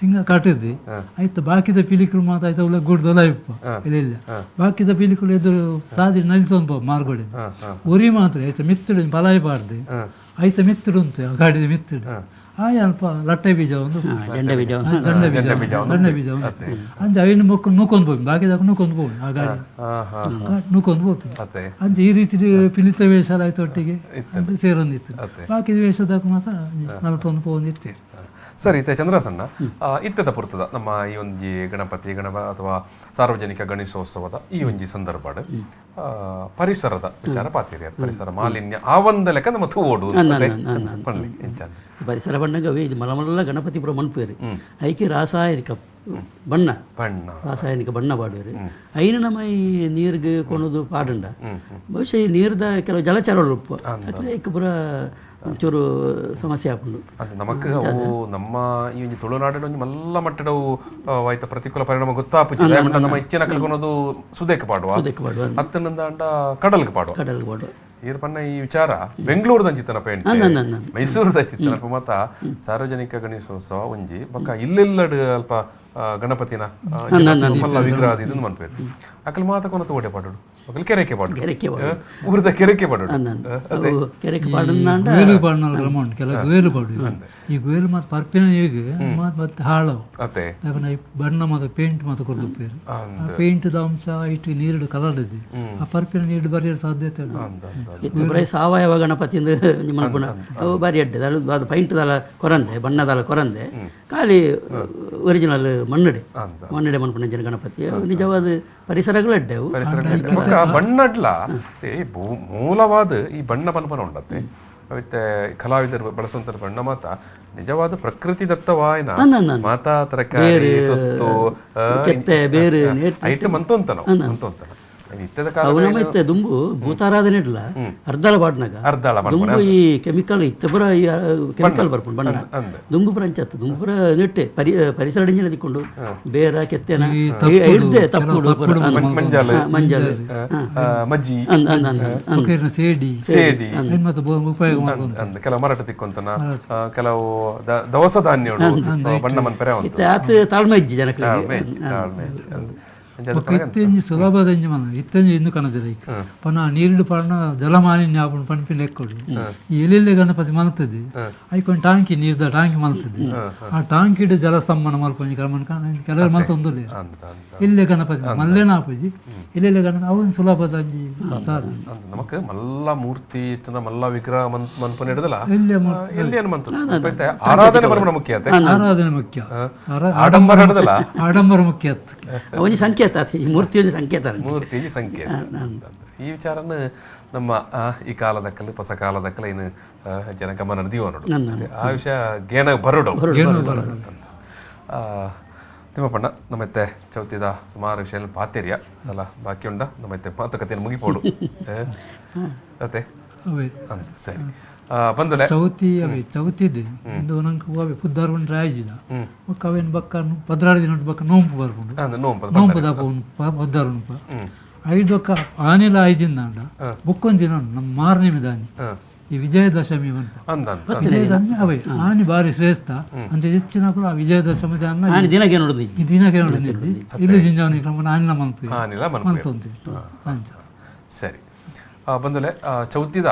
ಸಿಂಗಾರ ಕಟ್ಟದ್ದು ಆಯ್ತು. ಬಾಕಿದ ಪಿಲಿಕುಲು ಮಾತ್ರ ಆಯ್ತು ಅವಳ ಗುಡ್ದೊಲ ಇಪ್ಪ ಇಲ್ಲ ಇಲ್ಲ ಬಾಕಿದ ಪಿಲಿಕುಲು ಎದುರು ಸಾದಿ ನಲಿತೊಂದು ಮಾರ್ಗೋಡೆ ಉರಿ ಮಾತ್ರ ಆಯ್ತು ಮಿತ್ತುಡು ಪಲಾಯಿ ಬಾರ್ದು ಆಯ್ತು ಮಿತ್ತುಡು ಉಂಟು ಆ ಗಾಡಿದ ಮಿತ್ತುಡು ಆಯ್ ಅಲ್ಪ ಲಟ್ಟೆ ಬೀಜ ಒಂದು ದಂಡೆ ಬೀಜ ದಂಡೆ ಬೀಜ ದಂಡೆ ಬೀಜ ಒಂದು ಅಂಚೆ ಐನು ಮೊಕ್ಕ ನೂಕೊಂದು ಹೋಗಿ ಬಾಕಿದಾಗ ನೂಕೊಂದು ಹೋಗಿ ಆ ಗಾಡಿ ನೂಕೊಂದು ಹೋಗ್ತೀವಿ. ಅಂಚೆ ಈ ರೀತಿ ಪಿಲಿತ ವೇಷ ಆಯ್ತು ಒಟ್ಟಿಗೆ ಸೇರೊಂದಿತ್ತು, ಬಾಕಿದ ವೇಷದಾಗ ಮಾತ್ರ ನಲವತ್ತೊಂದು ಪೋಂದಿತ್ತೇವೆ. ಸರಿ ಇತ್ತೆ ಚಂದ್ರಸಣ್ಣ ಇತ್ತದ ಪುರ್ತದ ನಮ್ಮ ಈ ಒಂಜಿ ಗಣಪತಿ ಗಣಪ ಅಥವಾ ಸಾರ್ವಜನಿಕ ಗಣೇಶೋತ್ಸವದ ಈ ಒಂಜಿ ಸಂದರ್ಭ ಪರಿಸರದ ವಿಚಾರ ಪಾತಿರಿ ಪರಿಸರ ಮಾಲಿನ್ಯ ಆ ಒಂದ ಲೆಕ್ಕ ನಮ್ಮ ತೂವೋಡು ಪರಿಸರ ಬಣ್ಣಗವೇ ಇದು ಮಲಮಲ್ಲ ಗಣಪತಿ ಪುರ ಮನ್ಪೇರು ಐಕೆ ರಾಸಾಯನಿಕ ಬಣ್ಣ, ಬಣ್ಣ, ರಾಸಾಯನಿಕ ಬಣ್ಣ ಪಾಡುವೆರ್. ಐನ ನಮ್ಮ ಈ ನೀರ್ಗ್ ಕೊನೊದು ಪಾಡುಂಡ ಬಹುಶಃ ಈ ನೀರ್ದ ಕೆಲವು ಜಲಚರಗಳು ಉಪ್ಪು ಅಕ್ಲೆ ಪೂರ ಒಂಚೂರು ಸಮಸ್ಯೆ ಆಪುಂಡು. ಅದು ನಮಕ್ ಅವು ನಮ್ಮ ಈ ಒಂಜಿ ತುಳುನಾಡಿನ ಒಂಜಿ ಮಲ್ಲ ಮಟ್ಟದ ಅವು ಆಯ್ತ ಪ್ರತಿಕೂಲ ಪರಿಣಾಮ ಗೊತ್ತಾಪುಜಿ. ನಮ್ಮ ಇಚ್ಚಿನ ಕಲ್ಕೊನೋದು ಸುದೇಕ್ ಪಾಡುವ, ಸುದೆಕ್ ಪಾಡುವ, ಅತ್ತನಂದಾಂಡ ಕಡಲ್ಗೆ ಪಾಡುವ, ಕಡಲ್ಗೆ ಪಾಡುವ. ಈರ್ ಪನ್ನ ಈ ವಿಚಾರ ಬೆಂಗಳೂರು ದಂಚಿತ್ತನ ಪೇಂಟೆ, ಮೈಸೂರು ದಂಚಿತ್ತನ ಮಾತ ಸಾರ್ವಜನಿಕ ಗಣೇಶೋತ್ಸವ ಒಂಜಿ ಬೊಕ್ಕ ಇಲ್ಲೆಲ್ಲಡು ಅಲ್ಪ ಗಣಪತಿನ ಮಲ್ಲ ವಿಗ್ರಹ ಇದನ್ನು ಮನ್ಪೇರು. ಅಕಲ್ ಮಾತ ಕೊನತ ಓಡೆ ಪಾಡೋಡು, ಅಕಲ್ ಕೆರೆಕೆ ಪಾಡೋಡು, ಕೆರೆಕೆ ಪಾಡೋಡು, ಊರದ ಕೆರೆಕೆ ಪಾಡೋಡು. ಕೆರೆಕೆ ಪಾಡಂದಾಂಡ ಗುವೇಲು ಪಾಡೋಣ ಕ್ರಮ ಉಂಟು. ಕೆಲವು ಗುವೇಲು ಪಾಡುವೆ. ಈ ಗುವೇಲು ಮಾತ ಪರ್ಪಿನ ನೀರಿಗೆ ಮತ್ತೆ ಹಾಳವು. ಅತ್ತೆ ಬಣ್ಣ ಮಾತ ಪೇಂಟ್ ಮಾತ ಕೊರ್ದುಪ್ಪೇರು. ಆ ಪೇಂಟ್ದ ಅಂಶ ಇಟ್ಟು ನೀರು ಕಲರ್ ಇದೆ, ಆ ಪರ್ಪಿನ ನೀರು ಬರೆಯಲು ಸಾಧ್ಯತೆ ಉಂಟು. ಇತ್ತೆ ಬರೀ ಸಾವಯವ ಗಣಪತಿ ಒಂಜಿ ಮನ್ಪುನ ಅವು ಬಾರಿ ಎಡ್ಡೆ. ಅದು ಪೈಂಟ್ದಲ ಕೊರಂದೆ, ಬಣ್ಣದಲ ಕೊರಂದೆ, ಖಾಲಿ ಒರಿಜಿನಲ್ ಮಣ್ಣಡೆ ಮಣ್ಣಡೆ ಮನ್ಪುನ ಅಂಚಿನ ಗಣಪತಿ ಅವು ನಿಜವಾದ ಪರಿಸರಗಳು ಎಡ್ಡೆ ಅವು. ಬೊಕ್ಕ ಬಣ್ಣಡ್ಲ ಮೂಲವಾದ ಈ ಬಣ್ಣ ಪನ್ಪನ ಉಂಡತ್ತೆ. ಅವಿತ್ತೆ ಕಲಾವಿದರು ಬಳಸುವಂತ ಬಣ್ಣ ಮಾತ ನಿಜವಾದ ಪ್ರಕೃತಿ ದತ್ತವಾಯನ ಮಾತಾ ತರಕಾರಿ ಸೊತ್ತು ಕೆತ್ತೆ ಬೇರು ಐಟಮ್ ಮಂತೊಂತನ ಮಂತೊಂತನ ಇತ್ತದ ಕಾಲ. ಅವು ನಮ್ಮ ಇತ್ತೆ ದುಂಬು ಭೂತಾರಾಧನೆ ಇಡ್ಲ ಅರ್ಧಳ ಪಾಡ್ನಾಗ ಅರ್ಧಳ ದುಂಬು ಈ ಕೆಮಿಕಲ್ ಇತ್ತೆ ಪೂರ ಈ ಕೆಮಿಕಲ್ ಬರ್ಪುಂಡು ಬಣ್ಣ. ದುಂಬು ಪೂರ ಅಂಚತ್ತು, ದುಂಬು ಪೂರ ನೆಟ್ಟೆ ಪರಿಸರ ಇಂಜಿನ ದಿಕ್ಕೊಂಡು ಬೇರ ಕೆತ್ತೆನ ಹಿಡ್ದೆ ತಪ್ಪುಡು ಮಂಜಲ್ ಮಂಜಲ್ ಮಜ್ಜಿ ಸೇಡಿ ಸೇಡಿ ಮತ್ತೆ ಉಪಯೋಗ ಮಾಡ್ಕೊಂತ ಕೆಲವು ಮರಾಠ ತಿಕ್ಕೊಂತನ, ಕೆಲವು ದವಸ ಧಾನ್ಯಗಳು ಬಣ್ಣ ಮನ್ಪೆರೆ. ಇತ್ತೆ ಆತ ತಾಳ್ಮೆ ಇಜ್ಜಿ ಜನಕ್ಕೆ. ತಾಳ್ಮೆ ಇಜ್ಜಿ. ಇತ್ತೆಂಜಿ ಸುಲಭದ ಇಂಜಿ ಮನ ಇತ್ತೆಂಜಿ ಇಂದು ಕನದಿರ ಈಗ ಪನ ನೀರುಡು ಪಾಡನ ಜಲಮಾಲಿನ್ಯ ಆಪುಂಡು ಪನ್ಪಿನ ಲೆಕ್ಕೊಡು. ಈ ಎಲ್ಲೆಲ್ಲೆ ಗಣಪತಿ ಮಲ್ತದೆ, ಐಕೊಂದು ಟಾಂಕಿ ನೀರ್ದ ಟಾಂಕಿ ಮಲ್ತದೆ. ಆ ಟಾಂಕಿಡ್ ಜಲ ಸ್ತಂಭನ ಮಲ್ಪೊಂಜಿ ಕ್ರಮ ಕೆಲವರು ಮಲ್ತೊಂದುಲ್ಲೆರ್. ಇಲ್ಲೇ ಗಣಪತಿ ಮಲ್ಲೇನ ಆಪುಜಿ, ಎಲ್ಲೆಲ್ಲೆ ಗಣಪತಿ ಅವನ್ ಸುಲಭದ ಅಂಜಿ ಸಾಧನೆ. ನಮಕ್ ಮಲ್ಲ ಮೂರ್ತಿ ಮಲ್ಲ ವಿಗ್ರಹ ಮನ್ಪುನ ಹಿಡ್ದಲ್ಲ ಎಲ್ಲಿ ಏನು ಮಂತು ಆರಾಧನೆ ಪರ್ಪುನ ಮುಖ್ಯ. ಆರಾಧನೆ ಮುಖ್ಯ, ಆಡಂಬರ ಹಿಡ್ದಲ್ಲ ಆಡಂಬರ ಮುಖ್ಯ. ಒಂಜಿ ಸಂಕೇತ ಈ ಮೂರ್ತಿ, ಒಂಜಿ ಸಂಕೇತ, ಮೂರ್ತಿ ಸಂಕೇತ. ಈ ವಿಚಾರನ ನಮ್ಮ ಈ ಕಾಲದಕ್ಕಲು ಹೊಸ ಕಾಲದಕ್ಕಲು ಏನು ಜನ ಗಮನ ದೀವ ನೋಡು, ಆ ವಿಷಯ ಗೇಣ ಬರುಡು. ತಿಮ್ಮಪ್ಪಣ್ಣ ನಮ್ಮತ್ತೆ ಚೌತಿದ ಸುಮಾರು ವಿಷಯ ಪಾತೆರಿಯ ಅಲ್ಲ ಬಾಕಿ ಉಂಡ ನಮ್ಮತ್ತೆ ಮಾತುಕತೆಯನ್ನು ಮುಗಿಪೋಡು ಅತ್ತೆ. ಸರಿ ಬಂದುಲೆ ಚೌತಿ ಅವೆ ಚೌತಿದೆ ಇಂದು ನಂಗೆ ಅವೆ ಪುದ್ದಾರು ಉಂಡ್ರೆ ಆಯ್ಜಿಲ್ಲ ಬೊಕ್ಕ ಅವೇನು ಬಕ್ಕ 16 ದಿನ ಬಕ್ಕ ನೋಂಪು ಬರ್ಪುಂಡು. ನೋಂಪು ದಪ್ಪ ಪದ್ದಾರು ಉಂಪ ಐದು ಬೊಕ್ಕ ಆನೆಲ ಐಜಿಂದಾಂಡ ಬೊಕ್ಕೊಂದು ದಿನ ನಮ್ಮ ಮಾರನೇ ದಾನಿ ಈ ವಿಜಯದಶಮಿ ಪನ್ಪ. ವಿಜಯದಶಮಿ ಅವೇ ಆನೆ ಬಾರಿ ಶ್ರೇಷ್ಠ ಅಂಚೆ ಹೆಚ್ಚಿನ ಆ ವಿಜಯದಶಮಿ ದಾನ ದಿನಕ್ಕೆ ನೋಡುದು ಈ ದಿನಕ್ಕೆ ನೋಡುದು ಇಜ್ಜಿ ಇಲ್ಲಿ ಜಿಂಜಾವನಿ ಕ್ರಮ ಆನಿಲ ಮನ್ಪು ಮಲ್ತೊಂದು ಅಂಚ. ಸರಿ ಬಂದುಲೆ ಚೌತಿದ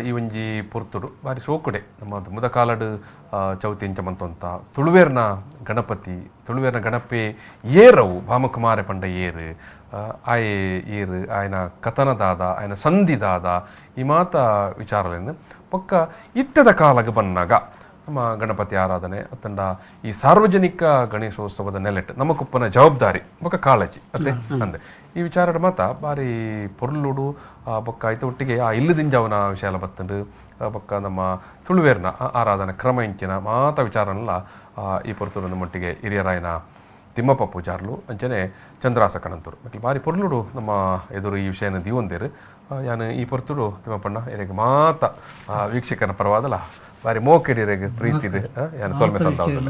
ಈ ಒಂಜಿ ಪೊರ್ತುಡು ಬಾರಿ ಸೋಕುಡೆ ನಮ್ಮ ದುಂಬುದ ಕಾಲಡು ಚೌತಿ ಇಂಚ ಮಂತೊಂತ ತುಳುವೇರ್ನ ಗಣಪತಿ, ತುಳುವೇರ್ನ ಗಣಪೆ ಏರವು ಭಾಮಕುಮಾರೆ ಪಂಡ ಏರು ಆಯೆ ಏರು ಆಯನ ಕಥನದಾದ ಆಯನ ಸಂಧಿದಾದ ಈ ಮಾತ ವಿಚಾರಲೇನು ಪಕ್ಕ ಇತ್ತದ ಕಾಲಗ ಬನ್ನಾಗ ನಮ್ಮ ಗಣಪತಿ ಆರಾಧನೆ ಅತ್ತಂಡ ಈ ಸಾರ್ವಜನಿಕ ಗಣೇಶೋತ್ಸವದ ನೆಲೆಟ್ ನಮ್ಮ ಕುಪ್ಪನ ಜವಾಬ್ದಾರಿ ಬೊಕ್ಕ ಕಾಳಜಿ ಅತ್ತೆ ಅಂದೆ ಈ ವಿಚಾರದ ಮಾತ ಬಾರಿ ಪೊರ್ಲುಡು ಬೊಕ್ಕ ಐತ ಒಟ್ಟಿಗೆ ಆ ಇಲ್ಲದಿಂಜವನ ವಿಷಯ ಬತ್ತಂಡು ಬೊಕ್ಕ ನಮ್ಮ ತುಳುವೇರ್ನ ಆರಾಧನೆ ಕ್ರಮ ಇಂಚಿನ ಮಾತ ವಿಚಾರನೆಲ್ಲ ಈ ಪೊರ್ತುಡು ನಮ್ಮೊಟ್ಟಿಗೆ ಹಿರಿಯರಾಯನ ತಿಮ್ಮಪ್ಪ ಪೂಜಾರ್ಲು ಅಂಚನೆ ಚಂದ್ರಾಸ ಕಣಂತೂರು ಮಕ್ಕಳು ಬಾರಿ ಪೊರ್ಲುಡು ನಮ್ಮ ಎದುರು ಈ ವಿಷಯನ ದೀವೊಂದೇರು. ಯಾನು ಈ ಪೊರ್ತುಡು ತಿಮ್ಮಪ್ಪಣ್ಣ ಎರೆಗ್ ಮಾತ ವೀಕ್ಷಕನ ಪರವಾದಲ ಬಾರಿ ಮೋಕೆಡ್ ಇರೆಗ್ ಪ್ರೀತಿಡ್ ಯಾನು ಸೊಲ್ಮೆ ಸಂದಾವಲ್ಲ.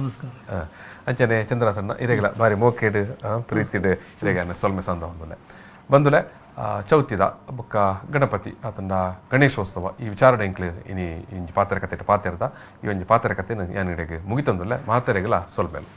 ಅಂಚನೆ ಚಂದ್ರಾಸಣ್ಣ ಇರೆಗ್ಲ ಬಾರಿ ಮೋಕೆಡ್ ಪ್ರೀತಿಡ್ ಇರೆಗ್ ಯಾನು ಸೊಲ್ಮೆ ಸಂದಾವೊಂದುಲ್ಲೆ. ಬಂದುಲೆ ಚೌತಿದ ಬೊಕ್ಕ ಗಣಪತಿ ಆತಂಡ ಗಣೇಶೋತ್ಸವ ಈ ವಿಚಾರಣೆ ಎಂಕ್ಲು ಇನಿ ಇಂಜಿ ಪಾತ್ರ ಕತೆ ಪಾತೆರ್ದ ಈ ಒಂಜಿ ಪಾತ್ರ ಕತೆನ ಯಾನು ಇರೆಗ್ ಮುಗಿತೊಂದುಲ್ಲೆ. ಮಾತೆರೆಗ್ಲ ಸೊಲ್ಮೆಲು.